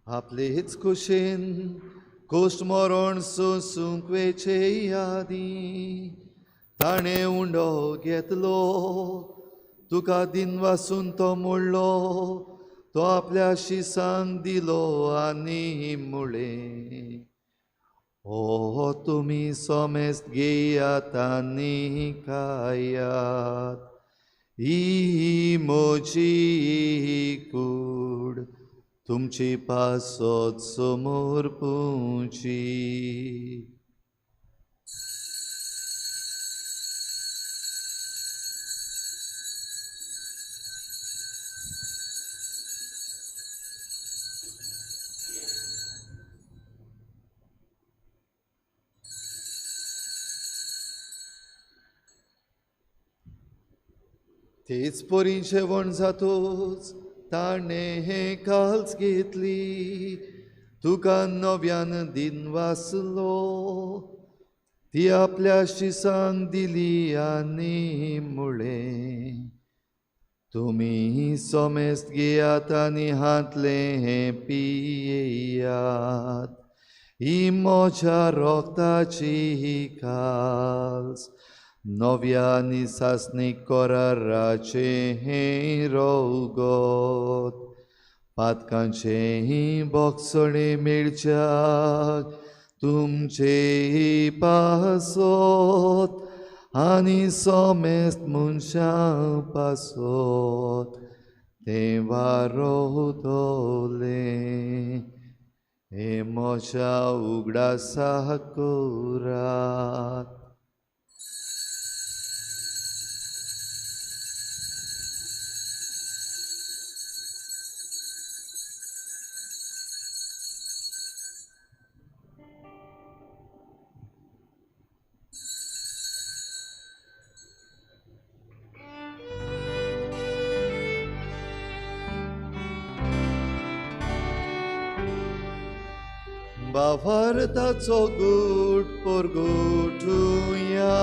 आपलेच कुशीन कोश्ट मरण सोसूंक वेचे यादी ताणें उंडो घेतलो, तुका दिनवासून तो मोडलो, तो आपल्या शिसांक दिलो आनी मुळें, ओ तुमी सोमेस्त घेयात आनी खायात, ही म्हजी कूड तुमची पासत समोर पुची. तेच परी जेवण जातोच ताणें हें काल्स घेतली, तुका नव्यान दिनवासलो, ती आपल्या शिसांक दिली आनी मुळें, तुमी सोमेस्त घेयात आनी हांतलें हें पियेयात, ही म्हज्या रोगताची काल्स नव्या आनी सासणीक कराराचें हें रोगत. पातकांचें बोगसणें मेळच्याक तुमचे पासत आनी सोमेस्त मनशां पासत तें वारोवतलें हें म्हज्या उगडासा करात. भावार्थाचो गूट परगटुया.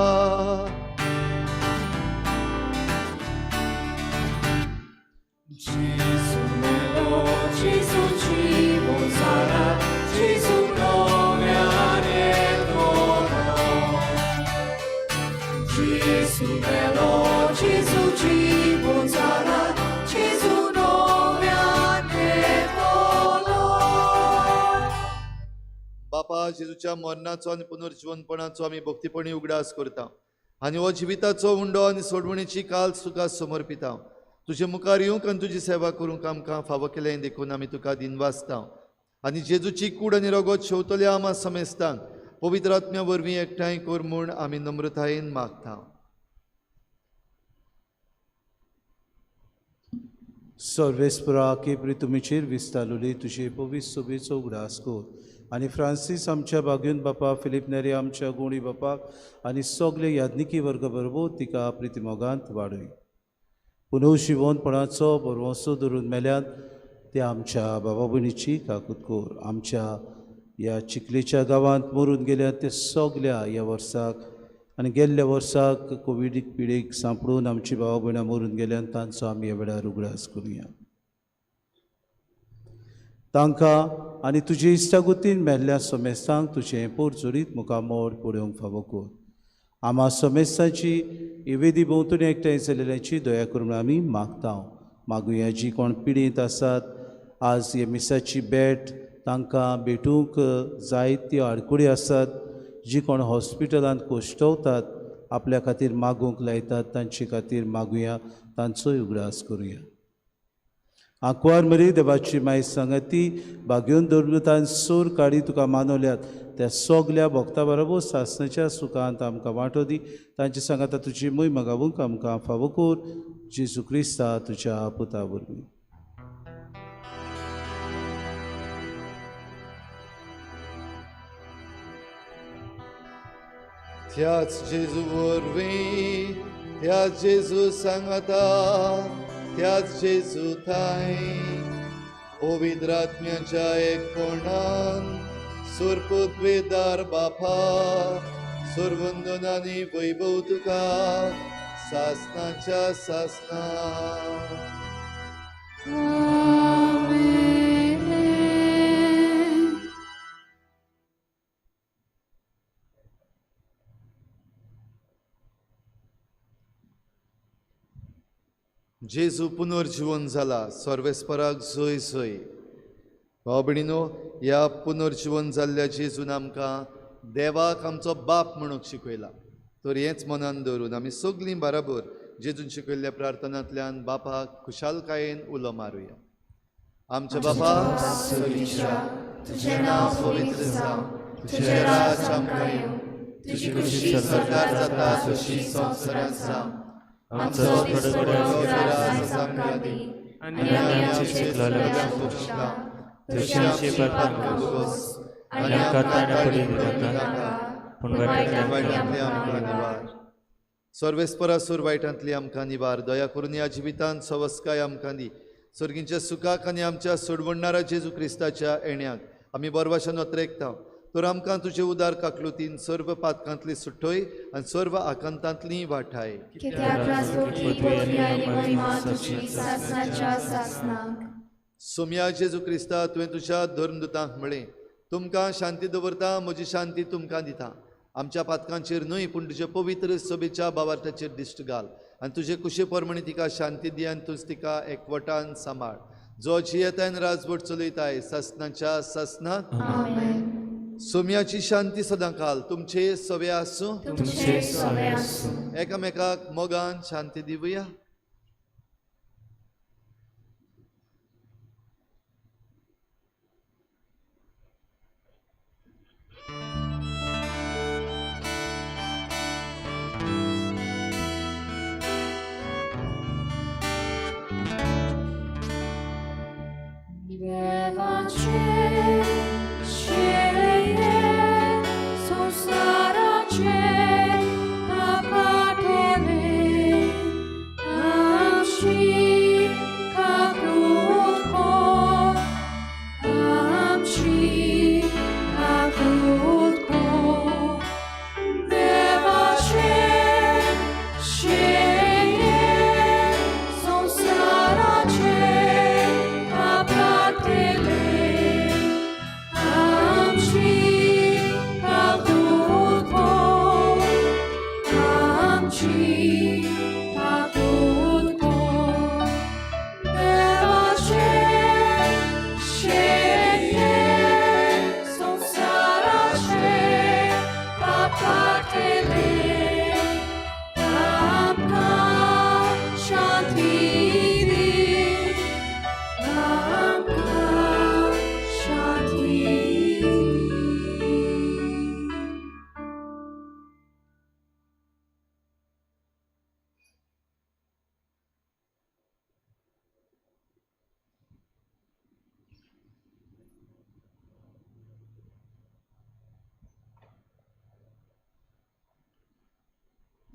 Gesù melo, Gesù cibo sarà, Gesù nome ritornò. Gesù melo, Gesù cibo sarà, Gesù nome ritornò. बापा, जेजूच्या मरणाचो आनी पुनर्जिवनपणाचो आमी भक्तीपणी उगडास करता आनी हो जिविताचो उंडो आनी सोडवणीची काल तुका समर्पिता. तुजे मुखार येवंक आनी तुजी सेवा करूंक आमकां फावो केलें देखून आमी तुका दिनवासता आनी जेजूची कूड आनी रगत शेवतल्या आमा समेस्तांक पवित्र आत्म्या वरवीं एकठांय कर म्हूण आमी नम्रतायेन मागता. सर्वेस्परा केपरी तुमीचेर विस्तारलोली तुजे पवित्र सोबेचो उगडास कर आनी फ्रांसीस आमच्या बागयून बापा, फिलीप नेरी आमच्या गुणी बापाक आनी सगळे याज्ञिकी वर्ग बरोबर तिका प्रितिमोगांत वाडय. पुनर्जिवनपणाचो भरवंसो धरून मेल्यात ते आमच्या बाबा भयणीची काकूत कर. आमच्या ह्या चिखलेच्या गांवांत मरून गेल्यात ते सगल्या ह्या वर्साक आनी गेल्ल्या वर्साक कोविडीक पिडेक सांपडून आमची बाबा भयणां मरून गेल्यान तांचो आमी ह्या वेळार उगडास करुया. तांकां आनी तुजे इश्टागुतीन मेल्ल्या समेस्तांक तुजें पोरजोरीत मुखामोड पळोवंक फावो कर. आमा समेस्तांची इवेदी भोंवतणी एकठांय जाल्ल्याची दया करून आमी मागता. मागुया जी कोण पिडेंत आसात आज हे मिसाची भेट तांकां भेटूंक जायत्यो आडकुळी आसात, जी कोण हॉस्पिटलांत कोश्टवतात आपल्या खातीर मागूंक लायतात तांचे खातीर मागुया, तांचोय उगडास करुया. आंकवार मरी देवाची माय सांगती बागेवन धर्मतान सूर काडी तुका मानवल्यात त्या सगल्या भक्ता बरोबर सासणाच्या सुखांत आमकां वांटो दी. तांचे सांगाता तुजी मोय मागावूंक आमकां फावो कर. जेजू क्रिस्ता तुज्या पुता वरवीं. त्याच जेजू वरवीं, त्याच जेजू सांगाता, त्याच जेजू थांय पवित्र आत्म्याच्या एकपणान सुरपुत्वेदार बापा सुरवंदन आनी वैभव तुका सासनाच्या सासना. जेजू पुनर्जीवन जाला, सर्वेस्पराक जय जय. भाव भयणीनो, ह्या पुनर्जीवन जाल्ल्या जेजून आमकां देवाक आमचो बाप म्हणूंक शिकयला. तर हेंच मनान दवरून आमी सगळीं बराबर जेजून शिकयल्ल्या प्रार्थनांतल्यान बापाक खुशालकायेन उलो मारुया. आमच्या बापा तुजें नांव पवित्र जावं, तुजें राज आमकां येवं, तुजी खुशी सरकार जाता तशी संवसारांत जावं. आमचो दिसपट्टो आमकां दी आनी आमी आमचे चुकलेल्यांक भोगशिला तशी आमची पापां भोगोस आनी आमकां ताणें पडूं दिनाका, पूण वायटांतली आमकां निवार. सर्वेस्परासूर वायटांतली आमकां निवार. दया करून ह्या जिवितांत सवस्काय आमकां दी. सर्गींच्या सुखाक आनी आमच्या सोडवणणारा जेजू क्रिस्ताच्या येण्याक आमी बरवाशान अत्रेकता. तर आमकां तुजे उदार काकलुतीन सर्व पातकांतली सुटोय आनी सर्व आकांतांतली वाठाय. सोम्या जेजू क्रिस्ता, तुवें तुज्या धर्मदुतांक म्हळें, तुमकां शांती दवरता, म्हजी शांती तुमकां दिता. आमच्या पातकांचेर न्हय पूण तुजे पवित्र सभेच्या बावार्थाचेर दिश्ट घाल आनी तुजे कुशे प्रमाणे तिका शांती दी आनी तूंच तिका एकवटान सांबाळ. जो जियेतायन राजवट चलयताय सासनाच्या सासनाक. सोम्याची शांती सदांकाल तुमचे सवे आसूं. एकामेकाक मोगान शांती दिवया.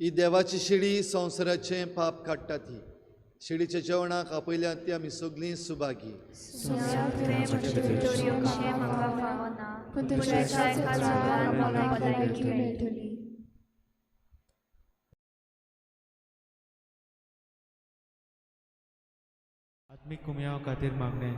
ही देवाची शिडी संवसाराचें पाप काडटा ती शिडीच्या जेवणाक आपयल्यात ती आमी सगळीं सुभागी. सोम्या, तुवें म्हजे भितर येवचें म्हाका फावना, पूण तुज्या एका उतरान म्हाका भलायकी मेळटली. आत्मीक कुमयाव खातीर मागणें.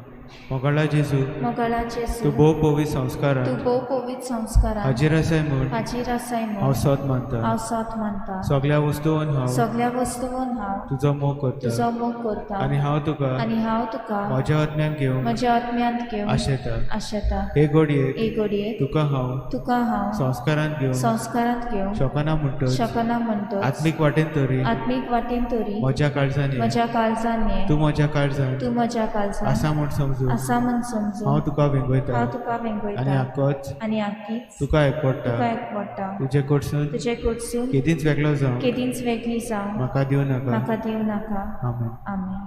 मोगाळा जेजू, मोगाळा जेजू, तूं भोव पवित्र संस्कारान, तूं भोव पवित्र संस्कारान हाजीर आसाय म्हूण, हाजीर आसाय म्हूण हांव सोद मानता, हांव सोद मानता. सगळ्या वस्तून हांव, सगळ्या वस्तून हांव तुजो मोग करता, तुजो मोग करता. आनी हांव तुका, आनी हांव तुका म्हज्या आत्म्यान घेवन, म्हज्या आत्म्यांत घेवन आशेता, आशेता. हे घडयेक, हे घडयेक तुका हांव, तुका हांव संस्कारांत घेवन, संस्कारांत घेवन शकना म्हणटच, शकना म्हणटच, आत्मीक वाटेन तरी, आत्मीक वाटेन तरी म्हज्या काळजान ये, म्हज्या काळजान ये, तूं म्हज्या काळजान, तूं म्हज्या काळजान आसा म्हूण समजून, आसा म्हूण समजून हांव तुका वेंगयता, हांव तुका वेंगयता. आनी आकोच, आनी आकीच तुका एकवडटा, तुका एकवडटा. तुजे कडसून, तुजे कडसून केदींच वेगळो जावं, केदींच वेगळी जावं म्हाका दिवं नाका, म्हाका दिवं नाका. आमेन. आमेन.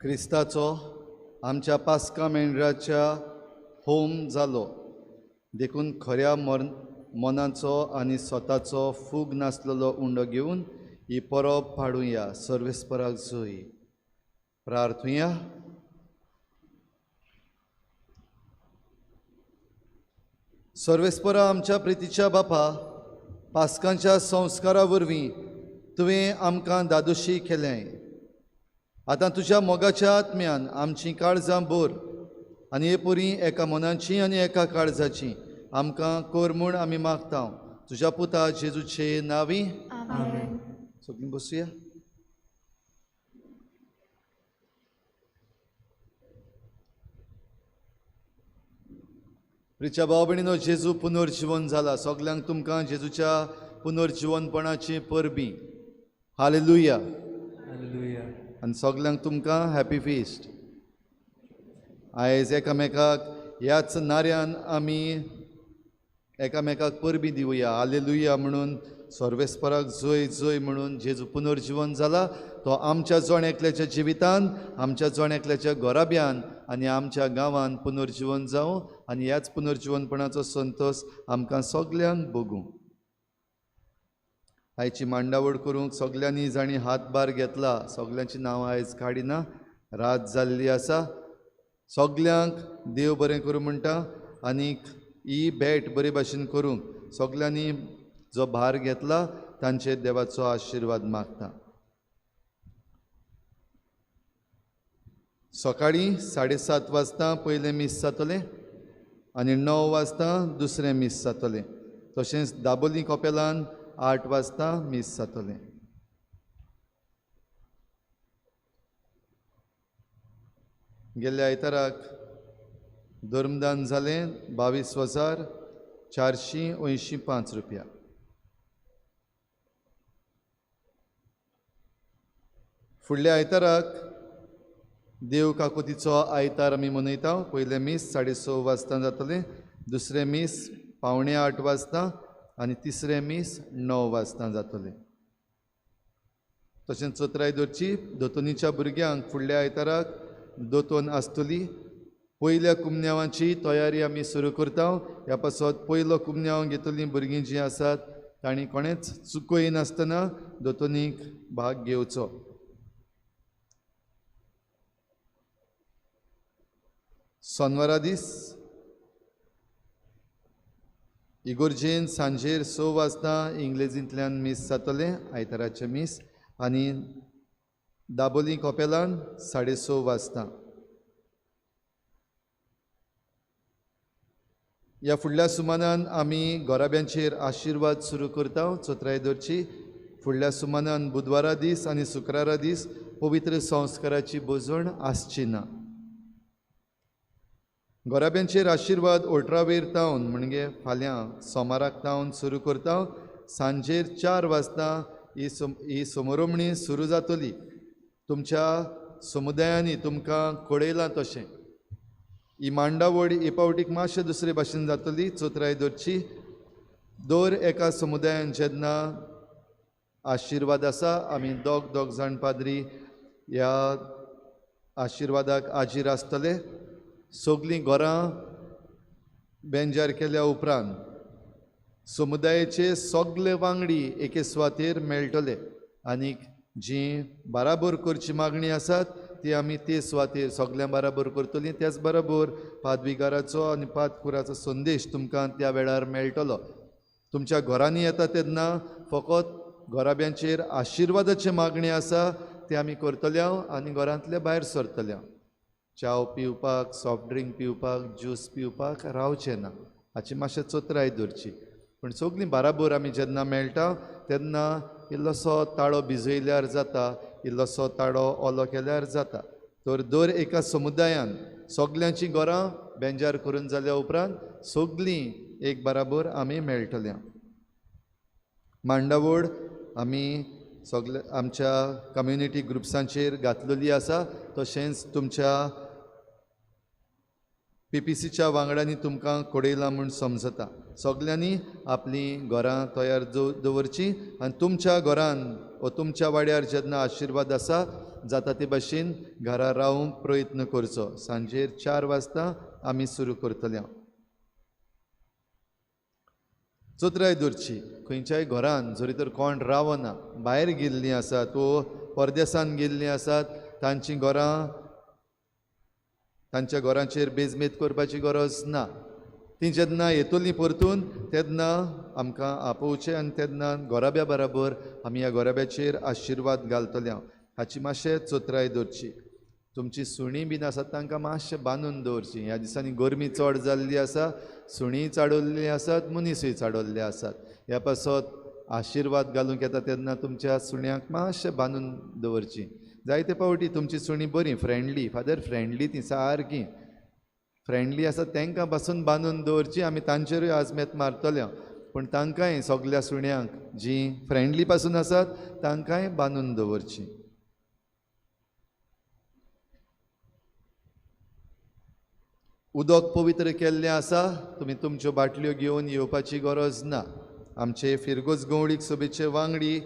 क्रिस्ताचो आमच्या पास्का मेंढराच्या होम जालो देखून खऱ्या मनाचो आनी स्वताचो फूग नासलेलो उंडो घेवन ही परब पाडुया. सर्वेस्पराक जोय प्रार्थुया. सर्वेस्परा आमच्या प्रितीच्या बापा, पास्कांच्या संस्कारा वरवीं तुवें आमकां दादोशी केलें. आतां तुज्या मोगाच्या आत्म्यान आमचीं काळजां भर आनी हे पुरी एका मनाची आनी एका काळजाची आमकां कर म्हूण आमी मागता तुज्या पुता जेजूचे नांवी. आमेन. सगळीं बसुया. प्रिच्या भाव भयणीनो, जेजू पुनर्जिवन जाला. सगल्यांक तुमकां जेजूच्या पुनर्जिवनपणाची परबीं. हालेलुया. हालेलुया. आनी सगल्यांक तुमकां हॅपी फिस्ट. आयज एकामेकाक ह्याच नाऱ्यान आमी एकामेकाक परबीं दिवया. हालेलुया म्हणून सर्वेस्पराक जोय जोय म्हणून जेजू पुनर्जिवन जाला तो आमच्या जण एकल्याच्या जिवितान, आमच्या जण एकल्याच्या घराब्यान आनी आमच्या गांवान पुनर्जिवन जावं आनी ह्याच पुनर्जिवनपणाचो संतोश आमकां सगल्यांक भोगूं. आयची मांडावळ करूंक सगल्यांनी जांणी हातभार घेतला सगल्यांची नांवां आयज काडिना, रात जाल्ली आसा. सगल्यांक देव बरें करूं म्हणटा आनीक ही भेट बरे भाशेन करूंक सगल्यांनी जो भार घेतला तांचेर देवाचो आशिर्वाद मागता. सकाळीं 7:30 वाजता पयलें मीस जातलें आनी 9 वाजता दुसरें मीस जातलें. तशेंच दाबोली कपेलान 8 वाजता मीस जातलें. गेल्ल्या आयताराक धर्मदान जालें 22,485 रुपया. फुडल्या आयताराक देव काकुतीचो आयतार आमी मनयता. पयलें मीस 6:30 वाजता जातलें, दुसरें मीस 7:45 वाजता आनी तिसरें मीस 9 वाजता जातलें. तशेंच चतराय दवरची दोतोनीच्या भुरग्यांक फुडल्या आयताराक दोतोन आसतली. पयल्या कुमन्यांवाची तयारी आमी सुरू करता. ह्या पासत पयलो कुमन्यांव घेतलीं भुरगीं जीं आसात तांणी कोणेंच चुकयनासतना दोतोनीक भाग घेवचो. सोनवारा दीस इगोर्जेन सांजेर 6 वाजता इंग्लेजींतल्यान मीस जातलें, आयताराचें मीस, आनी दाबोली कपेलान 6:30 वाजता. ह्या फुडल्या सुमानान आमी घराब्यांचेर आशिर्वाद सुरू करता. चतराय दवरची फुडल्या सुमानान बुधवारा दीस आनी शुक्रारा दीस पवित्र संस्काराची भोजण आसची ना. घराब्यांचेर आशिर्वाद ओट्रावेर तावन म्हणजे फाल्यां सोमाराक तावन सुरू करता. सांजेर 4 वाजता ही समरोमणी सुरू जातली. तुमच्या समुदायांनी तुमकां कळयलां तशें ही मांडावळ हे पावटीक मातशें दुसरे भाशेन जातली. चतराय दवरची दर एका समुदायान जेन्ना आशिर्वाद आसा आमी दोग दोग जाण पाद्री ह्या आशिर्वादाक हाजीर आसतले. सगलीं घरां बेंजार केल्या उपरांत समुदायाचे सगले वांगडी एके सुवातेर मेळटले आनीक जी बाराबर करची मागणी आसात ती आमी ते सुवातेर सगल्यां बाराबर करतली. त्याच बराबर पादविगाराचो आनी पादकुराचो संदेश तुमकां त्या वेळार मेळटलो. तुमच्या घरांनी येता तेन्ना फकत घराब्यांचेर आशिर्वादाची मागणी आसा ती आमी करतले आनी घरांतले भायर सरतले. च्याव पिवपाक, सॉफ्ट ड्रिंक पिवपाक, ज्यूस पिवपाक रावचें ना, हाची मातशें चतराय दवरची. पूण सगलीं बाराबर आमी जेन्ना मेळटा तेन्ना इल्लोसो ताळो भिजयल्यार जाता, इल्लोसो ताळो ओलो केल्यार जाता. तर दर एका समुदायान सगल्यांचीं घरां बेंजार करून जाल्या उपरांत सगलीं एक बाराबर आमी मेळटले. मांडावळ आमी सगले आमच्या कम्युनिटी ग्रुप्सांचेर घातलेली आसा. तशेंच तुमच्या पीपीसीच्या वांगड्यांनी तुमकां कळयलां म्हूण समजता. सगल्यांनी आपलीं घरां तयार दवरचीं आनी तुमच्या घरान वो तुमच्या वाड्यार जेन्ना आशिर्वाद आसा जाता ते भाशेन घरा रावूंक प्रयत्न करचो. सांजेर 4 वाजता आमी सुरू करतले. चतुराय दवरची, खंयच्याय घरान जरी तर कोण रावना, भायर गेल्लीं आसात वो परदेसान गेल्लीं आसात, तांचीं घरां तांच्या घरांचेर बेजमेत करपाची गरज ना. ती जेन्ना येतलीं परतून तेन्ना आमकां आपोवचें आनी तेन्ना घराब्या बराबर आमी ह्या घराब्याचेर आशिर्वाद घालतले. हाची मातशें चतुराय दवरची. तुमची सुणीं बीन आसात तांकां मातशें बांदून दवरचीं. ह्या दिसांनी गरमी चड जाल्ली आसा, सुणीं चाडवल्लीं आसात, मनीसूय चाडवल्ले आसात. ह्या पासत आशिर्वाद घालूंक येता तेन्ना तुमच्या सुण्यांक मातशें बांदून दवरचीं. जायते फावटी तुमची सुणीं बरीं फ्रेंडली, फादर फ्रेंडली, ती सारकी फ्रेंडली आसा, तांकां पासून बांदून दवरचीं. आमी तांचेरूय आजमेत मारतले, पूण तांकांय सगल्या सुण्यांक जीं फ्रेंडली पासून आसात तांकांय बांदून दवरचीं. उदक पवित्र केल्लें आसा, तुमी तुमच्यो बाटल्यो घेवन येवपाची गरज ना. आमचे फिरगोज गवळीक सभेचे वांगडी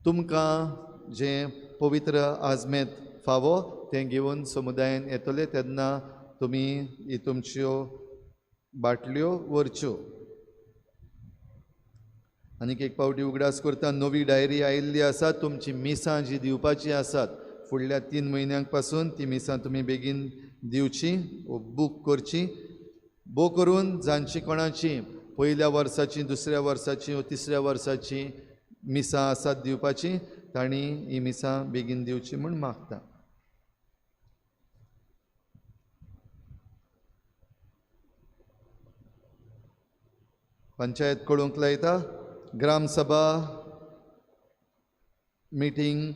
तुमकां जें पवित्र आजमेत फावो तें घेवन समुदायान येतले तेन्ना तुमी ही तुमच्यो बाटल्यो व्हरच्यो. आनीक एक फावटी उगडास करता, नवी डायरी आयिल्ली आसा, तुमची मिसां जी दिवपाची आसात फुडल्या 3 म्हयन्यांक पासून ती मिसां तुमी बेगीन दिवची, बूक करची. बो करून जांची कोणाची पयल्या वर्साची, दुसऱ्या वर्साची वो तिसऱ्या वर्साची मिसां आसात दिवपाची, तांणी ही मिसां बेगीन दिवची म्हूण मागता. पंचायत कळोवंक लायता, ग्रामसभा मिटींग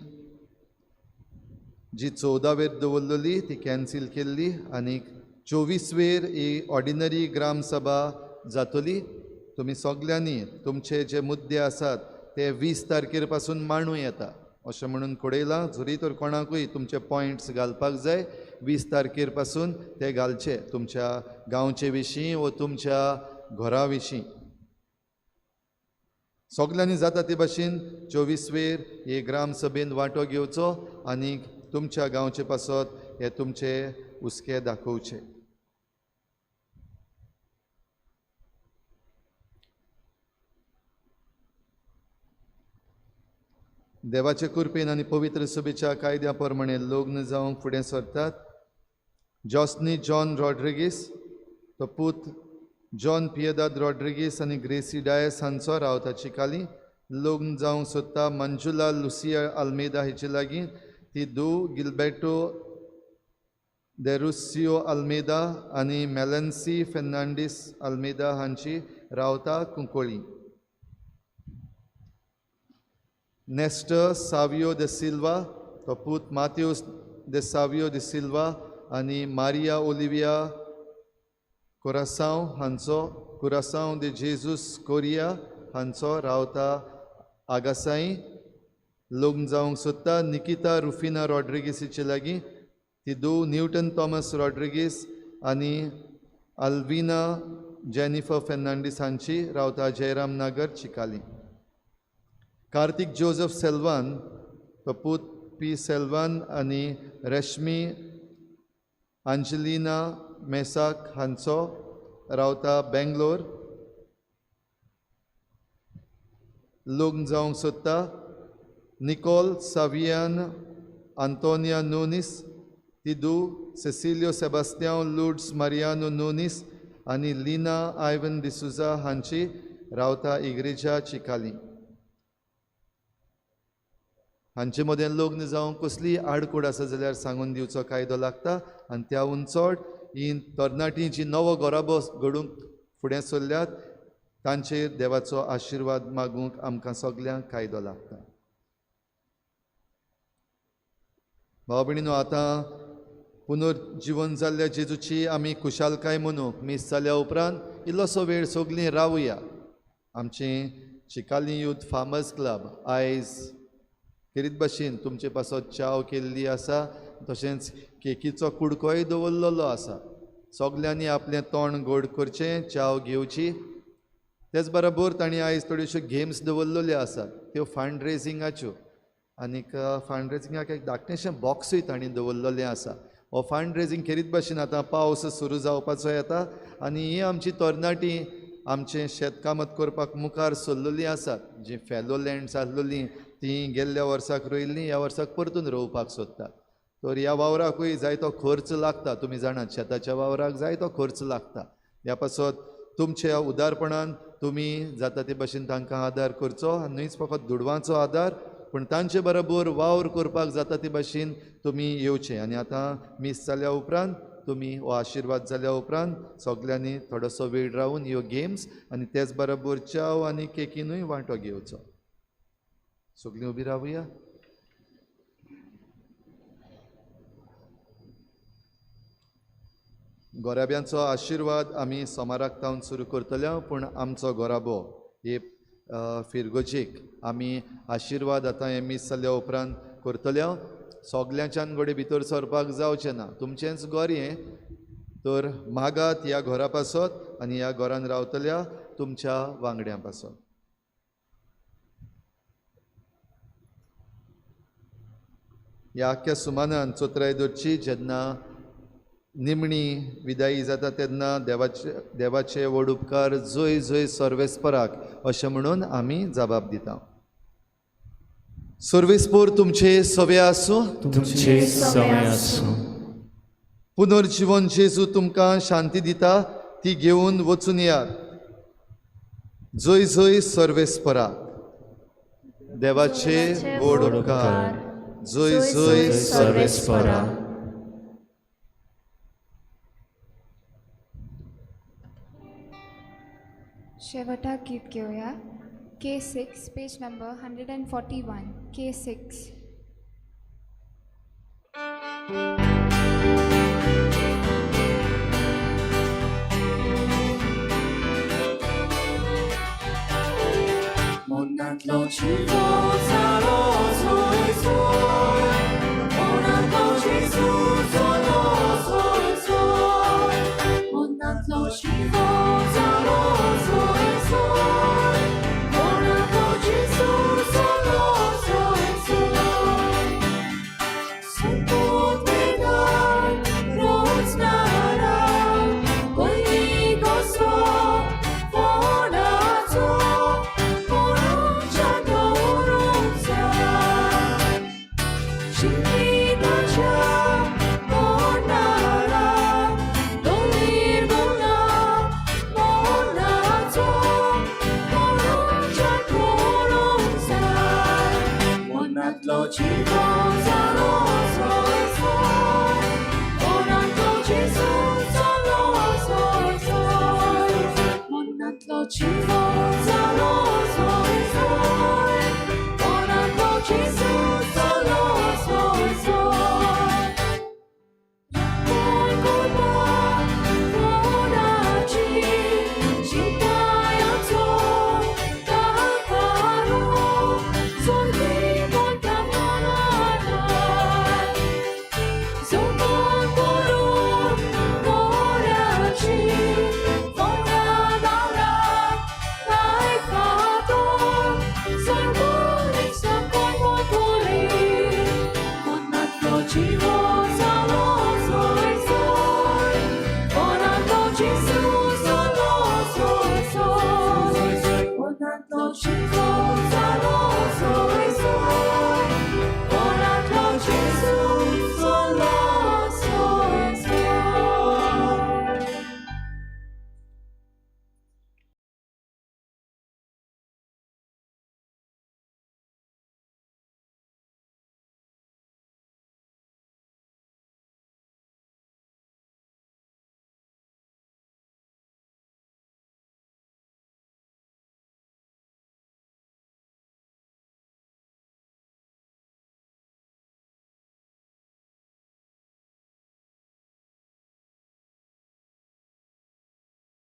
जी 14वेर दवरलेली ती कॅन्सील केल्ली आनी 24वेर ही ऑर्डिनरी ग्रामसभा जातली. तुमी सगल्यांनी तुमचे जे मुद्दे आसात ते 20 तारखेर पासून मांडूं येता अशें म्हणून कळयलां. जरी तर कोणाकूय तुमचे पॉयंट्स घालपाक जाय 20 तारखेर पासून ते घालचे, तुमच्या गांवचे विशीं वो तुमच्या घरा विशीं. सगल्यांनी जाता ते भाशेन 24वेर हे ग्रामसभेन वांटो घेवचो आनी तुमच्या गांवचे पासत हे तुमचे हुस्के दाखोवचे. देवाचे कृपेन आनी पवित्र सभेच्या कायद्या प्रमाणे लग्न जावंक फुडें सरतात जॉस्नी जॉन रॉड्रिगीस, तो पूत जॉन पियेदाद रॉड्रिगीस आनी ग्रेसी डायस हांचो रावता चिकाली. लग्न जावंक सोदता मंजुला लुसिया आल्मेदा हिचे लागीं, ती दू गिलबेटो देरुसियो आल्मेदा आनी मेलन्सी फेर्नांडीस आल्मेदा हांची रावता Cuncolim. Nestor Savio the Silva, तो पूत मात्यूस दे सावियो the Silva आनी मारिया ओलिविया कुरासांव हांचो, कुरासांव दे जेजूस कोरिया हांचो रावता आगासाई. लग्न जावंक सोदता निकिता रुफिना रॉड्रिगीसीचे लागीं, ती दो न्यूटन थॉमस रॉड्रिगीस आनी अल्विना जेनिफर फेर्नांडीस हांची रावता जयराम नगर चिकाली. कार्तिक जोजफ सेल्वान, तो पूत पी सेल्वान आनी रेशमी अंजलिना मेसाक हांचो रावता बेंगलोर. लग्न जावंक सोदता निकोल सावियान आंतोनिया नोनीस, तिदू सेसिलियो सेबास्त्यांव लुड्स मारियानो नोनीस आनी लिना आयवन डिसुजा हांची रावता इग्रेजा चिकाली. हांचे मदें लग्न जावंक कसलीय आडखळ आसा जाल्यार सांगून दिवचो कायदो लागता आनी त्याहून चड ही तरणाटी जी नवो घराबो घडूंक फुडें सरल्यात तांचेर देवाचो आशिर्वाद मागूंक आमकां सगल्यांक कायदो लागता. भाव भयणीनो, आतां पुनर्जिवन जाल्ल्या जेजूची आमी खुशालकाय मनोवंक मीस जाल्या उपरांत इल्लोसो वेळ सगलीं रावया. आमचें चिकाली यूथ फार्मर्स क्लब आयज खेरीत भाशेन तुमचे पासत च्याव केल्ली आसा, तशेंच केकीचो कुडकोय दवरलेलो आसा. सगल्यांनी आपलें तोंड गोड करचें, च्याव घेवची. तेच बरोबर तांणी आयज थोड्योश्यो गेम्स दवरलेल्यो आसात, त्यो फंड रेजिंगाच्यो. आनीक फंड रेजिंगाक एक धाकटेंशें बॉक्सूय तांणी दवरलेलें आसा. हो फंड रेजिंग खेरीत भाशेन आतां पावस सुरू जावपाचो येता आनी ही आमची तरणाटी आमचें शेतकामत करपाक मुखार सरलेलीं आसात. जीं फेलो लँड्स आसलेलीं तीं गेल्ल्या वर्साक रोयिल्लीं, ह्या वर्साक परतून रोवपाक सोदतात. तर ह्या वावराकूय जायतो खर्च लागता, तुमी जाणात शेताच्या वावराक जायतो खर्च लागता. ह्या पासत तुमच्या उदारपणान तुमी जाता ते भाशेन तांकां आदार करचो, आनी न्हूच फकत दुडवांचो आदार पूण तांचे बरोबर वावर करपाक जाता ते भाशेन तुमी येवचें. आनी आतां मीस जाल्या उपरांत तुमी हो आशिर्वाद जाल्या उपरांत सगल्यांनी थोडोसो वेळ रावून ह्यो गेम्स आनी तेच बरोबर च्याव आनी केकीनूय वांटो घेवचो. सगलीं उबी रावया. गोराब्यांचो आशिर्वाद आमी सोमाराक तावन सुरू करतले, पूण आमचो गोराबो हे फिरगोजेक आमी आशिर्वाद आतां हें मीस जाल्या उपरांत करतले. सगल्यांच्यान घडये भितर सरपाक जावचें ना, तुमचेंच घर हें, तर मागात ह्या घरा पासत आनी ह्या घरान रावतल्या तुमच्या वांगड्यां पासत. ह्या आख्ख्या सुमानान चोत्राय दवरची. जेन्ना निमणी विदाई जाता तेन्ना देवाचे व्हड उपकार जय जय सर्वेस्पराक अशें म्हणून आमी जबाब दिता. सर्वेस्पोर तुमचे सवे आसूं, तुमचे सवे आसूं. पुनर्जिवन जेजू तुमकां शांती दिता, ती घेवन वचून यात. जय जय सर्वेस्पराक. देवाचे व्हड उपकार जय जय सर्वेस्पराक. शेवटाक गीत घेवया. K6, page number 141, K6. Monatlo chivo zalo zoy zoy, Monatlo chizu zalo zoy zoy, Monatlo chivo zalo zoy zoy, Monatlo chizu zalo zoy zoy. Supot vegar roznara, koigoso fonazo. She